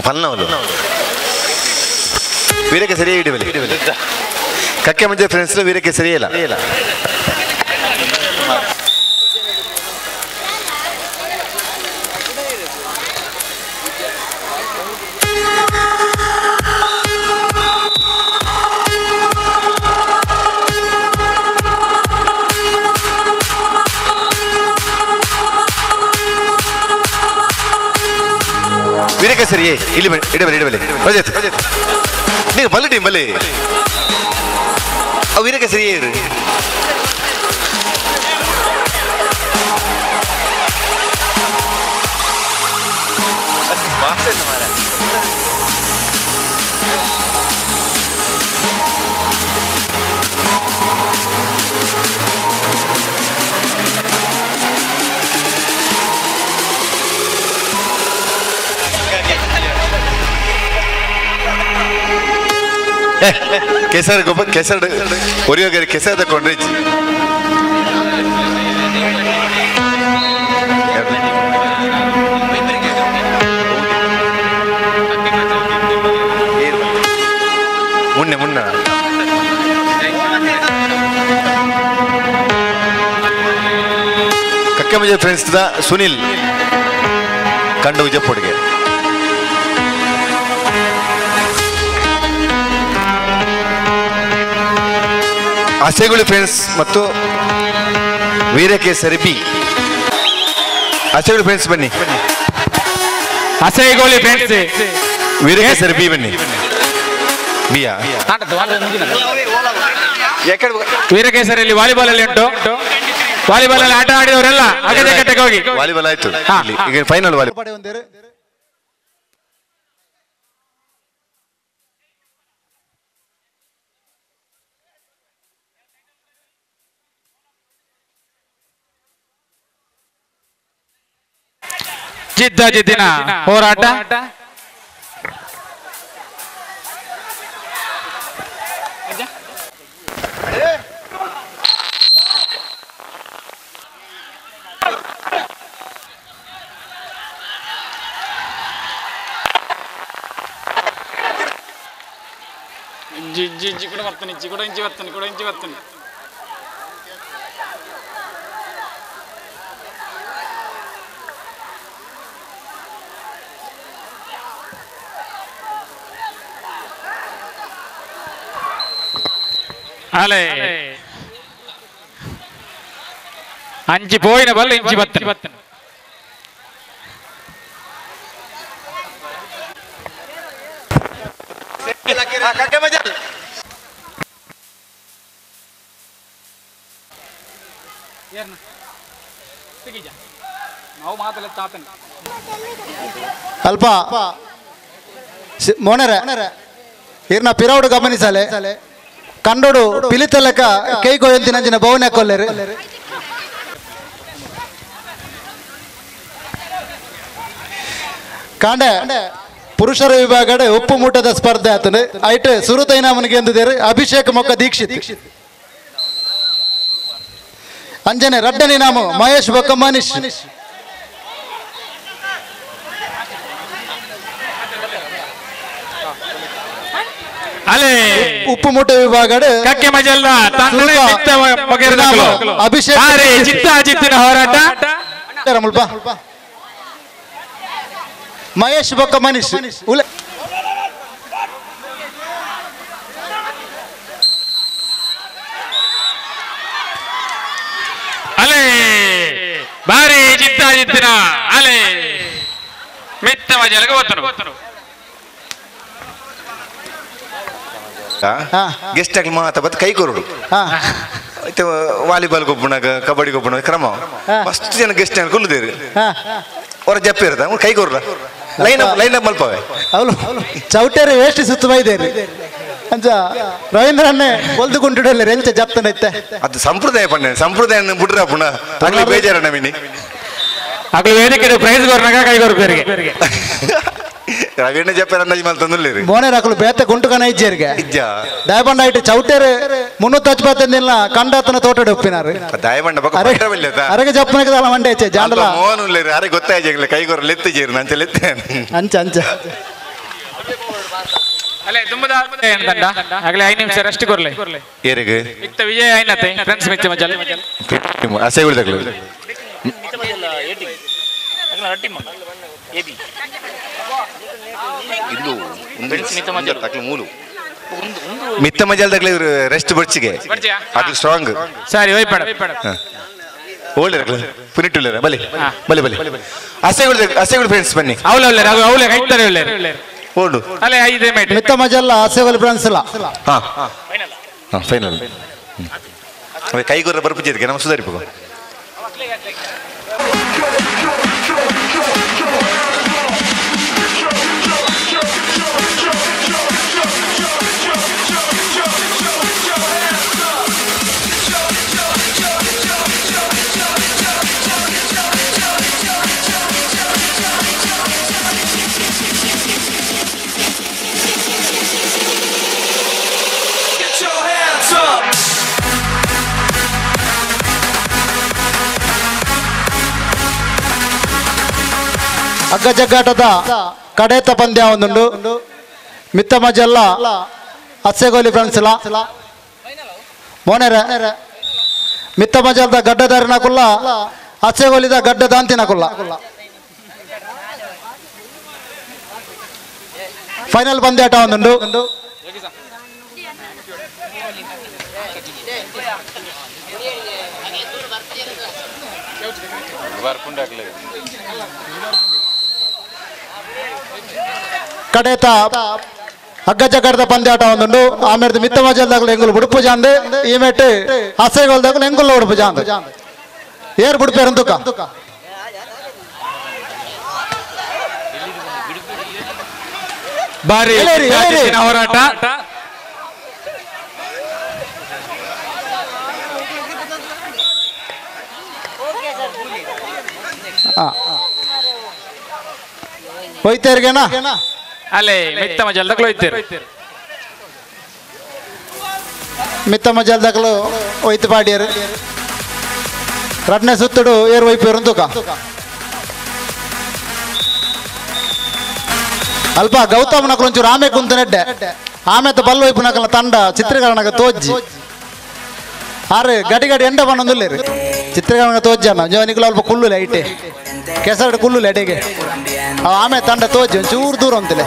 ಪಲ್ನವಲು ವೀರಕೇಸರಿ ಹಿಡಿಬಲಿ ಕಕ್ಕೆ ಮಜಾ ಫ್ರೆಂಡ್ಸ್ ವೀರಕೇಸರಿ ಇಲ್ಲ. ವೀರಕೇಸರಿ ಇಲ್ಲಿ ಇಡಬಲಿ ಇಡಬಲಿ ರಜತ್ ನೀವು ಬಲ್ಲಿ ಟೀಮ್ ಬಲ್ಲಿ ವೀರಕೇಸರಿ ಇರು. ಕೆಸರು ಗೊಬ್ಬ ಕೆಸರು ಒರಿಯೋಗರೆ ಕೆಸರು ತಕೊಂಡ್ರೆ ಮುನ್ನೆ ಮುನ್ನ ಕಕ್ಕೆ ಫ್ರೆಂಡ್ಸ್ ಸುನಿಲ್ ಕಂಡು ವಿಜಯಪುಡಿಗೆ. ಅಸೆಗುಳಿ ಫ್ರೆಂಡ್ಸ್ ಮತ್ತು ವೀರಕೇಸರಿ ಬಿ. ಅಸೆಗುಳಿ ಫ್ರೆಂಡ್ಸ್ ಬನ್ನಿ, ಅಸೆಗುಳಿ ಫ್ರೆಂಡ್ಸ್ ವೀರಕೇಸರಿ ಬಿ ಬನ್ನಿ. ಬಿಯಾ ವೀರಕೇಸರಿಯಲ್ಲಿ ವಾಲಿಬಾಲ್ ಅಲ್ಲಿ ಉಂಟು. ವಾಲಿಬಾಲ್ ಅಲ್ಲಿ ಆಟ ಆಡಿದವರೆಲ್ಲ ಅಗತ್ಯ ಹೋಗಿ ವಾಲಿಬಾಲ್ ಆಯ್ತು, ಈಗ ಫೈನಲ್ ವಾಲಿಬಾಲ್. ಜಿದ್ದ ಜಿದ್ದಿನ ಹೋರಾಟ. ಕೂಡ ಬರ್ತಾನೆ ಕೂಡ ಇಂಚಿ ಬರ್ತಾನೆ ಕೂಡ ಇಂಚಿ ಬರ್ತಾನೆ. ಅಲೆ ಅಂಚಿ ಪೋಯಿನ ಬಲ್ಲ ಇಂಚಿ ಬತ್ತನೆ ಬತ್ತನೆ. ನಾವು ಮಾತಲ್ಲ ತಾತನ. ಅಲ್ಪ ಮೋನೆರೆ ಇರ್ನ ಪಿರೌಡು ಗಮನಿಸಲೆ ಕಂಡೋಡು ಪಿಲಿತಲಕ ಕೈ ಕೊಯ್ಯಂತಿನಂಚಿನ ಭವನ ಕೊಲ್ಲೆರು ಕಾಂಡೆ ಪುರುಷರ ವಿಭಾಗಡೆ ಉಪ್ಪು ಮೂಟದ ಸ್ಪರ್ಧೆ ಆತನು ಐಟ್ ಸುರುತೈನಾಮನಿಗೆ ಎಂದಿದ್ದಾರೆ ಅಭಿಷೇಕ್ ಮೊಕ್ಕ ದೀಕ್ಷಿತ್ ಅಂಜನೆ ರಡ್ಡನಿ ನಾಮ ಮಹೇಶ್ ಬೊಕ್ಕ ಮನೀಶ್ ಅಲೆ ಉಪ್ಪು ಮೂಟೆ ವಿಭಾಗಡೆ ಕಕ್ಕೆ ಮಜಲ್ದ ತಂಡನೆ ಮಿತ್ತ ಮೊಗೆರ್ನಕುಲು ಅಭಿಷೇಕ್ ಬಾರಿ ಜಿತ್ತ ಜಿತ್ತಿನ ಹೋರಾಟ ಮುಲ್ಪ ಮಹೇಶ್ ಬೊಕ್ಕ ಮನೀಶ್ ಉಲೆ ಅಲೆ ಬಾರಿ ಜಿತ್ತ ಜಿತ್ತಿನ ಅಲೆ ಮಿತ್ತ ಮಜಲ್ಗೆ ಒತ್ತನು ಗೆಸ್ಟ್ ಆಗಿ ಮಾತ ಬತ್ ಕೈ ಕೊರಡು ವಾಲಿಬಾಲ್ ಗೊಬ್ಬಣಾಗ ಕಬಡ್ಡಿ ಗೊಬ್ಬಣ ಕ್ರಮ ಮಸ್ತ್ ಜನ ಗೆಸ್ಟ್ ಕುಲ್ಲುದೇರು ಹೊರ ಜಪ್ಪಿ ಇರ್ತ ಕೈ ಕೊರಲ line up line up ಮಲ್ಪವೆ ಅವಳು ಚೌಟೇರಿ ವೇಸ್ಟ್ ಸುತ್ತ ಬೈದೇರಿ ಅಂಚ ರವೀಂದ್ರನ್ನೇ ಒಲ್ದುకుంటుಡಲ್ಲ ಎಂಚ ಜಪ್ತನೈತೆ ಅದು ಸಂಪ್ರದಾಯ ಪಣ್ಣ ಸಂಪ್ರದಾಯ ಬಿಡ್ರ ಪುಣ ಆಗ್ಲಿ ಬೇಜಾರ ನಮಿನಿ ಅಗ್ಲು ವೇದಿಕೆ ಪ್ರೈಸ್ ಕೊರ್ನಾಗ ಕೈ ಕೊರ್ಬೇರಿಗೆ ರವೀಂದ್ರ ಜಪ್ಪೇರ ಅಂದಾಜು ಮಲ್ತಂದುಲ್ಲೇರಿ ಬೋನೇರ್ ಅಕಲು ಬೇತೆ ಗುಂಟುಕನ ಇಜ್ಜೇರಿಗೆ ಇಜ್ಜ ದಯಬಂಡ ಇಟ್ಟು ಚೌಟೇರು 375 ಕಂಡಾತನ ತೋಟಡೆ ಒಪ್ಪಿನಾರು ದಯಬಂಡ ಬೊಕ್ಕ ಪಂಡ ಅರೆಗೆ ಜಪ್ಪನಕ್ಕೆ ದಾಲ ಮಂಡೆ ಹೆಚ್ಚೆ ಜಾಂಡಲ ಮೋಹನ್ ಉಲ್ಲೇರಿ ಅರೆ ಗೊತ್ತಾಯ್ಜಾಗಲೇ ಕೈ ಕೊರ ಲೆತ್ತು ಜೇರು ನಂಚ ಲೆತ್ತೆ ಅಂಚ ಅಂಚ ಅಲ್ಲೇ ತುಂಬದ ತಂಡ ಆಗಲೇ 5 ನಿಮಿಷ ರೆಸ್ಟ್ ಕೊರ್ಲೆ ಏರಿಗೆ ಇತ್ತ ವಿಜಯ ಐನತೆ ಫ್ರೆಂಡ್ಸ್ ಮಿಚ್ಚ ಮಜಲ್ ಅಸೆ ಉಳಿದಕ್ಲು ಮಿತ್ತ ಮಜಲ್ ತಗ್ಲಿ ರೆಸ್ಟ್ ಬರ್ಚಿಗೆ ಅದು ಸ್ಟ್ರಾಂಗ್ ಸರಿ ಹೋಯ್ಪಡ ಓಲ್ಡ್ ಪುನಿಟ್ಟುಲ್ಲೇರ ಬಲಿ ಬಲಿ ಬಲಿ ಅಸೆಗಳು ಅಸೆಗಳು ಫ್ರೆಂಡ್ಸ್ ಬನ್ನಿ ಅವಲ ಅವಲ ಐತಾರೆ ಓಲ್ಡ್ ಅಲ್ಲೇ ಐದೇ ಮೇಟ್ ಮಿತ್ತ ಮಜಲ್ಲ ಅಸೆಗಳು ಫ್ರೆಂಡ್ಸ್ ಇಲ್ಲ ಹಾ ಹಾ ಫೈನಲ್ ಕೈಗೊರ್ರ ಬರ್ಪುಜಿದಕ್ಕೆ ನಮ್ಮ ಸುಧಾರಿಪು ಹಗ್ಗ ಜಗ್ಗಾಟದ ಕಡೇತ ಪಂದ್ಯ ಒಂದುಂಡು ಮಿತ್ತ ಮಜಲ್ಲ ಅಸ್ಸೆಗೋಲಿ ಫ್ರೆಂಡ್ಸ್ಲ ಮೋನೆರೆ ಮಿತ್ತ ಮಜಲ್ದ ಗಡ್ಡದಾರಿನ ಕುಲ್ಲ ಅಸ್ಸೆಗೋಲಿದ ಗಡ್ಡ ದಾಂತಿನ ಕುಲ್ಲ ಫೈನಲ್ ಪಂದ್ಯಾಟ ಒಂದುಂಡು. ಕಡೇತ ಹಗ್ಗ ಜಗ್ಗಾಟದ ಪಂದ್ಯಾಟ ಒಂದುಂಡು. ಆಮೇಲೆ ಮಿತ್ತ ಮಜಲ್ದಾಗಲು ಎಂಗುಲು ಉಡುಪು ಜಾಂದೆ ಈ ಮೇಟ್ ಅಸೈಗೋಲ್ದಾಗಲು ಎಂಗುಲ್ಲ ಉಡುಪು ಜಾಂದೆ ಏರ್ ಬುಡುಪೇರಂತುಕ ಬಾರಿ ಹೋರಾಟ. ಹೋಯ್ತೇರಿಗೆನಾ ಅಲ್ಲೇ ಮಿತ್ತ ಮಜಲ್ದಾಗಲು ಹೋಯ್ತೇರು ಮಿತ್ತ ಮಜಲ್ದಾಗಲು ಹೋಯ್ತು ಪಾಡಿಯರು ರಡ್ನೆ ಸುತ್ತಡು ಏರ್ ವೈಪೇರು ತೂಕ ಅಲ್ಪ ಗೌತಮ್ ನಕಲು ಒಂಚೂರು ಆಮೆ ಕುಂತನೆಡ್ಡೆ ಆಮೇತ ಬಲ್ ವೈಪು ನಕಲ ತಂಡ ಚಿತ್ರೀಕರಣಗ ತೋಜ್ಜಿ ಆರೆ ಗಡಿ ಗಡಿ ಎಂಡ ಬನ್ನೊಂದುಲ್ಲೇರಿ ಚಿತ್ರೀಕರಣ ತೋಜ್ಜನ ಜೋನಿಕುಲು ಅಲ್ಪ ಕುಲ್ಲುಲೆ ಐಟೆ ಕೆಸರಡು ಕುಲ್ಲುಲೆ ಅಡಿಗೆ ಆಮೆ ತಂಡ ತೋಜ್ಜಿ ಒಂಚೂರು ದೂರ ಅಂತಿಲೆ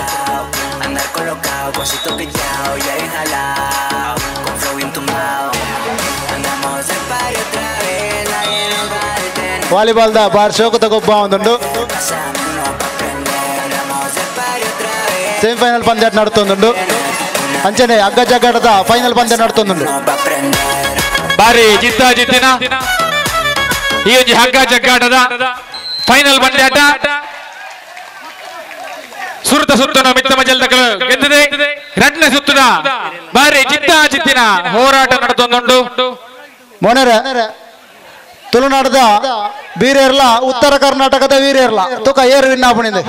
ವಾಲಿಬಾಲ್ದ ಬಾರ್ ಶೋಕದ ಗೊಬ್ಬ ಒಂದುಂಡು. ಸೆಮಿಫೈನಲ್ ಪಂದ್ಯ ನಡ್ತೊಂದುಂಡು. ಅಂಚನೆ ಹಗ್ಗ ಜಗ್ಗಾಟದ ಫೈನಲ್ ಪಂದ್ಯ ನಡ್ತೊಂದುಂಡು. ಬಾರಿ ಜಿತ್ತ ಜಿತ್ತಿನ ಈ ಒಂಜಿ ಹಗ್ಗ ಜಗ್ಗಾಟದ ಫೈನಲ್ ಪಂದ್ಯಾಟ. ಸುರುತ ಸುತ್ತನ ಮಿತ್ತ ಮಜಲ್ದಕಲು ಗೆದ್ದಿದೆ. ರಡ್ನ ಸುತ್ತದ ಬಾರಿ ಜಿತ್ತ ಜಿತ್ತಿನ ಹೋರಾಟ ನಡೆದೊಂದುಂಡು. ಮೊನೆರೆ ತುಳುನಾಡದ ವೀರೇರ್ಲ ಉತ್ತರ ಕರ್ನಾಟಕದ ವೀರೇರ್ಲ ತುಕ ಏರು ವಿನ್ನಾಪಣಿದೆ.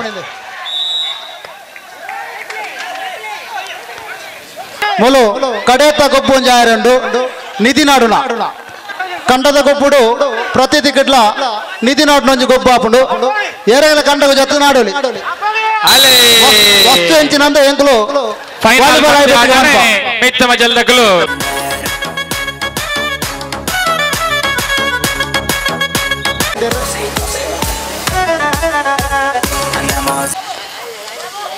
ಮೊಲು ಕಡೇತ ಗೊಬ್ಬು ಒಂಜಾಯರುಂಡು ನಿಧಿ ನಾಡುನ ಕಂಡದ ಗೊಬ್ಬುಡು ಪ್ರತಿ ತಿಕ್ಕಟ್ಲ ನಿಧಿ ನಾಡುನೊಂಜಿ ಗೊಬ್ಬು ಆಪುಂಡು. ಏರೆಗಲ ಕಂಡಗ ಜೊತೆ ನಾಡೋಲಿ ವಸ್ತು ಎಂಚಿನಂದ ಎಂಕುಲು ಮಿತ್ತ ಮಜಲ್ದಕಲು.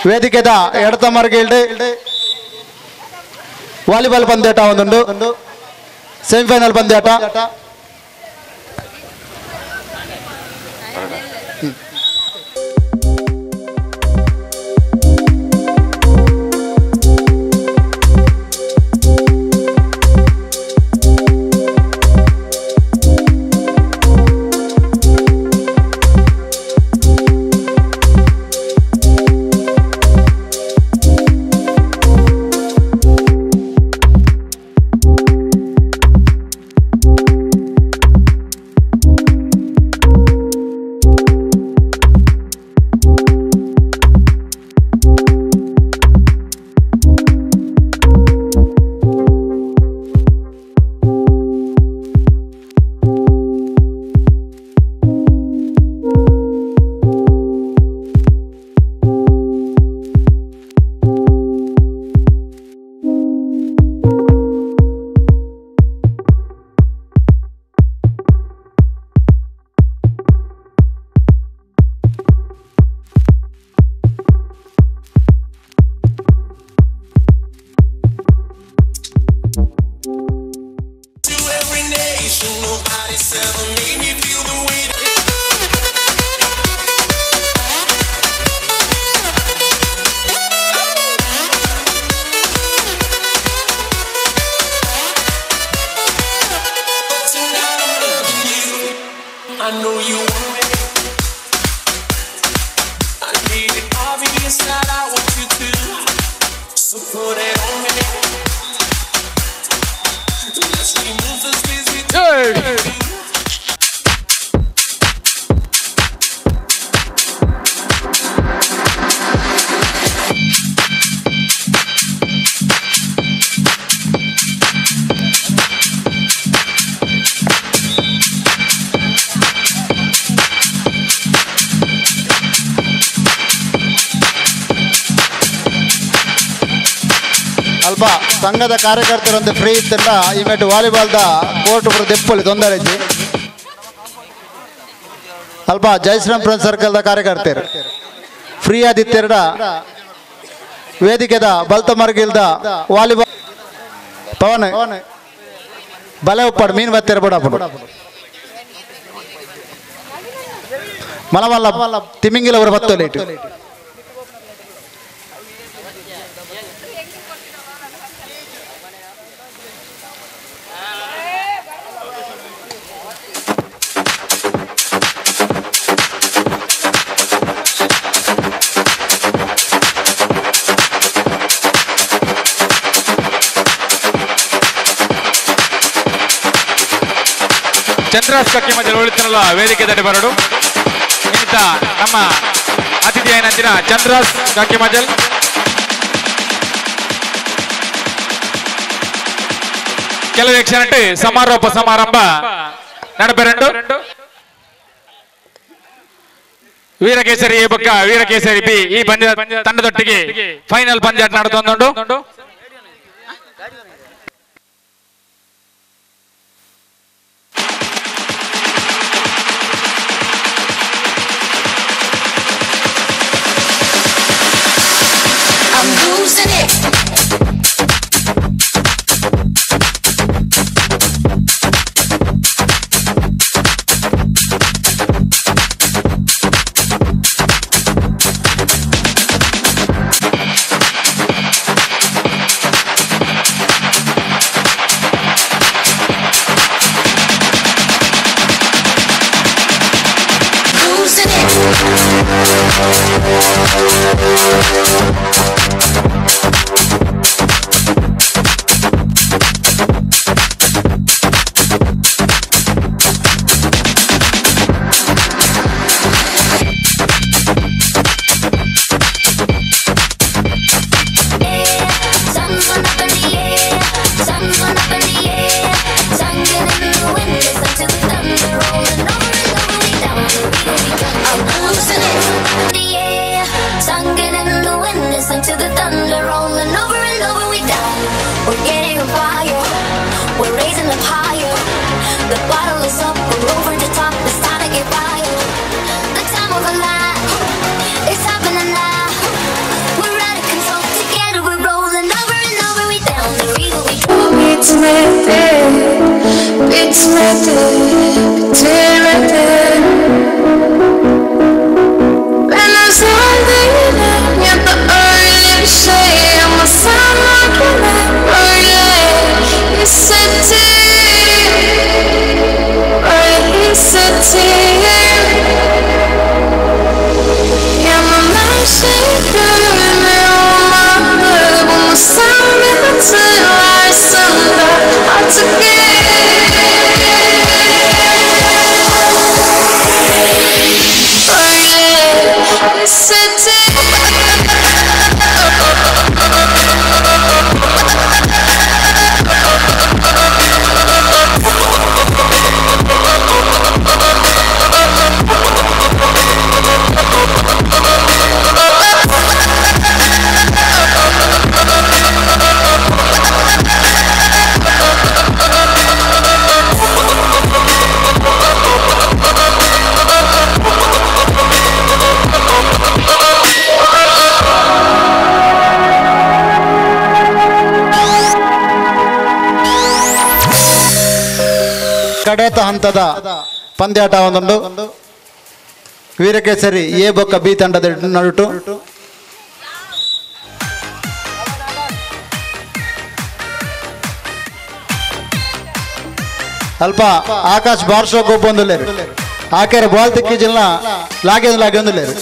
ವೇದಿಕೆದ ಎಡತ ಮರ್ಗಿಲ್ಡ್ ವಾಲಿಬಾಲ್ ಪಂದ್ಯಾಟ ಒಂದುಂಡು, ಸೆಮಿಫೈನಲ್ ಪಂದ್ಯಾಟ. ಅಲ್ಪ ಸಂಘದ ಕಾರ್ಯಕರ್ತರೊಂದು ಫ್ರೀ ಇತ್ತಲ್ಲ ಈ ಮೆಟ್ಟು ವಾಲಿಬಾಲ್ದ ಕೋರ್ಟ್ ಪೂರ ದೆಪ್ಪೊಲಿ ತೊಂದರೆ ಇಜ್ಜಿ. ಅಲ್ಪ ಜಯಶ್ರೀರಾಮ್ ಫ್ರೆಂಡ್ ಸರ್ಕಲ್ದ ಕಾರ್ಯಕರ್ತರು ಫ್ರೀ ಆದಿತ್ತೆರಡ ವೇದಿಕೆದ ಬಲ್ತ ಮರ್ಗಿಲ್ದ ವಾಲಿಬಾಲ್ ಪವನ್ ಬಲೆ ಉಪ್ಪಾಡು ಮೀನು ಬತ್ತೆರ ಬಡಾಪುಡು ಮಲಮಲ್ಲ ತಿಮಿಂಗಿಲ ಅವರ ಬತ್ತೊಲೇಟು. ಚಂದ್ರಾಸ್ಕಕ್ಕೆ ಮಧ್ಯೆ ಉಳಿತನಲ್ಲ ವೇದಿಕೆ ದಡಿ ಬರಡು ಇಂತ ನಮ್ಮ ಅತಿಥಿ ಏನಂತಿನ ಚಂದ್ರಾಸ್ ಕಕ್ಕೆ ಮಜಲ್ ಕೆಲವೇ ಕ್ಷಣಕ್ಕೆ ಸಮಾರೋಪ ಸಮಾರಂಭ ನಡಪೆರಂಡು. ವೀರಕೇಸರಿ ಎ ಬೊಕ್ಕ ವೀರಕೇಸರಿ ಬಿ ಈ ಪಂದ್ಯ ತಂಡದೊಟ್ಟಿಗೆ ಫೈನಲ್ ಪಂದ್ಯ ನಡೆದೊಂದುಂಡು. Losing it. Bitmedi, bitirmedi. Ben özel değilim ya da öyle bir şey, ama sen varken hep böyle hissettim, öyle hissettim. Yanan her şey gönlüme olmalı, bunu sen bir hatırlarsın da artık gel. ಕಡೇತ ಹಂತದ ಪಂದ್ಯಾಟ ಒಂದುಂಡು ವೀರಕೇಸರಿ ಎ ಬೊಕ್ಕ B ತಂಡದ ನಡುಟು. ಅಲ್ಪ ಆಕಾಶ್ ಬಾರ್ಸೋ ಗೊಬ್ಬೊಂದುಲ್ಲೇರು ಆಕೆರೆ ball ತಿಕ್ಕಿ ಜಿಲ್ಲ ಲಾಗೆ ಲಾಗೆ ಒಂದುಲ್ಲೇರು.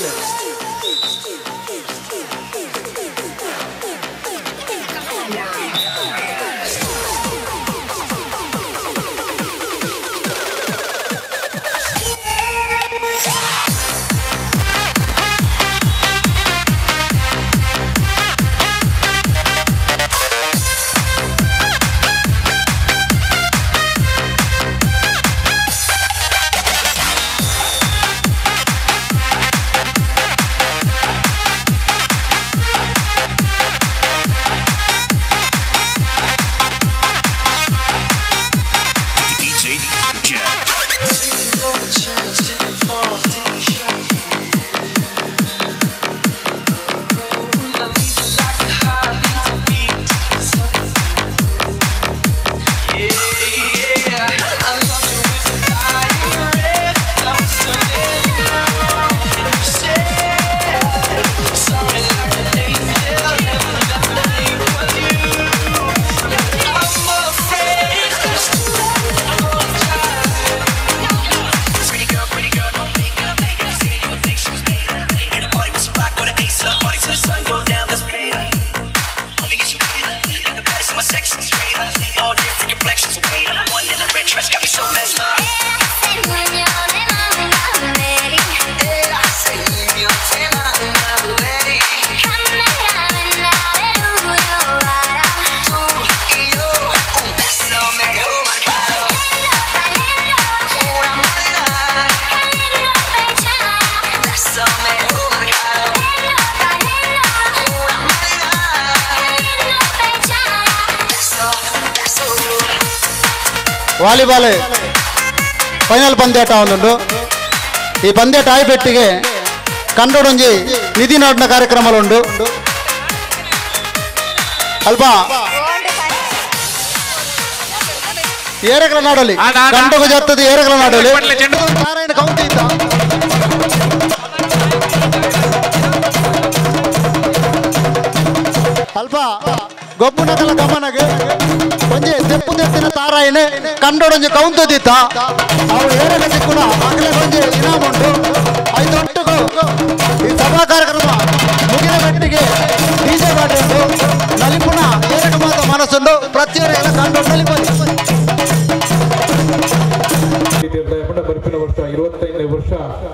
Volleyball final ಪಂದ್ಯಾಟ ಒಂದುಂಡು. ಈ ಪಂದ್ಯಾಟ ಆಯ್ಪೆಟ್ಟಿಗೆ ಕಂಡೊಡೊಂಜಿ ನಿಧಿ ನಾಡಿನ ಕಾರ್ಯಕ್ರಮಲುಂಡು. ಅಲ್ಪ ಏರಗಲ ನಾಡಲಿ ಕಂಡೊಗು ಜತ್ತದ ಏರಗಲ ನಾಡಲಿ ನಾರಾಯಣ ಕೌಂತಿ ಇದ್ದ. ಅಲ್ಪ ಗೊಬ್ಬುನಕಲ ಗಮನಗೆ ಒಂಜಿ ತೆಪ್ಪು ತೆತ್ತಿನ ತಾರಾಯಿನೆ ಕಂಡೊಡೊಂಜಿ ಕೌಂತದಿತ್ತ ಅವು ಏರಗ ಸಿಕ್ಕುನ ಅಗಲ ಒಂಜಿ ಇನಾಮುಂಡು. ಐದೊಟ್ಟುಗು ಈ ಸಭಾ ಕಾರ್ಯಕ್ರಮ ಮುಗಿದ ಮಟ್ಟಿಗೆ ಒಟ್ಟಿಗೆ ಡಿಜೆ ಪಾಡ್ರೆ ನಲಿಪುನ ಏರಕ ಮಾತ ಮನಸ್ಸುಂಡು ಪ್ರತಿಯೊರ ಕಂಡು ನಲಿಪೊಲಿ. ಬರ್ಪಿನ ವರ್ಷ 25ನೇ ವರ್ಷ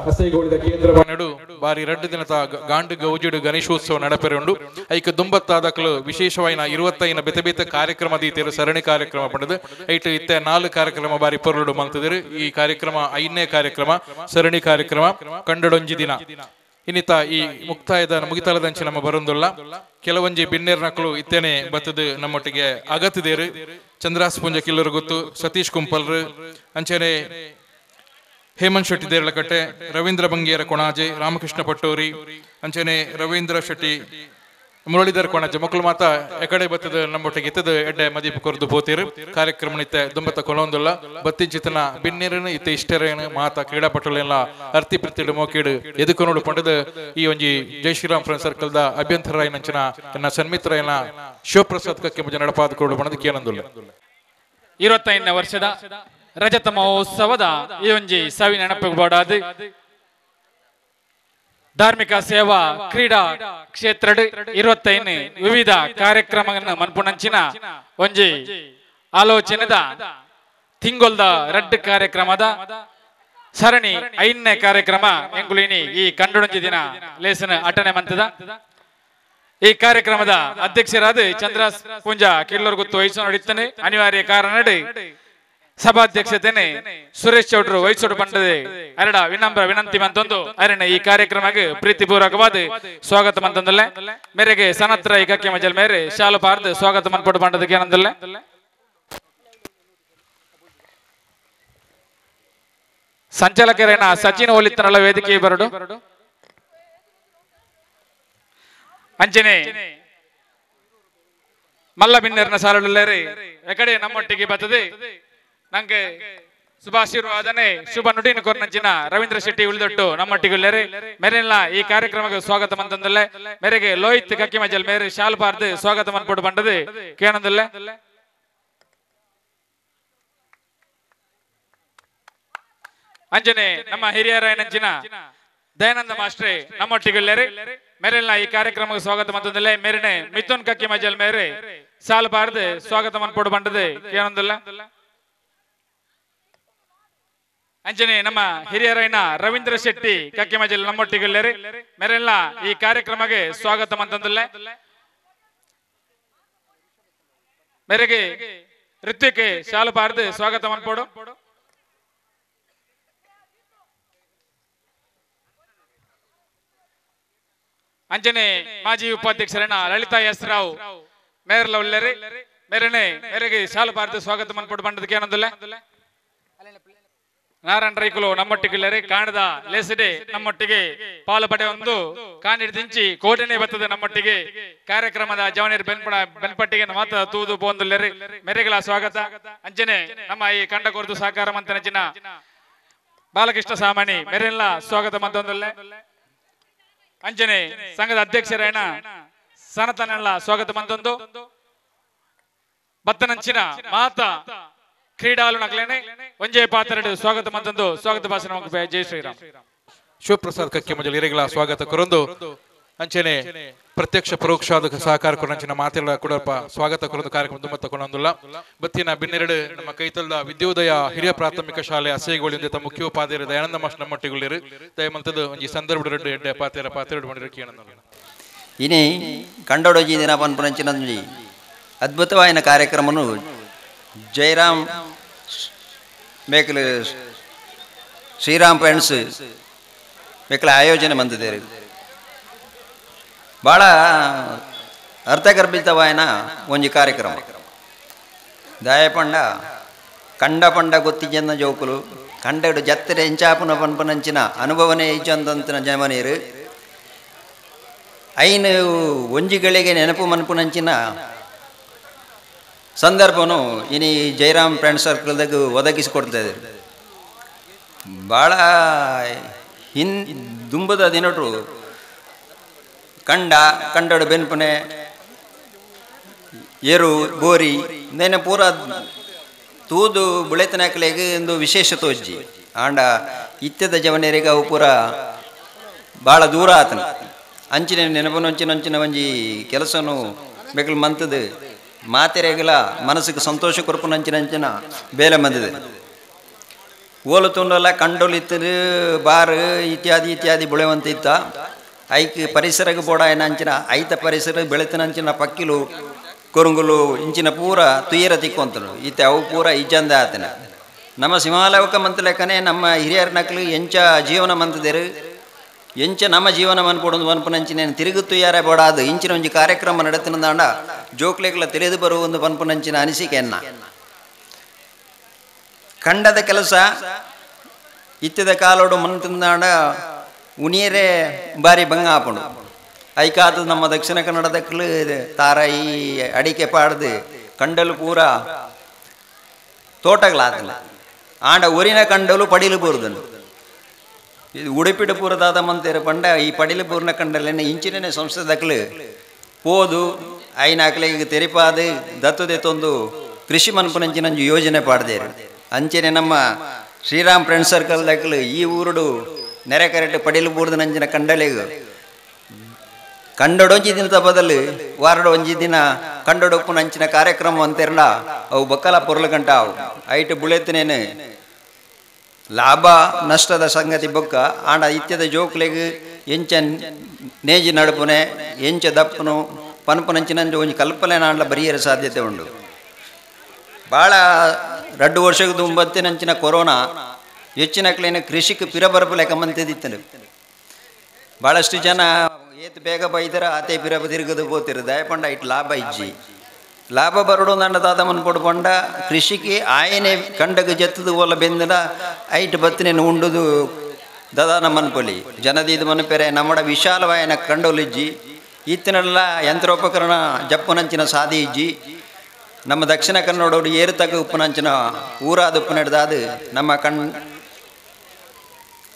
ಅಸೈಗೋಳಿದ ಕೇಂದ್ರ ನಡು ಬಾರಿ 2 ದಿನದ ಗಾಂಡು ಗೌಜಿಡು ಗಣೇಶೋತ್ಸವ ನಡಪೆರುಂಡು. ಐಕ ದುಂಬತ್ತಾದಕಲು ವಿಶೇಷವಾಯಿನ 25 ಬೇತೆ ಬೇತೆ ಕಾರ್ಯಕ್ರಮ ದೀತೇರು ಸರಣಿ ಕಾರ್ಯಕ್ರಮ ಪಡೆದು ಐಟು ಇತ್ತೆ 4 ಕಾರ್ಯಕ್ರಮ ಬಾರಿ ಪೊರುಡು ಮಲ್ತದಿರು. ಈ ಕಾರ್ಯಕ್ರಮ 5ನೇ ಕಾರ್ಯಕ್ರಮ ಸರಣಿ ಕಾರ್ಯಕ್ರಮ ಕಂಡಡೊಂಜಿ ದಿನ ಇನ್ನಿತ ಈ ಮುಕ್ತಾಯದ ಮುಗಿತಲದಂಚೆ ನಮ್ಮ ಬರುಂದುಲ್ಲ. ಕೆಲವೊಂಜಿ ಬಿನ್ನೇರ್ ನಕಲು ಇತ್ತೇನೆ ಬತ್ತದು ನಮ್ಮೊಟ್ಟಿಗೆ ಅಗತ್ತಿದೇರು. ಚಂದ್ರಾಸ್ ಪುಂಜ ಕಿಲ್ಲರು ಗೊತ್ತು, ಸತೀಶ್ ಕುಂಪಲ್ರು, ಅಂಚನೆ ಹೇಮಂತ್ ಶೆಟ್ಟಿ ದೇರಳಕಟ್ಟೆ, ರವೀಂದ್ರ ಬಂಗೇರ ಕೊಣಾಜೆ, ರಾಮಕೃಷ್ಣ ಪಟ್ಟೋರಿ, ಅಂಚನೆ ರವೀಂದ್ರ ಶೆಟ್ಟಿ, ಮುರಳೀಧರ್ ಕೊಣಾಜೆ ಮಕ್ಕಳು ಮಾತ ಎಕಡೆ ಬತ್ತದ ನಮ್ಮೊಟ್ಟಿಗೆ ಇತ್ತದ ಎಡ್ಡೆ ಮದೀಪ ಕೊರದು ಪೋತೀರು. ಕಾರ್ಯಕ್ರಮ ಇತ್ತೆ ದುಂಬತ್ತ ಕೊಲೊಂದುಲ್ಲ ಬತ್ತಿಂಚಿತನ ಬಿನ್ನೇರನು ಇತ್ತೆ ಇಷ್ಟರೇನು ಮಾತ ಕ್ರೀಡಾಪಟುಲೆಲ್ಲ ಅರ್ತಿ ಪ್ರತಿಡು ಮೋಕೀಡು ಎದುಕೊನೋಡು ಪಂಡದ ಈ ಒಂಜಿ ಜೈ ಶ್ರೀರಾಮ್ ಫ್ರೆಂಡ್ ಸರ್ಕಲ್ the ಅಭ್ಯಂತರಾಯನಂಚಿನ ಎನ್ನ ಸನ್ಮಿತ್ರಯನ ಶಿವಪ್ರಸಾದ್ ಕಕ್ಕೆ ಮುಜ ನಡಪಾದ ಕೊಡು ಪಂಡದ ಕೇನಂದುಲ್ಲ. 25ನೇ ವರ್ಷದ ರಜತ ಮಹೋತ್ಸವದ ಈ ಒಂಜಿ ಸವಿ ನೆನಪಿಗೆ ಬಾಡಾದು ಧಾರ್ಮಿಕ ಸೇವಾ ಕ್ರೀಡಾ ಕ್ಷೇತ್ರ 25 ವಿವಿಧ ಕಾರ್ಯಕ್ರಮಗಳನ್ನು ಮನ್ಪುಣಂಚಿನ ಒಂಜಿ ಆಲೋಚನೆದ ತಿಂಗೊಲ್ದ ರಡ್ಡು ಕಾರ್ಯಕ್ರಮದ ಸರಣಿ 5ನೇ ಕಾರ್ಯಕ್ರಮ ಎಂಗುಲಿನಿ ಈ ಕಂಡುಣಂಜಿ ದಿನ ಲೇಸನ ಅಟನೆ ಮಂತದ. ಈ ಕಾರ್ಯಕ್ರಮದ ಅಧ್ಯಕ್ಷರಾದ ಚಂದ್ರ ಪುಂಜ ಕಿಲ್ಲೂರ್ ಗುತ್ತು ವಹಿಸು ನಡೀತಾನೆ. ಅನಿವಾರ್ಯ ಕಾರಣ ಸಭಾಧ್ಯಕ್ಷತೆನೆ ಸುರೇಶ್ ಚೌಡ್ರು ವಹಿಸೋಡು ಬಂಡದೆ ಅರಡ ವಿನಮ್ರ ವಿನಂತಿ ಮಂತೊಂದು ಅರಣ್ಯ ಈ ಕಾರ್ಯಕ್ರಮಕ್ಕೆ ಪ್ರೀತಿಪೂರ್ವಕವಾದ ಸ್ವಾಗತ ಮಂತಂದಲ್ಲೇ ಮೇರೆಗೆ ಸನತ್ರ ಏಕಕ್ಕೆ ಮಜಲ್ ಮೇರೆ ಶಾಲು ಪಾರ್ದು ಸ್ವಾಗತ ಮನ್ಪೊಡು ಬಂಡದಕ್ಕೆ ಏನಂದಲ್ಲೇ. ಸಂಚಾಲಕರೇನ ಸಚಿನ್ ಒಲಿತನಲ್ಲ ವೇದಿಕೆ ಬರಡು. ಅಂಚನೆ ಮಲ್ಲ ಬಿನ್ನರ್ನ ಸಾಲುಳ್ಳೇರಿ ಎಕಡೆ ನಮ್ಮೊಟ್ಟಿಗೆ ಬರ್ತದೆ ನಂಗೆ ಶುಭಾಶೀರ್ವಾದನೆ ಶುಭ ನುಡಿನ ಕೊರ್ನಂಚಿನ ರವೀಂದ್ರ ಶೆಟ್ಟಿ ಉಳಿದೊಟ್ಟು ನಮ್ಮೊಟ್ಟಿಗೆ ಮೇರೆಲ್ಲ ಈ ಕಾರ್ಯಕ್ರಮಕ್ಕೆ ಸ್ವಾಗತ ಮಂತಂದಲ್ಲೇ ಮೇರೆಗೆ ಲೋಹಿತ್ ಕಕ್ಕಿಮಜಲ್ ಮೇರೆ ಶಾಲ್ ಪಾರ್ದು ಸ್ವಾಗತ ಮನ್ಪೊಡು ಬಂಡದು ಕೇನಂದಲ್ಲೇ. ಅಂಜನೆ ನಮ್ಮ ಹಿರಿಯರ ನಂಚಿನ ದಯಾನಂದ ಮಾಸ್ಟ್ರೆ ನಮ್ಮೊಟ್ಟಿಗೆ ಮೇರೆಲ್ಲ ಈ ಕಾರ್ಯಕ್ರಮಕ್ಕೆ ಸ್ವಾಗತ ಮಂತಂದಲ್ಲೇ ಮೇರೆನೆ ಮಿಥುನ್ ಕಕ್ಕಿಮಜಲ್ ಮೇರೆ ಸಾಲ್ ಪಾರ್ದು ಸ್ವಾಗತ ಮನ್ಪೊಡು ಬಂಡದು ಕೇನಂದಲ್ಲ. ಅಂಜನೆ ನಮ್ಮ ಹಿರಿಯರೈನ ರವೀಂದ್ರ ಶೆಟ್ಟಿ ಕಕ್ಕಿಮಜಲ್ ನಮ್ಮೊಟ್ಟಿಗೆ ಮೇರೆಲ್ಲ ಈ ಕಾರ್ಯಕ್ರಮಕ್ಕೆ ಸ್ವಾಗತ ಮಂತಂದಲ್ಲೇ ಮೇರೆಗೆ ಋತ್ವಿಕ್ ಶಾಲು ಪಾರ್ದು ಸ್ವಾಗತ ಮನ್ಪೊಡು. ಅಂಜನೆ ಮಾಜಿ ಉಪಾಧ್ಯಕ್ಷರೈನ ಲಲಿತಾ ಎಸ್ ರಾವ್ ಮೇರ್ಲ ಉಳ್ಳೇರಿ ಮೇರೆನೆ ಮೇರೆಗೆ ಶಾಲು ಪಾರ್ದು ಸ್ವಾಗತ ಮನ್ಪೊಡು ಬಂಡದಕ್ಕೆ ಏನಂದಲ್ಲೇ. ನಾರಾಯಣ ರೈಕುಲು ನಮ್ಮೊಟ್ಟಿಗೆ ಕಾಣದ ಲೇಸಡೆ ನಮ್ಮೊಟ್ಟಿಗೆ ಪಾಲು ಪಡೆ ಒಂದು ಕಾಣಿಡ್ ದಿಂಚಿ ಕೋಟೆನೆ ಬರ್ತದೆ ನಮ್ಮೊಟ್ಟಿಗೆ ಕಾರ್ಯಕ್ರಮದ ಜವನಿರ್ ಬೆನ್ಪಡ ಬೆನ್ಪಟ್ಟಿಗೆ ಮಾತ್ರ ತೂದು ಪೋಂದುಲ್ಲೇರಿ ಮೆರೆಗಳ ಸ್ವಾಗತ. ಅಂಚನೆ ನಮ್ಮ ಈ ಕಂಡ ಕೊರದು ಸಹಕಾರ ಮಂತನಚಿನ ಬಾಲಕೃಷ್ಣ ಸಾಮಾನಿ ಮೆರೆಲ್ಲ ಸ್ವಾಗತ ಮಂತೊಂದುಲ್ಲೆ. ಅಂಚನೆ ಸಂಘದ ಅಧ್ಯಕ್ಷರೇನ ಸನತನೆಲ್ಲ ಸ್ವಾಗತ ಮಂತೊಂದು ಬತ್ತನಂಚಿನ ಮಾತಾ ಕ್ರೀಡಾಲು ನಕಲೇನೆ ಒಂಜೇ ಪಾತ್ರಡು ಸ್ವಾಗತ ಮಂತಂದು ಸ್ವಾಗತ ಭಾಷಣ ಜೈ ಶ್ರೀರಾಮ್. ಶಿವಪ್ರಸಾದ್ ಕಕ್ಕೆ ಮೊದಲು ಹಿರಿಗಳ ಸ್ವಾಗತ ಕೊರೊಂದು ಅಂಚನೆ ಪ್ರತ್ಯಕ್ಷ ಪರೋಕ್ಷಾದ ಸಹಕಾರ ಕೊರಂಚಿನ ಮಾತೆಲ್ಲ ಕೂಡ ಸ್ವಾಗತ ಕೊರೊಂದು ಕಾರ್ಯಕ್ರಮ ದುಮ್ಮತ್ತ ಕೊನೊಂದುಲ್ಲ. ಬತ್ತಿನ ಬಿನ್ನೆರಡು ನಮ್ಮ ಕೈತಲ್ದ ವಿದ್ಯೋದಯ ಹಿರಿಯ ಪ್ರಾಥಮಿಕ ಶಾಲೆ ಅಸೇಗೋಳಿಂದ ತಮ್ಮ ಮುಖ್ಯೋಪಾಧ್ಯಾಯರು ದಯಾನಂದ ಮಾಸ್ಟರ್ ನಮ್ಮೊಟ್ಟಿಗುಳ್ಳಿರು ದಯಮಂತದ್ದು ಒಂಜಿ ಸಂದರ್ಭ ರೆಡ್ಡು ಎಡ್ಡೆ ಪಾತೆರ ಪಾತೆರಡು ಮಾಡಿರಕ್ಕೆ ಏನಂದಲ್ಲ. ಇನಿ ಕಂಡೋಡೋಜಿ ದಿನ ಪನ್ಪುನಂಚಿನ ಅದ್ಭುತವಾದ ಕಾರ್ಯಕ್ರಮನು ಜಯರಾಮ್ ಮೇಕಲು ಶ್ರೀರಾಮ್ ಫ್ರೆಂಡ್ಸ್ ಮೇಕಲ ಆಯೋಜನೆ ಬಂದಿದ್ದಾರೆ. ಭಾಳ ಅರ್ಥಗರ್ಭಿತವಾಯನ ಒಂಜಿ ಕಾರ್ಯಕ್ರಮ. ದಾಯಪಂಡ ಕಂಡ ಪಂಡ ಗೊತ್ತಿಜನ್ನ ಜೋಕುಲು ಕಂಡಡು ಜತ್ತರೆ ಎಂಚಾಪುನ ಪನ್ಪನಂಚಿನ ಅನುಭವನೇ ಇಜ್ಜಂದಂತಿನ ಜಮನೀರು ಐನು ಒಂಜಿಗಳಿಗೆ ನೆನಪು ಮನ್ಪುನಂಚಿನ ಸಂದರ್ಭನು ಇನಿ ಜಯರಾಮ್ ಫ್ರೆಂಡ್ ಸರ್ಕಲ್ದಾಗ ಒದಗಿಸಿಕೊಡ್ತಾ ಇದ್ದಾರೆ. ಭಾಳ ದುಂಬದ ದಿನಟು ಕಂಡ ಕಂಡಡು ಬೆನ್ಪುನೆ ಏರು ಗೋರಿ ನೇನೆ ಪೂರ ತೂದು ಬುಳೆತನಕಲೆಗೆ ಒಂದು ವಿಶೇಷ ತೋಜ್ಜಿ ಆಂಡ ಇತ್ಯದ ಜವನರಿಗೆ ಅವು ಪೂರ ಭಾಳ ದೂರ ಆತನ. ಅಂಚಿನ ನೆನಪನೊಂಚಿನಂಚಿನ ಒಂಜಿ ಕೆಲಸನು ಬೇಕಲು ಮಂತದು ಮಾತೆರೆಗಲ ಮನಸ್ಸಿಗೆ ಸಂತೋಷ ಕೊರಪುನಂಚಿನಂಚಿನ ಬೇಲೆ ಮಂದಿದೆ. ಓಲು ತುಂಡಲ್ಲ ಕಂಡೊಲಿತ್ತದು ಬಾರು ಇತ್ಯಾದಿ ಇತ್ಯಾದಿ ಬೆಳೆಯುವಂತ ಇತ್ತ. ಐಕ್ ಪರಿಸರಕ್ಕೆ ಬೋಡ ಏನಂಚಿನ ಐತ ಪರಿಸರ ಬೆಳೆತನಂಚಿನ ಪಕ್ಕಿಲು ಕೊರುಂಗುಲು ಇಂಚಿನ ಪೂರ ತುಯ್ಯರ ತಿಕ್ಕೊಂತನು ಈತ ಅವು ಪೂರ ಇಜ್ಜಂದ ಆತನ. ನಮ್ಮ ಸಿಂಹಾಲವಕ ಮಂತ ಲೆಕ್ಕನೆ ನಮ್ಮ ಹಿರಿಯರ ನಕಲು ಎಂಚ ಜೀವನ ಮಂತದೇರು ಎಂಚ ನಮ್ಮ ಜೀವನ ಮನ್ಪೊಡೊಂದು ಪನ್ಪುನಂಚಿನ ತಿರುಗು ತುಯ್ಯಾರೆ ಬೋಡಾದು ಇಂಚಿನ ಒಂಜಿ ಕಾರ್ಯಕ್ರಮ ನಡೆತನದಾಂಡ ಜೋಕ್ಲೆಗ್ಲ ತಿಳಿದು ಬರುವ ಒಂದು ಪನ್ಪುನಂಚಿನ ಅನಿಸಿಕೆಯನ್ನ. ಕಂಡದ ಕೆಲಸ ಇತ್ತಿದ ಕಾಲೋಡು ಮಂತಂದಾಂಡ ಉಣಿಯರೇ ಬಾರಿ ಬಂಗ ಆಪುಂಡು. ಐಕಾದ ನಮ್ಮ ದಕ್ಷಿಣ ಕನ್ನಡದಕ್ಕಲು ತಾರಾಯಿ ಅಡಿಕೆ ಪಾಡ್ದು ಕಂಡಲು ಪೂರ ತೋಟಗಳಾತನ. ಆಂಡ ಊರಿನ ಕಂಡಲು ಪಡಿಲು ಬೂರ್ದನು. ಇದು ಉಡುಪಿಡು ಪೂರದಾದ ಮಂತೇರ ಪಂಡ ಈ ಪಡಿಲು ಬೂರ್ನ ಕಂಡಲೇನೆ ಇಂಚಿನೇ ಸಂಸ್ಥೆದಕ್ಲು ಪೋದು ಐನಾಕ್ಲೆಗೆ ತೆರಿಪಾದು ದತ್ತುದೆ ತೊಂದು ಕೃಷಿ ಮನ್ಪುನಂಚಿನಂಜು ಯೋಜನೆ ಪಾಡ್ದೇರು. ಅಂಚನೆ ನಮ್ಮ ಶ್ರೀರಾಮ್ ಫ್ರೆಂಡ್ ಸರ್ಕಲ್ ದಕ್ಲು ಈ ಊರುಡು ನೆರೆ ಕರೆಟ್ ಪಡಿಲು ಬೂರ್ದ ನಂಜಿನ ಕಂಡಲೆಗು ಕಂಡೊಡೊಂಜಿ ದಿನದ ಬದಲು ವಾರಡೊಂಜಿ ದಿನ ಕಂಡೊಡೊಪ್ಪು ನಂಚಿನ ಕಾರ್ಯಕ್ರಮ ಅಂತಿರಲ್ಲ ಅವು ಬಕ್ಕಲ ಪೊರ್ಲು ಗಂಟ ಅವು ಐಟು ಬುಳೆತನೇನು ಲಾಭ ನಷ್ಟದ ಸಂಗತಿ ಬೊಕ್ಕ. ಆಂಡ ಇತ್ಯದ ಜೋಕ್ಲೆಗ್ ಎಂಚ ನೇಜಿ ನಡುಪುನೆ ಎಂಚ ದಪ್ಪನು ಪನ್ಪುನಂಚಿನಂಚ ಒಂಜಿ ಕಲ್ಪನೆ ನಾಂಡ್ಲ ಬರಿಯರ ಸಾಧ್ಯತೆ ಉಂಡು. ಭಾಳ 2 ವರ್ಷಕ್ಕೆ ದುಂಬತ್ತಿನಂಚಿನ ಕೊರೋನಾ ಹೆಚ್ಚಿನ ಕ್ಲೇನ ಕೃಷಿಗೆ ಪಿರ ಬರಪು ಲೆಕ್ಕ ಮಂತಿದ್ದಿತ್ತನು. ಭಾಳಷ್ಟು ಜನ ಏತ್ ಬೇಗ ಬೈದರ ಆತೆ ಪಿರ ತಿರುಗದು ಪೋತಿರು ದಯಪಂಡ it ಲಾಭ ಇಜ್ಜಿ. ಲಾಭ ಬರಡು ನಂಡ ದಾದ ಮನ್ಪೊಡು ಪಂಡ ಕೃಷಿಗೆ ಆಯನೆ ಕಂಡಗ ಜತ್ತದು ಓಲ ಬೆಂದನ ಐಟ್ ಬತ್ತಿನ ಉಂಡುದು ದದಾನ ಮನ್ಪೊಲಿ ಜನದೀದು ಮನ್ಪೆರೆ ನಮ್ಮಡ ವಿಶಾಲವಾಯನ ಕಂಡೊಲಿಜ್ಜಿ ಇತ್ತಿನೆಲ್ಲ ಯಂತ್ರೋಪಕರಣ ಜಪ್ಪುನಂಚಿನ ಸಾದಿ ಇಜ್ಜಿ. ನಮ್ಮ ದಕ್ಷಿಣ ಕನ್ನಡೋಡು ಏರುತಕ್ಕ ಉಪ್ಪುನಂಚಿನ ಊರಾದ ಉಪ್ಪು ನಮ್ಮ ಕಣ್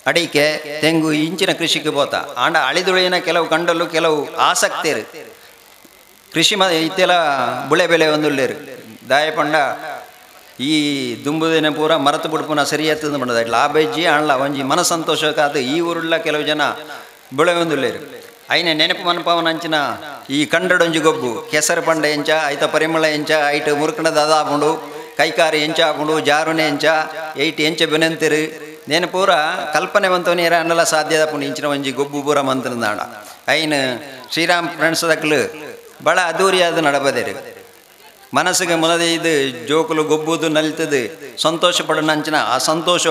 ಅಡಿಕೆ ತೆಂಗು ಇಂಚಿನ ಕೃಷಿಗೆ ಬೋತ. ಆಂಡ ಅಳಿದುಳಿನ ಕೆಲವು ಕಂಡಲು ಕೆಲವು ಆಸಕ್ತಿರು ಕೃಷಿ ಮ ಇತ್ತೆಲ್ಲ ಬುಳೆ ಬೆಲೆ ಒಂದುಳ್ಳೇರು ದಾಯಪಂಡ ಈ ದುಂಬುದಿನ ಪೂರ ಮರತು ಬುಡ್ಪುನ ಸರಿ ಎತ್ತದ ಮಾಡೋದು ಲಾಭ ಇಜ್ಜಿ ಆಂಡ್ಲ ಒಂಜಿ ಮನ ಸಂತೋಷಕ್ಕಾದ ಈ ಊರುಳ್ಳ ಕೆಲವು ಜನ ಬುಳೆ ಒಂದುಳ್ಳೇರು. ಐನ ನೆನಪು ಮನಪವನಂಚಿನ ಈ ಕಂಡಡೊಂಜಿ ಗೊಬ್ಬು ಕೆಸರು ಪಂಡ ಎಂಚ ಐತ ಪರಿಮಳ ಎಂಚ ಐಟ್ ಮುರುಕಣ ದಾದ ಆಪುಂಡು ಕೈಕಾರಿ ಎಂಚ ಆಪುಂಡು ಜಾರುನೆ ಎಂಚ ಐಟ್ ಎಂಚ ಬೆನಂತಿರು ನೇನು ಪೂರ ಕಲ್ಪನೆ ಬಂತವನೇರ ಅನ್ನಲ್ಲ ಸಾಧ್ಯದ ಪುಂಡು ಇಂಚಿನ ಒಂಜಿ ಗೊಬ್ಬು ಪೂರ ಮಂತ್ರದಾಣ. ಐನ ಶ್ರೀರಾಮ್ ಫ್ರೆಂಡ್ಸ್ ದಕ್ಲು ಭಾಳ ಅದ್ದೂರಿಯಾದ ನಡಬದೇರು. ಮನಸ್ಸಿಗೆ ಮೊದಲೇ ಇದು ಜೋಕುಲು ಗೊಬ್ಬುದು ನಲಿತದು ಸಂತೋಷ ಪಡೋಣ ಆ ಸಂತೋಷ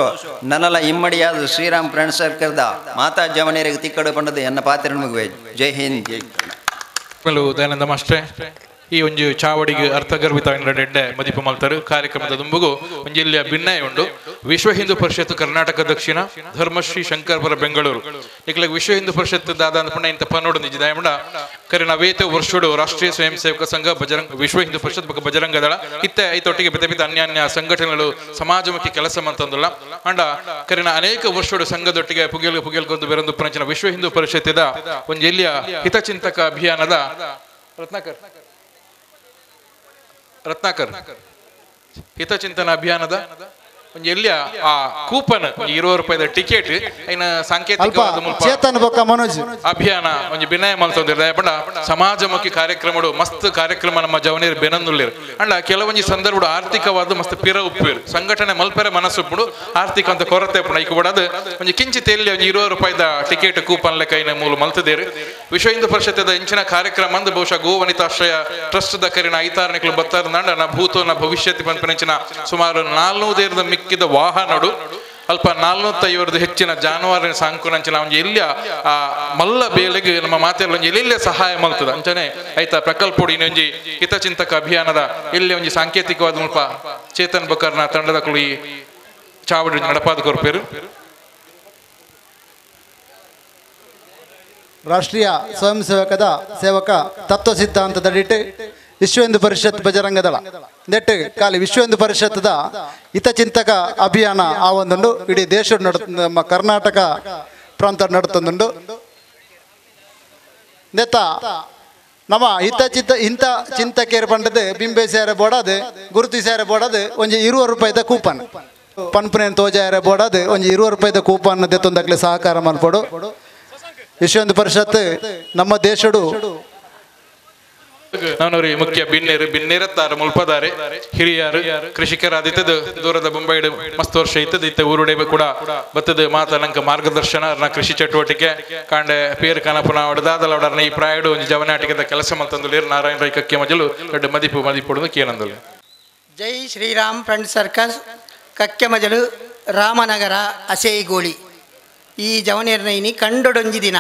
ನನ್ನಲ್ಲ ಇಮ್ಮಡಿಯಾದ ಶ್ರೀರಾಮ್ ಫ್ರೆಂಡ್ಸ್ ಸರ್ಕಲ್ದ ಮಾತಾ ಜವನಿಯರಿಗೆ ತಿಕ್ಕಡು ಪಂಡದು ಎನ್ನ ಪಾತ್ರ ನಮಗುವೆ. ಜೈ ಹಿಂದ್ ಜೈ. ದಯಾನಂದ ಮಾಸ್ಟ್ರೆ ಈ ಒಂಜಿ ಚಾವಡಿಗೆ ಅರ್ಥಗರ್ಭಿತ ಎಡ್ಡೆ ಮದಿಪು ಮಲ್ತರು ಕಾರ್ಯಕ್ರಮದ ದುಂಬುಗು ಒಂಜಿಲ್ಲಿಯ ಭಿನ್ನಯ ಉಂಡು. ವಿಶ್ವ ಹಿಂದೂ ಪರಿಷತ್ ಕರ್ನಾಟಕ ದಕ್ಷಿಣ ಧರ್ಮಶ್ರೀ ಶಂಕರ್ಪುರ ಬೆಂಗಳೂರು ಇಕ್ಲ ವಿಶ್ವ ಹಿಂದೂ ಪರಿಷತ್ ದಾದ ಅಂದ್ಪಂಡ ಇಂತ ಪನ್ನೋಡು ನಿಜ ದಯಮಂಡ ಕರೆ ನಾವೇತೆ ವರ್ಷಡು ರಾಷ್ಟ್ರೀಯ ಸ್ವಯಂ ಸೇವಕ ಸಂಘ ಬಜರಂಗ ವಿಶ್ವ ಹಿಂದೂ ಪರಿಷತ್ ಬೊಕ್ಕ ಬಜರಂಗ ದಳ ಇತ್ತೆ ಐತೊಟ್ಟಿಗೆ ಬೇತೆ ಬೇತೆ ಅನ್ಯಾನ್ಯ ಸಂಘಟನೆಗಳು ಸಮಾಜಮುಖಿ ಕೆಲಸ ಮಂತಂದುಲ್ಲ ಅಂಡ ಕರೆನ ಅನೇಕ ವರ್ಷಡು ಸಂಘದೊಟ್ಟಿಗೆ ಪುಗೆಲ್ ಪುಗೆಲ್ಗೊಂದು ಬೇರೊಂದು ಪುನಂಚಿನ ವಿಶ್ವ ಹಿಂದೂ ಪರಿಷತ್ತಿದ ಒಂಜಿ ಎಲ್ಲಿಯ ಹಿತಚಿಂತಕ ಅಭಿಯಾನದ ರತ್ನಾಕರ್ ರತ್ನಾಕರ್ ಹಿತಚಿಂತನ ಅಭಿಯಾನದ ಒಂಜಿ ಎಲ್ಲಿಯ ಆ ಕೂಪನ್ 20 ರೂಪಾಯಿದ ಟಿಕೆಟ್ ಐನ ಸಾಂಕೇತಿಕವಾದ ಮನೋಜ್ ಅಭಿಯಾನ ಒಂಜಿ ಬಿನಯ ಮಲ್ತೊಂದಿರ ಪಂಡ ಸಮಾಜಮುಖಿ ಕಾರ್ಯಕ್ರಮಡು ಮಸ್ತ್ ಕಾರ್ಯಕ್ರಮ ನಮ್ಮ ಜವನೀರ್ ಬೆನಂದುಳ್ಳೇರು ಅಂಡ ಕೆಲವೊಂಜಿ ಸಂದರ್ಭಡು ಆರ್ಥಿಕವಾದ ಮಸ್ತ್ ಪಿರ ಉಪ್ಪೇರು ಸಂಘಟನೆ ಮಲ್ಪೆರೆ ಮನಸ್ಸುಪ್ಪುಡು ಆರ್ಥಿಕ ಅಂತ ಕೊರತೆ ಉಪ್ಪುಂಡು ಐಕ್ ಬಡದು ಒಂಜಿ ಕಿಂಚಿತ್ ಎಲ್ಲಿ ಒಂಜಿ 20 ರೂಪಾಯಿದ ಟಿಕೆಟ್ ಕೂಪನ್ ಲೆಕ್ಕ ಐನ ಮೂಲು ಮಲ್ತದೇರು. ವಿಶ್ವ ಹಿಂದೂ ಪರಿಷತ್ತದ ಇಂಚಿನ ಕಾರ್ಯಕ್ರಮ ಅಂದ್ ಬಹುಶಃ ಗೋವನಿತಾಶ್ರಯ ಟ್ರಸ್ಟ್ ದ ಕರಿನ ಐತಾರನಿಕಲು ಬತ್ತಾರ ನಾಂಡ ನ ಭೂತೋ ನ ಭವಿಷ್ಯತಿ ಪನ್ಪನೆಂಚಿನ ಸುಮಾರು 400 ಮಿಕ್ಕಿದ ವಾಹನಡು ಅಲ್ಪ 450 ಹೆಚ್ಚಿನ ಜಾನುವಾರಿನ ಸಾಂಕುನಂಚಿನ ಒಂಜಿ ಎಲ್ಲಿಯ ಆ ಮಲ್ಲ ಬೇಲೆಗೆ ನಮ್ಮ ಮಾತೆಲ್ಲ ಒಂಜಿ ಎಲ್ಲೆಲ್ಲ ಸಹಾಯ ಮಲ್ತದ ಅಂಚನೆ ಐತ ಪ್ರಕಲ್ಪೋಡಿ ಇನ್ನೊಂಜಿ ಹಿತಚಿಂತಕ ಅಭಿಯಾನದ ಎಲ್ಲಿ ಒಂಜಿ ಸಾಂಕೇತಿಕವಾದ ಮುಲ್ಪ ಚೇತನ್ ಬಕರ್ನ ತಂಡದ ಕುಳಿ ಚಾವಡಿ ನಡಪಾದ ಕೊರ್ಪೇರು. ರಾಷ್ಟ್ರೀಯ ಸ್ವಯಂ ಸೇವಕದ ಸೇವಕ ತತ್ವ ಸಿದ್ಧಾಂತದಡಿಟ್ಟು ವಿಶ್ವ ಹಿಂದೂ ಪರಿಷತ್ ಬಜರಂಗ ದಳ ನೆಟ್ಟು ಖಾಲಿ ವಿಶ್ವ ಹಿಂದೂ ಪರಿಷತ್ದ ಹಿತಚಿಂತಕ ಅಭಿಯಾನ ಆ ಒಂದುಂಡು ಇಡೀ ದೇಶ ನಡ ನಮ್ಮ ಕರ್ನಾಟಕ ಪ್ರಾಂತ ನಡತೊಂದುಂಡು. ನೆತ್ತ ನಮ್ಮ ಹಿತಚಿಂತ ಇಂಥ ಚಿಂತಕೇರು ಪಂಡದು ಬಿಂಬೆ ಸೇರೆ ಬೋಡದು ಗುರುತಿ ಸೇರೆ ಬೋಡದು ಒಂಜಿ 20 ರೂಪಾಯಿದ ಕೂಪನ್ ಪನ್ಪುನೇನು ತೋಜಾಯರೆ ಬೋಡದು ಒಂಜಿ 20 ರೂಪಾಯಿದ ಕೂಪನ್ ದೆತ್ತೊಂದಕ್ಲೆ ಸಹಕಾರ ಮನ್ಪೊಡು. ವಿಶ್ವ ಹಿಂದೂ ಪರಿಷತ್ ನಮ್ಮ ದೇಶಡು ನಾನೂರಿ ಮುಖ್ಯ ಬಿನ್ನೇರು ಬಿನ್ನೇರತ್ತಾರು ಮುಲ್ಪದಾರೆ ಹಿರಿಯರು ಕೃಷಿಕರಾದಿತ್ತದು ದೂರದ ಬೊಂಬೈಡು ಮಸ್ತ್ ವರ್ಷ ಇತ್ತದ ಇತ್ತ ಊರುಡೆ ಕೂಡ ಬತ್ತದ ಮಾತ ನಂಕ ಮಾರ್ಗದರ್ಶನ ಅರ್ನ ಕೃಷಿ ಚಟುವಟಿಕೆ ಕಾಂಡೆ ಪೇರು ಕನಪುನ ಒಡದಾದಲ ಈ ಪ್ರಾಯಡು ಒಂಜಿ ಜವನಾಟಿಕದ ಕೆಲಸ ಮಲ್ತಂದುಲೇರು ನಾರಾಯಣ ರೈ ಕಕ್ಕೆ ಮಜಲು ದೊಡ್ಡ ಮದಿಪು ಮದಿಪುಡುದು ಕೇನಂದುಲು. ಜೈ ಶ್ರೀರಾಮ್ ಫ್ರೆಂಡ್ ಸರ್ಕಸ್ ಕಕ್ಕೆಮಜಲು ರಾಮನಗರ ಅಸೇಗೋಳಿ. ಈ ಜವನೇರ್ನೈನಿ ಕಂಡೊಡೊಂಜಿ ದಿನ,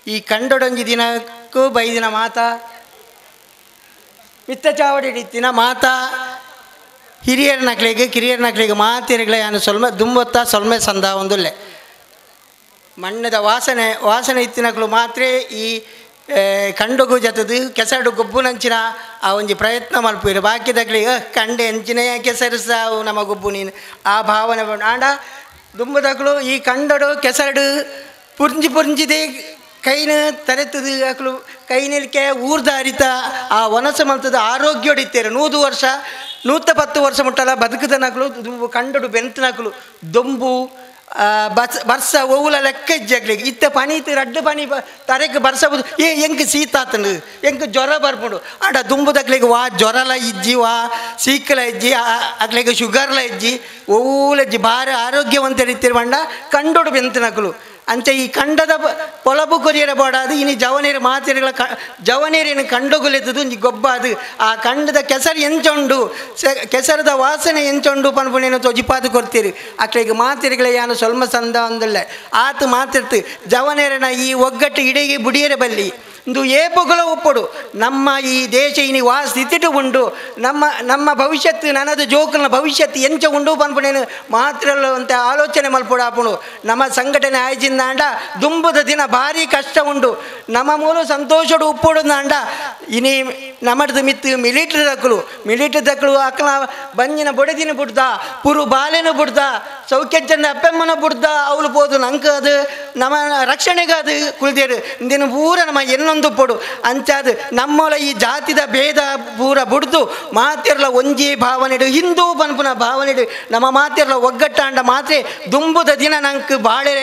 ಈ ಕಂಡೊಡೊಂಜಿ ದಿನಕ್ಕೂ ಬೈದಿನ ಮಾತಾ ಮಿತ್ತ ಚಾವಡಿ ಇತ್ತಿನ ಮಾತಾ ಹಿರಿಯರ ನಕ್ಳಿಗೆ ಕಿರಿಯರ ನಕ್ಳಿಗೆ ಮಾತಿರಗಳ ಯಾನು ಸೊಲ್ಮೆ ದುಂಬೊತ್ತ ಸೊಲ್ಮೆ ಸಂದ ಒಂದುಲ್ಲೆ ಮಣ್ಣದ ವಾಸನೆ ವಾಸನೆ ಇತ್ತಿನಕ್ಳು ಮಾತ್ರ ಈ ಕಂಡುಗು ಜತದು ಕೆಸರು ಗೊಬ್ಬುನಂಚಿನ ಆ ಒಂಜಿ ಪ್ರಯತ್ನ ಮಲ್ಪುಯಿರು. ಬಾಕಿದಕ್ಳಿಗೆ ಕಂಡೆ ಅಂಚಿನ ಕೆಸರು ಸಾವು ನಮ್ಮ ಗೊಬ್ಬು ನೀನು ಆ ಭಾವನೆ ಆಂಡ ದುಂಬುದಕ್ಳು ಈ ಕಂಡಡು ಕೆಸರಡು ಪುರ್ಂಜಿ ಪುರ್ಂಜಿದೆ ಕೈನ ತರೆತದು ಅಕ್ಲು ಕೈ ನಿಲ್ಕೆ ಊರ್ದಾರಿತ ಆ ವನಸ ಮಲ್ತದ ಆರೋಗ್ಯೋಡಿತ್ತೇರು 100 ವರ್ಷ 110 ವರ್ಷ ಮುಟ್ಟಲ್ಲ ಬದುಕದನಕ್ಲು ದುಂಬು ಕಂಡಡು ಬೆಂತನಕ್ಲು ದೊಂಬು ಬಸ್ ಬರ್ಸ ಒವ್ವುಲ ಲೆಕ್ಕ ಇಜ್ಜಗ್ಲಿಗೆ ಇತ್ತ ಪನಿ ಇತ್ತು ರಡ್ಡು ಪನಿ ತರೆಕ್ ಬರ್ಸಬೋದು ಏ ಎಂಕ್ ಶೀತಾತನು ಎಂಕ್ ಜ್ವರ ಬರ್ಪುಂಡು. ಆಡ ದುಂಬುದಕ್ಲಿಗೆ ವಾ ಜ್ವರಲ ಇಜ್ಜಿ ವಾ ಸೀಕಲ ಇಜ್ಜಿ ಅಕ್ಲಿಗೆ ಶುಗರ್ಲ ಇಜ್ಜಿ ಒವ್ವುಲ ಇಜ್ಜಿ ಭಾರಿ ಆರೋಗ್ಯವಂತರಿತ್ತಿರು ಬಂಡ ಕಂಡೋಡು ಬೆಂತನಕ್ಲು. ಅಂಚೆ ಈ ಕಂಡದ ಪೊಲಬು ಕೊರಿಯರ ಬೋಡಾದು ಇನಿ ಜವನೀರು ಮಾತಿರಗಳ ಜವನೀರಿನ ಕಂಡೊಗುಲೆತ್ತದು ಒಂಜಿ ಗೊಬ್ಬ ಅದು ಆ ಕಂಡದ ಕೆಸರು ಎಂಚೊಂಡು ಕೆಸರದ ವಾಸನೆ ಎಂಚೊಂಡು ಪನ್ಪುನೇನು ತೊಜಿಪಾದು ಕೊಡ್ತೀರಿ ಅಕ್ಲಿಗೆ ಮಾತಿರಗಳ ಯಾನು ಸೊಲ್ಮ ಸಂದ ಒಂದುಲ್ಲೆ ಆತು ಮಾತಿರ್ತು ಜವನೇರನ ಈ ಒಗ್ಗಟ್ಟು ಇಡೀ ಬುಡಿಯರ ಬಲ್ಲಿ ಇಂದು ಏಪುಗಳ ಒಪ್ಪಡು ನಮ್ಮ ಈ ದೇಶ ಇನಿ ವಾ ಸ್ಥಿತಿಟು ಉಂಡು ನಮ್ಮ ನಮ್ಮ ಭವಿಷ್ಯತ್ತು ನನದ ಜೋಕುಲ್ನ ಭವಿಷ್ಯತ್ತು ಎಂಚ ಉಂಡು ಪನ್ಪುನೇನು ಮಾತ್ರಲ್ಲ ಅಂತ ಆಲೋಚನೆ ಮಲ್ಪೊಡಾಪುಣು. ನಮ್ಮ ಸಂಘಟನೆ ಆಯ್ಜಿಂದಾಂಡ ದುಂಬುದ ದಿನ ಭಾರಿ ಕಷ್ಟ ಉಂಡು ನಮ್ಮ ಮೂಲ ಸಂತೋಷಡು ಉಪ್ಪುಡುಂದಾಂಡ ಇನಿ ನಮ್ಮದು ಮಿತ್ತು ಮಿಲಿಟ್ರಿ ದಕ್ಕಲು ಮಿಲಿಟ್ರಿ ದಕ್ಕಲು ಅಕ್ಕನ ಬಂಜಿನ ಬೊಡೆದಿನ ಬುಡ್ದ ಪುರು ಬಾಲೆನ ಬುಡ್ದ ಸೌಖ್ಯಜ್ಜನ ಅಪ್ಪಮ್ಮನ ಬುಡ್ದ ಅವಳು ಪೋದು ನಂಗೆ ಅದು ನಮ್ಮ ರಕ್ಷಣೆಗೆ ಅದು ಕುಳಿದೇರು ಇಂದಿನ ಪೂರ ನಮ್ಮ ಎನ್ನೊಂದು ಪೊಡು ಅಂಚಾದು ನಮ್ಮೊಲ ಈ ಜಾತಿದ ಭೇದ ಪೂರ ಬುಡ್ದು ಮಾತಿರ್ಲ ಒಂಜಿ ಭಾವನೆಡು ಹಿಂದೂ ಪನ್ಪುನ ಭಾವನೆಡು ನಮ್ಮ ಮಾತಿರ್ಲ ಒಗ್ಗಟ್ಟಾಂಡ ಮಾತ್ರೆ ದುಂಬುದ ದಿನ ನಂಗೆ ಬಾಳೆ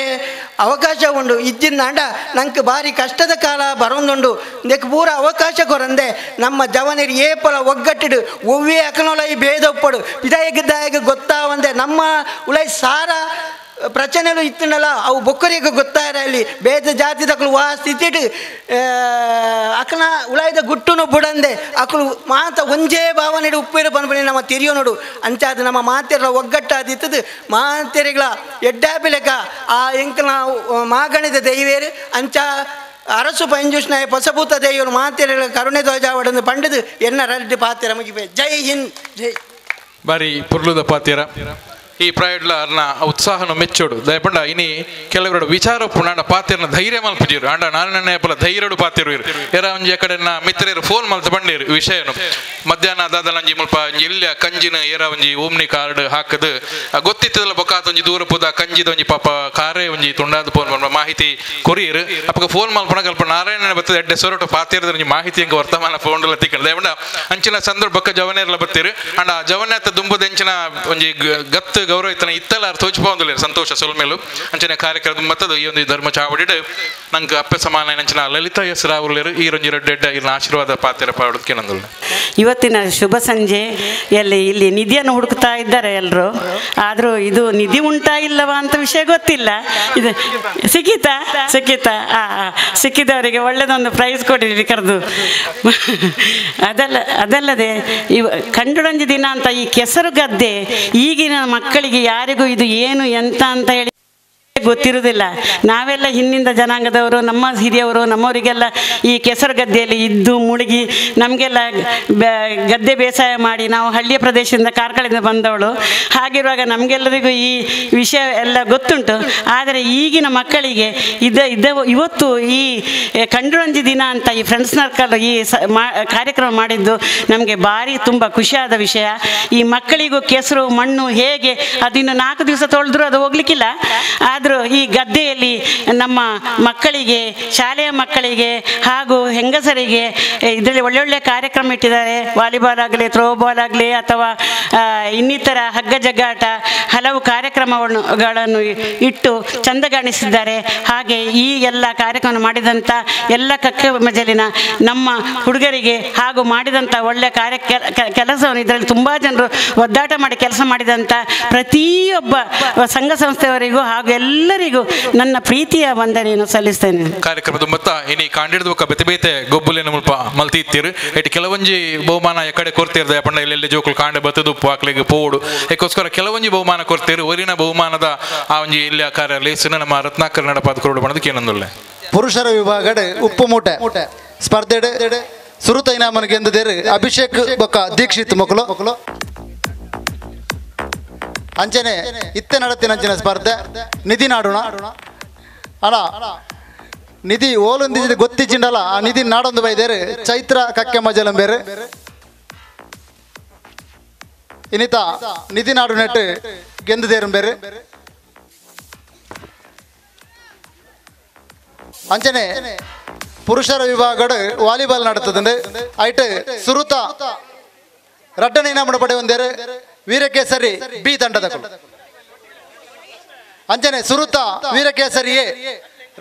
ಅವಕಾಶ ಉಂಡು ಇದ್ದಿಂದಾಂಡ ನಂಗೆ ಭಾರಿ ಕಷ್ಟದ ಕಾಲ ಬರೋಂದುಂಡು ಇದಕ್ಕೆ ಪೂರ ಅವಕಾಶ ಕೊರಂದೆ ನಮ್ಮ ಜವನರು ಏಪಲ ಒಗ್ಗಟ್ಟಿಡು ಒವ್ವೇ ಅಕನೊಲ ಈ ಭೇದ ಒಪ್ಪಡು ಪಿದಾಯಗಿದ್ದಾಯಗ ಗೊತ್ತಾವಂದೆ ನಮ್ಮ ಉಲೈ ಸಾರ ಪ್ರಚನೆಲು ಇತ್ತನಲ್ಲ ಅವು ಬೊಕ್ಕರಿಗೆ ಗೊತ್ತಾರ ಅಲ್ಲಿ ಬೇದ ಜಾತಿದಕ್ಲು ವಾ ಸ್ಥಿತಿಡು ಅಕನ ಉಳಾಯ್ದ ಗುಟ್ಟುನು ಬುಡಂದೆ ಅಕಲು ಮಾತ ಒಂಜೇ ಭಾವನೆಡು ಉಪ್ಪಿರು ಪನ್ಪುನಿ ನಮ್ಮ ತಿರಿಯೋ ನೋಡು ಅಂಚಾದ ನಮ್ಮ ಮಾತೆರ ಒಗ್ಗಟ್ಟಾದಿತ್ತದು ಮಾತೆರೆಗಳ ಎಡ್ಡಾಪಿಲೆಕ ಆ ಎಂಕನ ಮಾಗಣಿದ ದೈವೇರು ಅಂಚ ಅರಸು ಪಂಜುಷ್ನಾಯ ಪಸಭೂತ ದೈವರು ಮಾತೆರೆಗಳ ಕರುಣೆ ಧ್ವಜಾವಡನ್ನು ಪಂಡದು ಎನ್ನ ರಡ್ಡಿ ಪಾತೆರ ಮುಗಿಪೆ. ಜೈ ಹಿಂದ್ ಜೈ. ಬಾರಿ ಪುರ್ಲುದ ಪಾತೆರ ಈ ಪ್ರಾಯಡ್ಲ ಅರ್ನ ಉತ್ಸಾಹನ ಮೆಚ್ಚೋಡು ದಯಪಂಡ ಇನಿ ಕೆಲವರು ವಿಚಾರ ಪುಣಾಂಡ ಪಾತೆರ್ನ ಧೈರ್ಯ ಮಲ್ಪುಜಿರು ಆಂಡ ನಾರಾಯಣ ಪಲ ಧೈರ್ಯಡು ಪಾತೆರು ಇರು ಎರ ಒಂಜಿ ಕಡೆನ ಮಿತ್ರರು ಫೋನ್ ಮಲ್ತ ಬಂಡೇರು ವಿಷಯನು ಮಧ್ಯಾಹ್ನ ದಾದಲಂಜಿ ಮುಲ್ಪ ಎಲ್ಲ ಕಂಜಿನ ಏರ ಒಂಜಿ ಓಮ್ನಿ ಕಾರ್ಡ್ ಹಾಕದು ಗೊತ್ತಿತ್ತದಲ್ಲ ಬೊಕ್ಕಾತ ಒಂಜಿ ದೂರ ಪುದ ಕಂಜಿದ ಒಂಜಿ ಪಾಪ ಕಾರೇ ಒಂಜಿ ತುಂಡಾದ ಫೋನ್ ಮಲ್ಪ ಮಾಹಿತಿ ಕೊರಿಯರು ಅಪ್ಪಗ ಫೋನ್ ಮಲ್ಪಣ ಕಲ್ಪ ನಾರಾಯಣನ ಬತ್ತದ ಎಡ್ಡೆ ಸೊರಟು ಪಾತೆರದ ಒಂಜಿ ಮಾಹಿತಿ ಎಂಕ ವರ್ತಮಾನ ಫೋನ್ ತಿಕ್ಕಂಡು ದಯಪಂಡ ಅಂಚಿನ ಸಂದರ್ಭಕ್ಕ ಜವನೇರ್ಲ ಬತ್ತೀರು ಅಂಡ ಜವನೇತ ದುಂಬುದ ಎಂಚಿನ ಒಂಜಿ ಗತ್ತು ಗೌರವ ಇತ್ತನ ಇತ್ತಲ ತೋಚಿಪೊಂದುಲ್ಲೆರ್ ಸಂತೋಷ ಸೊಲ್ಮೆಲು ಅಂಚನೆ ಕಾರ್ಯಕ್ರಮ ಮತ್ತದು ಈ ಒಂದು ಧರ್ಮ ಚಾವಡಿಡ್ ನಂಗೆ ಅಪ್ಪೆ ಸಮಾನ ಅಂಚಿನ ಲಲಿತಾ ಎಸ್ ರಾವುಲ್ಲೆರ್ ಈ ರೊಂಜಿ ರಡ್ಡೆ ಎಡ್ಡೆ ಇರ್ನ ಆಶೀರ್ವಾದ ಪಾತೆರ ಪಾಡೋದಕ್ಕೆ ನಂದುಲ್ಲ. ಇವತ್ತಿನ ಶುಭ ಸಂಜೆಯಲ್ಲಿ ಇಲ್ಲಿ ನಿಧಿಯನ್ನು ಹುಡುಕ್ತಾ ಇದ್ದಾರೆ ಎಲ್ಲರೂ, ಆದರೂ ಇದು ನಿಧಿ ಉಂಟಾ ಇಲ್ಲವಾ ಅಂತ ವಿಷಯ ಗೊತ್ತಿಲ್ಲ. ಇದು ಸಿಕ್ಕಿತಾ ಸಿಕ್ಕಿತಾ ಸಿಕ್ಕಿದವರಿಗೆ ಒಳ್ಳೆಯದೊಂದು ಪ್ರೈಸ್ ಕೊಡಿರಿ ಕರೆದು. ಅದಲ್ಲದೆ ಇವ ಕಂಡುಡಂಜಿ ದಿನ ಅಂತ ಈ ಕೆಸರು ಗದ್ದೆ ಈಗಿನ ಮಕ್ಕಳಿಗೆ ಯಾರಿಗೂ ಇದು ಏನು ಎಂತ ಅಂತ ಹೇಳಿ ಗೊತ್ತಿರುವುದಿಲ್ಲ. ನಾವೆಲ್ಲ ಹಿಂದಿನ ಜನಾಂಗದವರು, ನಮ್ಮ ಹಿರಿಯವರು, ನಮ್ಮವರಿಗೆಲ್ಲ ಈ ಕೆಸರು ಗದ್ದೆಯಲ್ಲಿ ಇದ್ದು ಮುಳುಗಿ ನಮಗೆಲ್ಲ ಗದ್ದೆ ಬೇಸಾಯ ಮಾಡಿ ನಾವು ಹಳ್ಳಿಯ ಪ್ರದೇಶದಿಂದ ಕಾರ್ಕಳದಿಂದ ಬಂದವಳು. ಹಾಗಿರುವಾಗ ನಮಗೆಲ್ಲರಿಗೂ ಈ ವಿಷಯ ಎಲ್ಲ ಗೊತ್ತುಂಟು. ಆದರೆ ಈಗಿನ ಮಕ್ಕಳಿಗೆ ಇವತ್ತು ಈ ಕಂಡುರಂಜಿ ದಿನ ಅಂತ ಈ ಫ್ರೆಂಡ್ಸ್ ಸರ್ಕಲ್ ಈ ಕಾರ್ಯಕ್ರಮ ಮಾಡಿದ್ದು ನಮಗೆ ಭಾರಿ ತುಂಬ ಖುಷಿಯಾದ ವಿಷಯ. ಈ ಮಕ್ಕಳಿಗೂ ಕೆಸರು ಮಣ್ಣು ಹೇಗೆ ಅದು ಇನ್ನು 4 ದಿವಸ ತೊಳೆದ್ರೂ ಅದು ಹೋಗ್ಲಿಕ್ಕಿಲ್ಲ, ಆದರೂ ಆದರೂ ಈ ಗದ್ದೆಯಲ್ಲಿ ನಮ್ಮ ಮಕ್ಕಳಿಗೆ, ಶಾಲೆಯ ಮಕ್ಕಳಿಗೆ ಹಾಗೂ ಹೆಂಗಸರಿಗೆ ಇದರಲ್ಲಿ ಒಳ್ಳೊಳ್ಳೆ ಕಾರ್ಯಕ್ರಮ ಇಟ್ಟಿದ್ದಾರೆ. ವಾಲಿಬಾಲ್ ಆಗಲಿ, ಥ್ರೋಬಾಲ್ ಆಗಲಿ, ಅಥವಾ ಇನ್ನಿತರ ಹಗ್ಗ ಜಗ್ಗಾಟ ಹಲವು ಕಾರ್ಯಕ್ರಮಗಳನ್ನು ಇಟ್ಟು ಚಂದಗಾಣಿಸಿದ್ದಾರೆ. ಹಾಗೆ ಈ ಎಲ್ಲ ಕಾರ್ಯಕ್ರಮ ಮಾಡಿದಂಥ ಎಲ್ಲ ಕಕ್ಕೆ ಮಜಲಿನ ನಮ್ಮ ಹುಡುಗರಿಗೆ ಹಾಗೂ ಮಾಡಿದಂಥ ಒಳ್ಳೆಯ ಕಾರ್ಯ ಕೆಲಸವನ್ನು ಇದರಲ್ಲಿ ತುಂಬ ಜನರು ಒದ್ದಾಟ ಮಾಡಿ ಕೆಲಸ ಮಾಡಿದಂಥ ಪ್ರತಿಯೊಬ್ಬ ಸಂಘ ಸಂಸ್ಥೆಯವರಿಗೂ ಹಾಗೂ ಎಲ್ಲರಿಗೂ ನನ್ನ ಪ್ರೀತಿಯ ವಂದನೆಯನ್ನು ಸಲ್ಲಿಸ್ತೇನೆ. ಕಾರ್ಯಕ್ರಮದ ಮೊತ್ತ ಇನಿ ಕಾಂಡಿಡ್ದ ಬೇತೆ ಬೇತೆ ಗೊಬ್ಬುಲಿನ ಮುಲ್ಪ ಮಲ್ತಿತ್ತೀರು ಇಟ್ಟು ಕೆಲವೊಂಜಿ ಬಹುಮಾನ ಎಕಡೆ ಕೊರ್ತಿರ್ದೆ ಪಂಡ ಎಲ್ಲೆಲ್ಲಿ ಜೋಕುಲು ಕಾಂಡೆ ಬತ್ತದುಪ್ಪು ಆಕ್ಲಿಗೆ ಪೋಡು ಏಕೋಸ್ಕರ ಕೆಲವೊಂಜಿ ಬಹುಮಾನ ಕೊರ್ತೀರು. ಒರಿನ ಬಹುಮಾನದ ಆ ಒಂಜಿ ಇಲ್ಲಿ ಕಾರ್ಯ ಲೇಸಿನ ನಮ್ಮ ರತ್ನಾಕರ್ ನಡಪಾದ ಕೊರಡು ಬಣ್ಣದಕ್ಕೆ ಏನಂದುಲ್ಲೆ. ಪುರುಷರ ವಿಭಾಗಡೆ ಉಪ್ಪು ಮೂಟೆ ಸ್ಪರ್ಧೆ ಸುರುತ ಇನಾಮನ ಗೆಂದಿದ್ದೇರು ಅಭಿಷೇಕ್ ಬೊಕ್ಕ ದೀಕ್ಷಿತ್ ಮಕ್ಕಳು. ಅಂಚನೆ ಇತ್ತೆ ನಡತಿನಂಚಿನ ಸ್ಪರ್ಧೆ ನಿಧಿ ನಾಡೋಣ ಅಣ ನಿಧಿ ಓಲೊಂದಿದ್ದ ಗೊತ್ತಿಜ್ಜಿಂಡಲ್ಲ ಆ ನಿಧಿ ನಾಡೊಂದು ಬೈದೇರು ಚೈತ್ರ ಕಕ್ಕೆ ಮಜಲಂಬೇರು ಇನ್ನಿತ ನಿಧಿ ನಾಡು ನೆಟ್ಟು ಗೆಂದಿದೇರು ಬೇರೆ. ಅಂಚನೆ ಪುರುಷರ ವಿಭಾಗಡು ವಾಲಿಬಾಲ್ ನಡತದಂಡು ಐಟ್ ಸುರುತ ರಡ್ಡನೆ ಇನಾಮು ಪಡೆಯುವಂದೇರು ವೀರಕೇಸರಿ ಬಿ ತಂಡದ. ಅಂಚನೆ ಸುರುತ ವೀರಕೇಸರಿ ಎ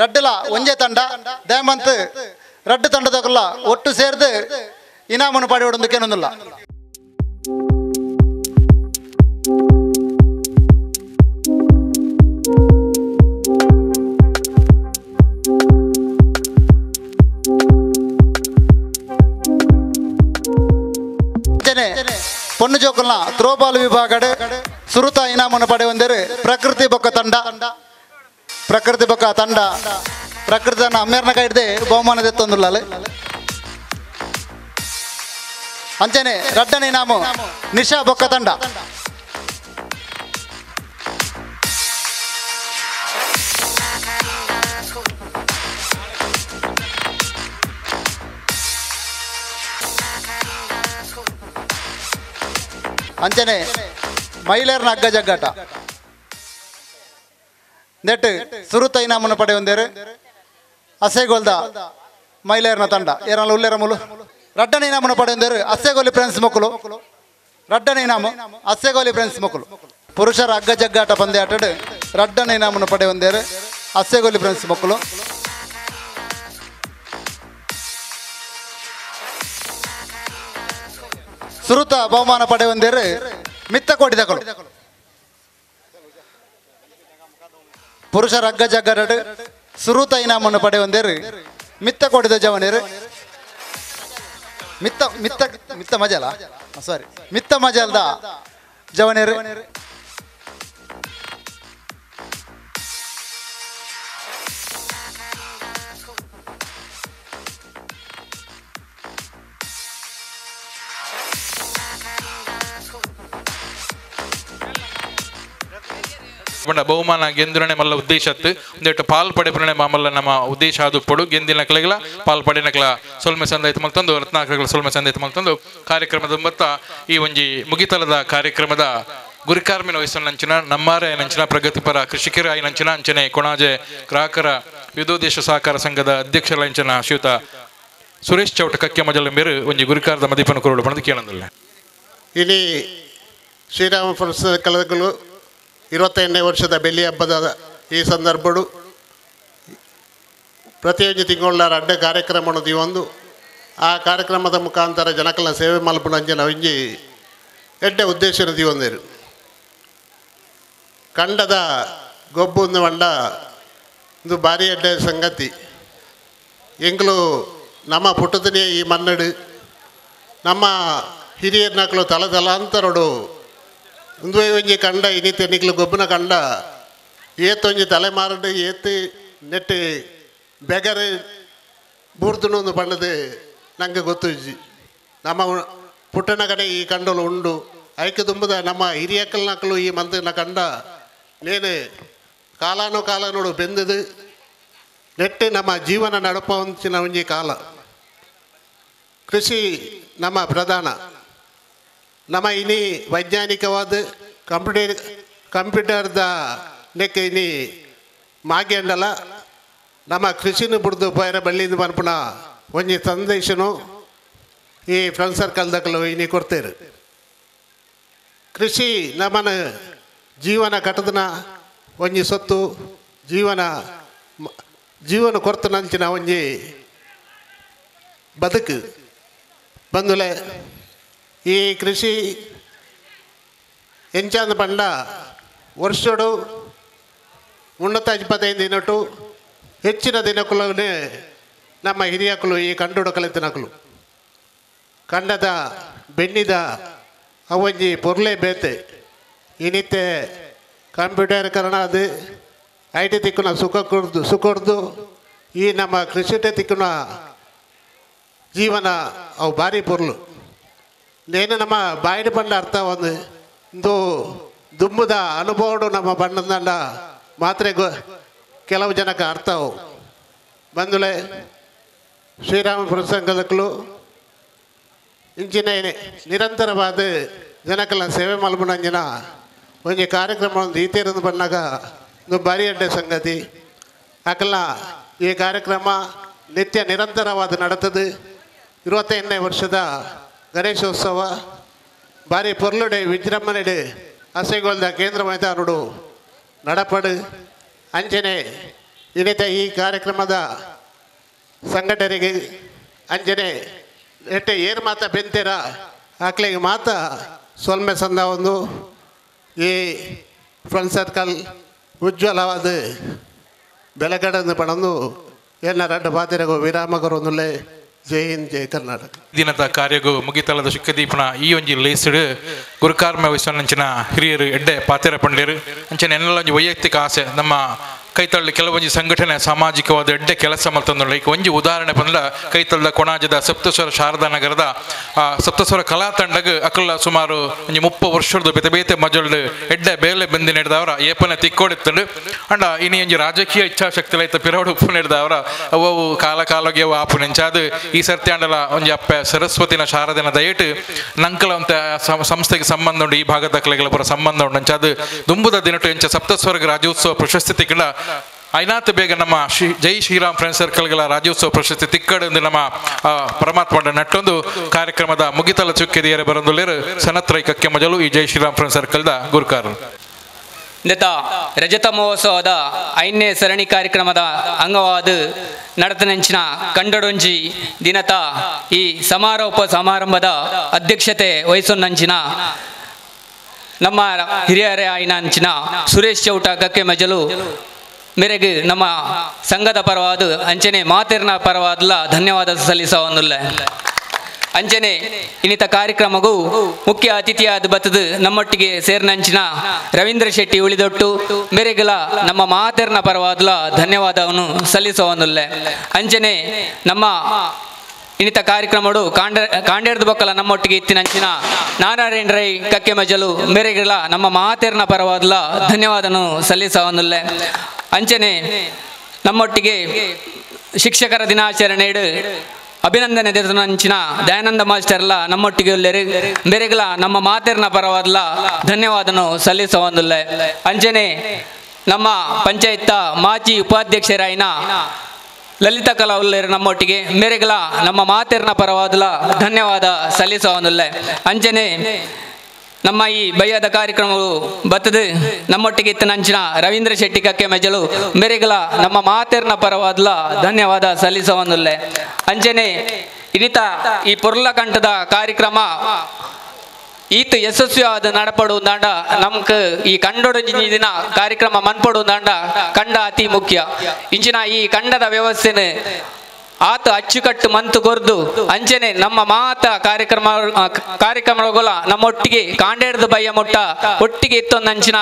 ರಡ್ಡಲ ಒಂಜೆ ತಂಡ ದಯಮಂತ್ ರಡ್ಡು ತಂಡದಲ್ಲ ಒಟ್ಟು ಸೇರ್ದು ಇನಾಮನ್ನು ಪಡೆಯುವುದಕ್ಕೇನೊಂದಿಲ್ಲ. ಅಂಚನೆ ಪೊಣ್ಣು ಜೋಕುಲ್ನ ಥ್ರೋಬಾಲ್ ವಿಭಾಗಡೆ ಸುರುತ ಇನಾಮನ್ನು ಪಡೆಯುವಂದೇರು ಪ್ರಕೃತಿ ಬೊಕ್ಕ ತಂಡ. ಪ್ರಕೃತಿ ಬೊಕ್ಕ ತಂಡ ಪ್ರಕೃತಿಯನ್ನು ಅಮ್ಮೇರ್ನ ಕೈಡ್ದೆ ಬಹುಮಾನ ದೆತ್ತೊಂದುಲ್ಲ. ಅಂಚನೆ ರಡ್ಡನೆ ಇನಾಮು ನಿಶಾ ಬೊಕ್ಕ ತಂಡ. ಅಂಚನೆ ಮಹಿಳೆಯರನ್ನ ಹಗ್ಗ ಜಗ್ಗಾಟ ನೆಟ್ ಸುರುತ ಇನಾಮನ್ನು ಪಡೆಯುವಂದೇರು ಅಸೇಗೋಲ್ದ ಮಹಿಳೆಯರನ್ನ ತಂಡ ಏರಲ್ಲ ಉಲ್ಲೇರ ಮುಲು. ರಡ್ಡನೆ ಇನಾಮನ್ನು ಪಡೆಯುವಂದೇರು ಅಸೇಗೋಲಿ ಫ್ರೆಂಡ್ಸ್ ಮಕ್ಕಳು. ರಡ್ಡನೆ ಇನಾಮು ಅಸೇಗೋಲಿ ಫ್ರೆಂಡ್ಸ್ ಮಕ್ಕಳು. ಪುರುಷರ ಹಗ್ಗ ಜಗ್ಗಾಟ ಪಂದ್ಯಾಟಡು ರಡ್ಡನೆ ಇನಾಮನ್ನು ಪಡೆಯುವಂದೇರು ಅಸೇಗೋಲಿ ಫ್ರೆಂಡ್ಸ್ ಮಕ್ಕಳು. ಸುರುತ ಬಹುಮಾನ ಪಡೆಯುವಂದೇರು ಮಿತ್ತಕೋಟಿದಗಳು. ಪುರುಷರ ಹಗ್ಗ ಜಗ್ಗಾಟ ಸುರುತ ಇನಾಮನ್ನು ಪಡೆಯುವಂದೇರು ಮಿತ್ತಕೋಟಿದ ಜವನೇರು ಮಿತ್ತ ಮಿತ್ತ ಮಿತ್ತ ಮಜಲ ಸಾರಿ ಮಿತ್ತ ಮಜಲ್ದ ಜವನೇರು. ಬಹುಮಾನ ಗೆಂದುರಣೆ ಮಲ್ಲ ಉದ್ದೇಶತ್ತು ಒಂದೇಟು ಪಾಲ್ ಪಡೆಪುರಣೆ ಮಾಮಲ್ಲ ನಮ್ಮ ಉದ್ದೇಶ ಆದುಪ್ಪಡು ಗೆಂದಿನ ಕಲೆಗಳ ಪಾಲ್ ಪಡೆನಕಲ ಸೊಲ್ಮೆ ಸಂದಾಯಿತು ಮಲ್ತಂದು ರತ್ನಾಕರಗಳ ಸೊಲ್ಮೆ ಸಂದಾಯಿತು ಮಲ್ತಂದು ಕಾರ್ಯಕ್ರಮದ ಮೊತ್ತ ಈ ಒಂಜಿ ಮುಗಿತಲದ ಕಾರ್ಯಕ್ರಮದ ಗುರಿಕಾರ್ಮಿನ ವಹಿಸನಂಚಿನ ನಮ್ಮಾರೆ ನಂಚಿನ ಪ್ರಗತಿಪರ ಕೃಷಿಕರ ನಂಚಿನ ಅಂಚನೆ ಕೊಣಾಜೆ ಗ್ರಾಹಕರ ವಿಧೋದೇಶ ಸಹಕಾರ ಸಂಘದ ಅಧ್ಯಕ್ಷರ ಅಂಚನ ಶ್ರೀಯುತ ಸುರೇಶ್ ಚೌಟ ಕಕ್ಕೆ ಮಜಲಂಬೇರು ಒಂಜಿ ಗುರಿಕಾರದ ಮದಿಪನ ಕೊರಡು ಬಣದ ಕೇಳಂದಿಲ್ಲ. ಇಲ್ಲಿ ಶ್ರೀರಾಮ ಕಲೆಗಳು 25ನೇ ವರ್ಷದ ಬೆಳ್ಳಿ ಹಬ್ಬದ ಈ ಸಂದರ್ಭಡು ಪ್ರತಿಯೊಂದು ತಿಂಗಳ ಅಡ್ಡ ಕಾರ್ಯಕ್ರಮ ಒಂದು ಆ ಕಾರ್ಯಕ್ರಮದ ಮುಖಾಂತರ ಜನಕಲ ಸೇವೆ ಮಲ್ಪುನಂಚಿನ ಒಂಜಿ ಎಡ್ಡೆ ಉದ್ದೇಶ ದಿವೊಂದೇರು ಕಂಡದ ಗೊಬ್ಬು ಒಂದು వంಡ ಒಂದು ಭಾರಿ ಎಡ್ಡೆ ಸಂಗತಿ. ಎಂಗ್ಲು ನಮ್ಮ ಪುಟ್ಟದನೇ ಈ ಮನ್ನಡು ನಮ್ಮ ಹಿರಿಯರ್ನಕ್ಲು ತಲೆ ತಲಾಂತರಡು ಒಂದು ಒಂಜಿ ಕಂಡ ಇನ್ನಿತ ನಿಕ್ಲು ಗೊಬ್ಬನ ಕಂಡ ಏತೊಂಜಿ ತಲೆಮಾರಡು ಏತು ನೆಟ್ಟು ಬೆಗರೆ ಬೂರ್ದುನು ಒಂದು ಬಣ್ಣದು ನಂಗೆ ಗೊತ್ತು. ನಮ್ಮ ಪುಟ್ಟನ ಕಡೆ ಈ ಕಂಡಲು ಉಂಡು ಐಕೆ ತುಂಬದ ನಮ್ಮ ಹಿರಿಯಕ್ಕಲ್ನಕ್ಕಲು ಈ ಮಂದಿನ ಕಂಡ ನೇನು ಕಾಲಾನು ಕಾಲ ನೋಡು ಬೆಂದದು ನೆಟ್ಟು ನಮ್ಮ ಜೀವನ ನಡಪಂಚಿನ ಒಂಜಿ ಕಾಲ. ಕೃಷಿ ನಮ್ಮ ಪ್ರಧಾನ. ನಮ್ಮ ಇನಿ ವೈಜ್ಞಾನಿಕವಾದ ಕಂಪ್ಯೂಟರ್ದ ನೆಕ್ ಇನಿ ಮಾಗ್ಯಂಡಲ ನಮ್ಮ ಕೃಷಿನ ಬುಡ್ದು ಪೋಯರ ಬಳ್ಳಿಂದು ಪನ್ಪುನ ಒಂಜಿ ಸಂದೇಶನು ಈ ಫ್ರೆಂಡ್ ಸರ್ಕಲ್ದಕಲು ಇನಿ ಕೊಡ್ತೇರು. ಕೃಷಿ ನಮ್ಮನ ಜೀವನ ಕಟ್ಟದನ ಒಂಜಿ ಸೊತ್ತು ಜೀವನ ಜೀವನ ಕೊರ್ತನಂಚಿನ ಒಂಜಿ ಬದುಕು ಬಂದುಲೆ. ಈ ಕೃಷಿ ಎಂಚಾಂದ ಪಂಡ ವರ್ಷಡು 325 ದಿನಟು ಹೆಚ್ಚಿನ ದಿನಕ್ಕೂ ನಮ್ಮ ಹಿರಿಯಕಲು ಈ ಕಂಡುಡ ಕಲಿತನಕಲು ಕಂಡದ ಬೆನ್ನಿದ ಅವೊಂಜಿ ಪೊರ್ಲೆ ಬೇತೆ. ಇನಿತ್ತೆ ಕಂಪ್ಯೂಟರ್ಕರಣ ಅದು I T ತಿಕ್ಕುನ ಸುಖ ಕೊಡ್ದು ಸುಖ ಈ ನಮ್ಮ ಕೃಷಿಟೆ ತಿಕ್ಕುನ ಜೀವನ ಅವು ಭಾರಿ ಪೊರ್ಲು. ನೇನು ನಮ್ಮ ಬಾಯಿಡು ಪಂಡ ಅರ್ಥ ಒಂದು ಇಂದು ದುಂಬುದ ಅನುಭವಡು ನಮ್ಮ ಬಣ್ಣದಂಡ ಮಾತ್ರೆ ಕೆಲವು ಜನಕ್ಕೆ ಅರ್ಥವು ಬಂದುಲೆ. ಶ್ರೀರಾಮ ಪ್ರಸಂಗದಕ್ಕಲು ಇಂಚಿನ ನಿರಂತರವಾದ ಜನಕ್ಕೆಲ್ಲ ಸೇವೆ ಮಲ್ಪುನಂಜಿನ ಒಂಜಿ ಕಾರ್ಯಕ್ರಮ ಒಂದು ಈತೇರಂದು ಬಂದಾಗ ಇದು ಭಾರಿ ಅಡ್ಡೆ ಸಂಗತಿ. ಅಕಲ್ಲ ಈ ಕಾರ್ಯಕ್ರಮ ನಿತ್ಯ ನಿರಂತರವಾದ ನಡತದೆ. 25ನೇ ವರ್ಷದ ಗಣೇಶೋತ್ಸವ ಭಾರಿ ಪೊರ್ಲುಡೆ ವಿಜೃಂಭಣೆಡೆ ಅಸೆಗೋಲ್ದ ಕೇಂದ್ರ ಮೈದಾನಡು ನಡಪಡು. ಅಂಚನೆ ಇನ್ನಿತ ಈ ಕಾರ್ಯಕ್ರಮದ ಸಂಘಟನೆಗೆ ಅಂಚನೆ ಎಟ್ಟೆ ಏನು ಮಾತ ಬೆಂತೀರ ಆಕ್ಲಿಗೆ ಮಾತ ಸೊಲ್ಮೆ ಸಂದ ಒಂದು ಈ ಫ್ರೆಂಡ್ ಸರ್ಕಲ್ ಉಜ್ವಲವಾದ ಬೆಳಗಡನ್ನು ಪಣಂದು ಎಲ್ಲ ರಡ್ಡು ಪಾತಿರಗು ವಿರಾಮಗರೊಂದುಲ್ಲೆ. ಜೈ ಹಿಂದ್, ಜೈ ಕರ್ನಾಟಕ. ದಿನದ ಕಾರ್ಯಗೂ ಮುಗಿತಲದ ಶುಕ್ಕದೀಪನ ಈ ಒಂಜಿ ಲೇಸುಡು ಗುರುಕಾರ್ಮ ವಹಿಸುವಂಚಿನ ಹಿರಿಯರು ಎಡ್ಡೆ ಪಾತೆರ ಪಂಡೇರು. ಅಂಚನೆ ಎನ್ನೆಲ್ಲ ಒಂಜಿ ವೈಯಕ್ತಿಕ ಆಸೆ ನಮ್ಮ ಕೈತಳ್ಳಿ ಕೆಲವೊಂಜಿ ಸಂಘಟನೆ ಸಾಮಾಜಿಕವಾದ ಎಡ್ಡೆ ಕೆಲಸ ಮಲ್ತಂದುಳ್ಳ. ಈಗ ಒಂಜಿ ಉದಾಹರಣೆ ಪಂಡ ಕೈತಳ್ಳ ಕೊಣಾಜದ ಸಪ್ತಸ್ವರ ಶಾರದಾ ನಗರದ ಸಪ್ತಸ್ವರ ಕಲಾ ತಂಡಗ್ ಅಕಲ್ಲ ಸುಮಾರು ಒಂಜಿ 30 ವರ್ಷದ ಬೇತೆ ಬೇತೆ ಮಜಲ್ಡ್ ಎಡ್ಡೆ ಬೇಲೆ ಬಂದು ನಡೆದವರ ಏಪನೆ ತಿಕ್ಕೋಡಿತ್ತಂಡು. ಅಂಡ ಇನಿ ಒಂಜಿ ರಾಜಕೀಯ ಇಚ್ಛಾಶಕ್ತಿ ಲೈತ ಪಿರವಡು ಉಪ್ಪು ನಡೆದವರ ಅವು ಕಾಲ ಕಾಲಗೆ ಅವು ಆಪು ನೆಂಚಾದು ಈ ಸರ್ತಿ ಅಂಡಲ ಒಂಜಿ ಅಪ್ಪೆ ಸರಸ್ವತಿನ ಶಾರದನ ದಯಟು ನಂಕಲ ಅಂತ ಸಂಸ್ಥೆಗೆ ಸಂಬಂಧ ಉಂಡು, ಈ ಭಾಗದ ಕಲೆಗಳ ಪುರ ಸಂಬಂಧ ಉಂಡು. ಅಂಚಾದು ದುಂಬುದ ದಿನಟು ಎಂಚ ಸಪ್ತಸ್ವರ್ಗ ರಾಜ್ಯೋತ್ಸವ ಪ್ರಶಸ್ತಿ ತಿಕ್ಕಡ ಐನಾತ್ ಬೇಗ ನಮ್ಮ ಶ್ರೀ ಜೈ ಶ್ರೀರಾಮ್ ಫ್ರೆಂಡ್ ಸರ್ಕಲ್ಗಳ ರಾಜ್ಯೋತ್ಸವ ಪ್ರಶಸ್ತಿ ತಿಕ್ಕಡೆಂದು ನಮ್ಮ ಪರಮಾತ್ಮ ನಟ್ಟೊಂದು ಕಾರ್ಯಕ್ರಮದ ಮುಗಿತಲ ಚುಕ್ಕೆದಿಯರೆ ಬರಂದುಲ್ಲೇರು ಸನತ್ರೈ ಕಕ್ಕೆ ಮೊದಲು ಈ ಜೈ ಶ್ರೀರಾಮ್ ಫ್ರೆಂಡ್ ಸರ್ಕಲ್ದ ಗುರುಕಾರರು. ಇಂದತ ರಜತ ಮಹೋತ್ಸವದ 5ನೇ ಸರಣಿ ಕಾರ್ಯಕ್ರಮದ ಅಂಗವಾದ ನಡತನಂಚಿನ ಕಂಡಡೊಂಜಿ ದಿನತ ಈ ಸಮಾರೋಪ ಸಮಾರಂಭದ ಅಧ್ಯಕ್ಷತೆ ವಹಿಸೊನ್ನಂಚಿನ ನಮ್ಮ ಹಿರಿಯರೇ ಆಯ್ನಂಚಿನ ಸುರೇಶ್ ಚೌಟ ಕಕ್ಕೆ ಮಜಲು ಮೇರೆಗೆ ನಮ್ಮ ಸಂಘದ ಪರವಾದ ಅಂಚನೆ ಮಾತೆರ್ನ ಪರವಾದಲ ಧನ್ಯವಾದ ಸಲ್ಲಿಸವನ್ನುಲ್ಲ. ಅಂಚನೆ ಇನ್ನಿತ ಕಾರ್ಯಕ್ರಮಗೂ ಮುಖ್ಯ ಅತಿಥಿಯಾದ ಬತ್ತದ ನಮ್ಮೊಟ್ಟಿಗೆ ಸೇರಿನಂಚಿನ ರವೀಂದ್ರ ಶೆಟ್ಟಿ ಉಳಿದೊಟ್ಟು ಮೇರೆಗೆಲ ನಮ್ಮ ಮಾತೆರ್ನ ಪರವಾದಲ ಧನ್ಯವಾದವನ್ನು ಸಲ್ಲಿಸವನ್ನುಲ್ಲೆ. ಅಂಚನೆ ನಮ್ಮ ಇನ್ನಿತ ಕಾರ್ಯಕ್ರಮಡು ಕಾಂಡೇರ್ದ ಬೊಕ್ಕಲ ನಮ್ಮೊಟ್ಟಿಗೆ ಇತ್ತಿನಂಚಿನ ನಾರಾಯಣ ರೈ ಕಕ್ಕೆ ಮಜಲು ಮೇರೆಗೆಲ ನಮ್ಮ ಮಾತೆರ್ನ ಪರವಾದಲ ಧನ್ಯವಾದವನ್ನು ಸಲ್ಲಿಸವನ್ನುಲ್ಲೆ. ಅಂಚನೆ ನಮ್ಮೊಟ್ಟಿಗೆ ಶಿಕ್ಷಕರ ದಿನಾಚರಣೆ ಅಭಿನಂದನೆ ದೇವನಂಚಿನ ದಯಾನಂದ ಮಾಸ್ಟರ್ಲ ನಮ್ಮೊಟ್ಟಿಗೆ ಉಲ್ಲೇರು ಮೇರೆಗಳ ನಮ್ಮ ಮಾತೆರ್ನ ಪರವಾದಲ ಧನ್ಯವಾದನು ಸಲ್ಲಿಸವನ್ನುಲ್ಲೆ. ಅಂಚನೆ ನಮ್ಮ ಪಂಚಾಯತ್ ಮಾಜಿ ಉಪಾಧ್ಯಕ್ಷರಾಯಿನ ಲಲಿತಾ ಕಲಾ ಉಲ್ಲೇರು ನಮ್ಮೊಟ್ಟಿಗೆ ಮೇರೆಗಳ ನಮ್ಮ ಮಾತೆರ್ನ ಪರವಾದಲ ಧನ್ಯವಾದ ಸಲ್ಲಿಸವನ್ನುಲ್ಲೆ. ಅಂಚನೆ ನಮ್ಮ ಈ ಬಯ್ಯದ ಕಾರ್ಯಕ್ರಮವು ಬತ್ತದ ನಮ್ಮೊಟ್ಟಿಗೆ ಇತ್ತನಂಚಿನ ರವೀಂದ್ರ ಶೆಟ್ಟಿ ಕಕ್ಕೆ ಮೆಜಲು ಮೇರೆಗಳ ನಮ್ಮ ಮಾತೆರ್ನ ಪರವಾದಲ ಧನ್ಯವಾದ ಸಲ್ಲಿಸವನ್ನುಲ್ಲೆ. ಅಂಚನೆ ಇನ್ನಿತ ಈ ಪೊರ್ಲಕಂಠದ ಕಾರ್ಯಕ್ರಮ ಈತ ಯಶಸ್ವಿಯಾದ ನಡಪಡು ದಾಂಡ ನಮ್ಗೆ ಈ ಕಂಡೊಡಂಜಿನ ದಿನ ಕಾರ್ಯಕ್ರಮ ಮನ್ಪಡು ದಾಂಡ ಕಂಡ ಅತಿ ಮುಖ್ಯ. ಇಂಚಿನ ಈ ಕಂಡದ ವ್ಯವಸ್ಥೆನ ಆತ ಅಚ್ಚುಕಟ್ಟು ಮಂತು ಕೊರ್ದು ಅಂಚನೆ ನಮ್ಮ ಮಾತ ಕಾರ್ಯಕ್ರಮಗಳ ನಮ್ಮೊಟ್ಟಿಗೆ ಕಾಂಡೇರ್ದು ಬಯ್ಯ ಮೊಟ್ಟ ಒಟ್ಟಿಗೆ ಇತ್ತೊಂದಂಚಿನ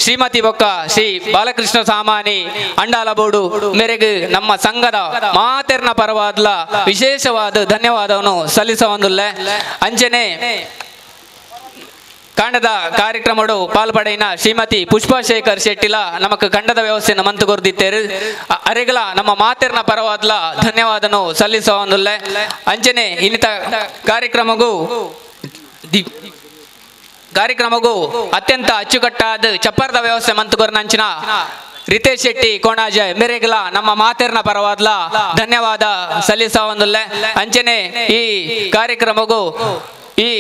ಶ್ರೀಮತಿ ಬೊಕ್ಕ ಶ್ರೀ ಬಾಲಕೃಷ್ಣ ಸಾಮಾನಿ ಅಂಡಾಲಬೋಡು ಮೇರೆಗೆ ನಮ್ಮ ಸಂಘದ ಮಾತೆರ್ನ ಪರವಾದ್ಲ ವಿಶೇಷವಾದ ಧನ್ಯವಾದವನ್ನು ಸಲ್ಲಿಸವೊಂದುಲ್ಲೆ. ಅಂಚನೆ ಕಾಂಡದ ಕಾರ್ಯಕ್ರಮಡು ಪಾಲ್ಪಡೆಯಿನ ಶ್ರೀಮತಿ ಪುಷ್ಪಶೇಖರ್ ಶೆಟ್ಟಿಲ ನಮಕ್ ಕಂಡದ ವ್ಯವಸ್ಥೆಯನ್ನು ಮಂತು ಕೊರ್ದಿತ್ತೇರು ಅರೆಗಳ ನಮ್ಮ ಮಾತೆರ್ನ ಪರವಾದ್ಲ ಧನ್ಯವಾದನು ಸಲ್ಲಿಸವೊಂದುಲ್ಲೆ. ಅಂಚನೆ ಇನ್ನಿತ ಕಾರ್ಯಕ್ರಮಗೂ ಅತ್ಯಂತ ಅಚ್ಚುಕಟ್ಟಾದ ಚಪ್ಪರದ ವ್ಯವಸ್ಥೆ ಮಂತುಕೊರ್ನಂಚಿನ ರಿತೇಶ್ ಶೆಟ್ಟಿ ಕೋಣಾಜೆ ಮೆರೆಗ್ಲ ನಮ್ಮ ಮಾತೆರ್ನ ಪರವಾದ್ಲ ಧನ್ಯವಾದ ಸಲ್ಲಿಸವಂದುಲ್ಲೆ. ಅಂಚನೆ ಈ ಕಾರ್ಯಕ್ರಮಗೂ ಈ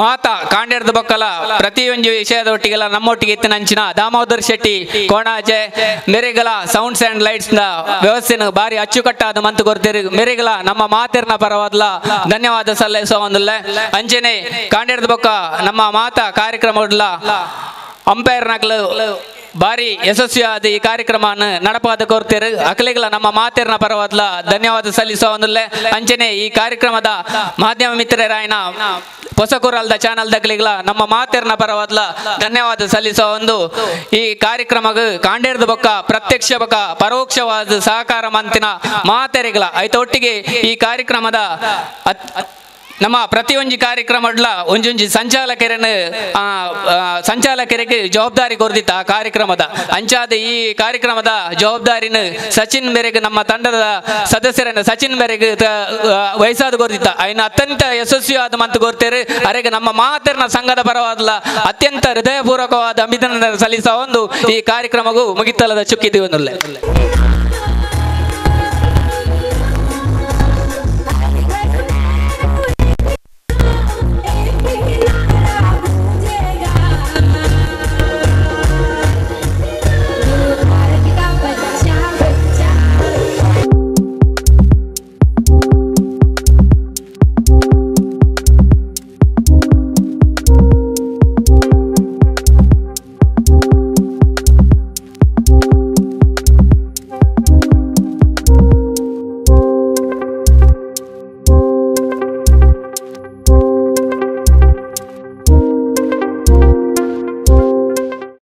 ಮಾತಾ ಕಾಂಡೇರ್ದ ಬೊಕ್ಕಲ ಪ್ರತಿಯೊಂದು ವಿಷಯದ ಒಟ್ಟಿಗೆಲ್ಲ ನಮ್ಮೊಟ್ಟಿಗೆ ಇತ್ತಿನ ದಾಮೋದರ್ ಶೆಟ್ಟಿ ಕೋಣಾಜೆ ಮೆರೆಗಲ ಸೌಂಡ್ಸ್ ಅಂಡ್ ಲೈಟ್ಸ್ ನ ವ್ಯವಸ್ಥೆನ ಬಾರಿ ಅಚ್ಚುಕಟ್ಟಾದ ಮಂತು ಕೊರ್ತಿರು ಮೆರೆಗಲ ನಮ್ಮ ಮಾತೆರ್ನ ಪರವಾದ್ಲ ಧನ್ಯವಾದ ಸಲ್ಲಿಸುವಂದುಲ್ಲೆ. ಅಂಚನೆ ಕಾಂಡೇರ್ದ ಬೊಕ್ಕ ನಮ್ಮ ಮಾತಾ ಕಾರ್ಯಕ್ರಮಗಳ ಅಂಪೈರ್ ನಕಲು ಬಾರಿ ಯಶಸ್ವಿಯಾದ ಈ ಕಾರ್ಯಕ್ರಮವನ್ನು ನಡಪಾದ ಕೋರ್ತಿರು ಅಕಲಿಗಳ ನಮ್ಮ ಮಾತೆರ್ನ ಪರವಾದ್ಲ ಧನ್ಯವಾದ ಸಲ್ಲಿಸುವಂದುಲ್ಲೆ. ಅಂಚನೆ ಈ ಕಾರ್ಯಕ್ರಮದ ಮಾಧ್ಯಮ ಮಿತ್ರರಾಯನ ಹೊಸಕುರಲ್ದ ಚಾನಲ್ ದಕಲಿಗಳ ನಮ್ಮ ಮಾತೆರ್ನ ಪರವಾದ್ಲ ಧನ್ಯವಾದ ಸಲ್ಲಿಸುವ ಒಂದು ಈ ಕಾರ್ಯಕ್ರಮಗ ಕಾಂಡೇರ್ದ ಬೊಕ್ಕ ಪ್ರತ್ಯಕ್ಷ ಬೊಕ್ಕ ಪರೋಕ್ಷವಾದ ಸಹಕಾರ ಮಂತಿನ ಮಾತೆರಿಗಳ ಐತ ಒಟ್ಟಿಗೆ ಈ ಕಾರ್ಯಕ್ರಮದ ನಮ್ಮ ಪ್ರತಿಯೊಂಜಿ ಕಾರ್ಯಕ್ರಮಡ್ಲ ಒಂಜೊಂಜಿ ಸಂಚಾಲಕರನ್ನು ಸಂಚಾಲಕರಿಗೆ ಜವಾಬ್ದಾರಿ ಕೊರ್ದಿತ್ತ ಆ ಕಾರ್ಯಕ್ರಮದ ಅಂಚಾದ ಈ ಕಾರ್ಯಕ್ರಮದ ಜವಾಬ್ದಾರಿನ ಸಚಿನ್ ಮೇರೆಗೆ ನಮ್ಮ ತಂಡದ ಸದಸ್ಯರನ್ನು ಸಚಿನ್ ಮೇರೆಗೆ ವಯಸ್ಸಾದ ಕೊರ್ದಿತ್ತ ಅಯ್ನ ಅತ್ಯಂತ ಯಶಸ್ವಿಯಾದ ಮಂತು ಕೊರ್ತೇರು ಅರೆಗೆ ನಮ್ಮ ಮಾತೆರ್ನ ಸಂಘದ ಪರವಾದಲ ಅತ್ಯಂತ ಹೃದಯಪೂರ್ವಕವಾದ ಅಭಿನಂದನೆ ಸಲ್ಲಿಸುವ ಒಂದು ಈ ಕಾರ್ಯಕ್ರಮಗೂ ಮುಗಿತಲದ ಚುಕ್ಕಿದ್ದೀವಿ.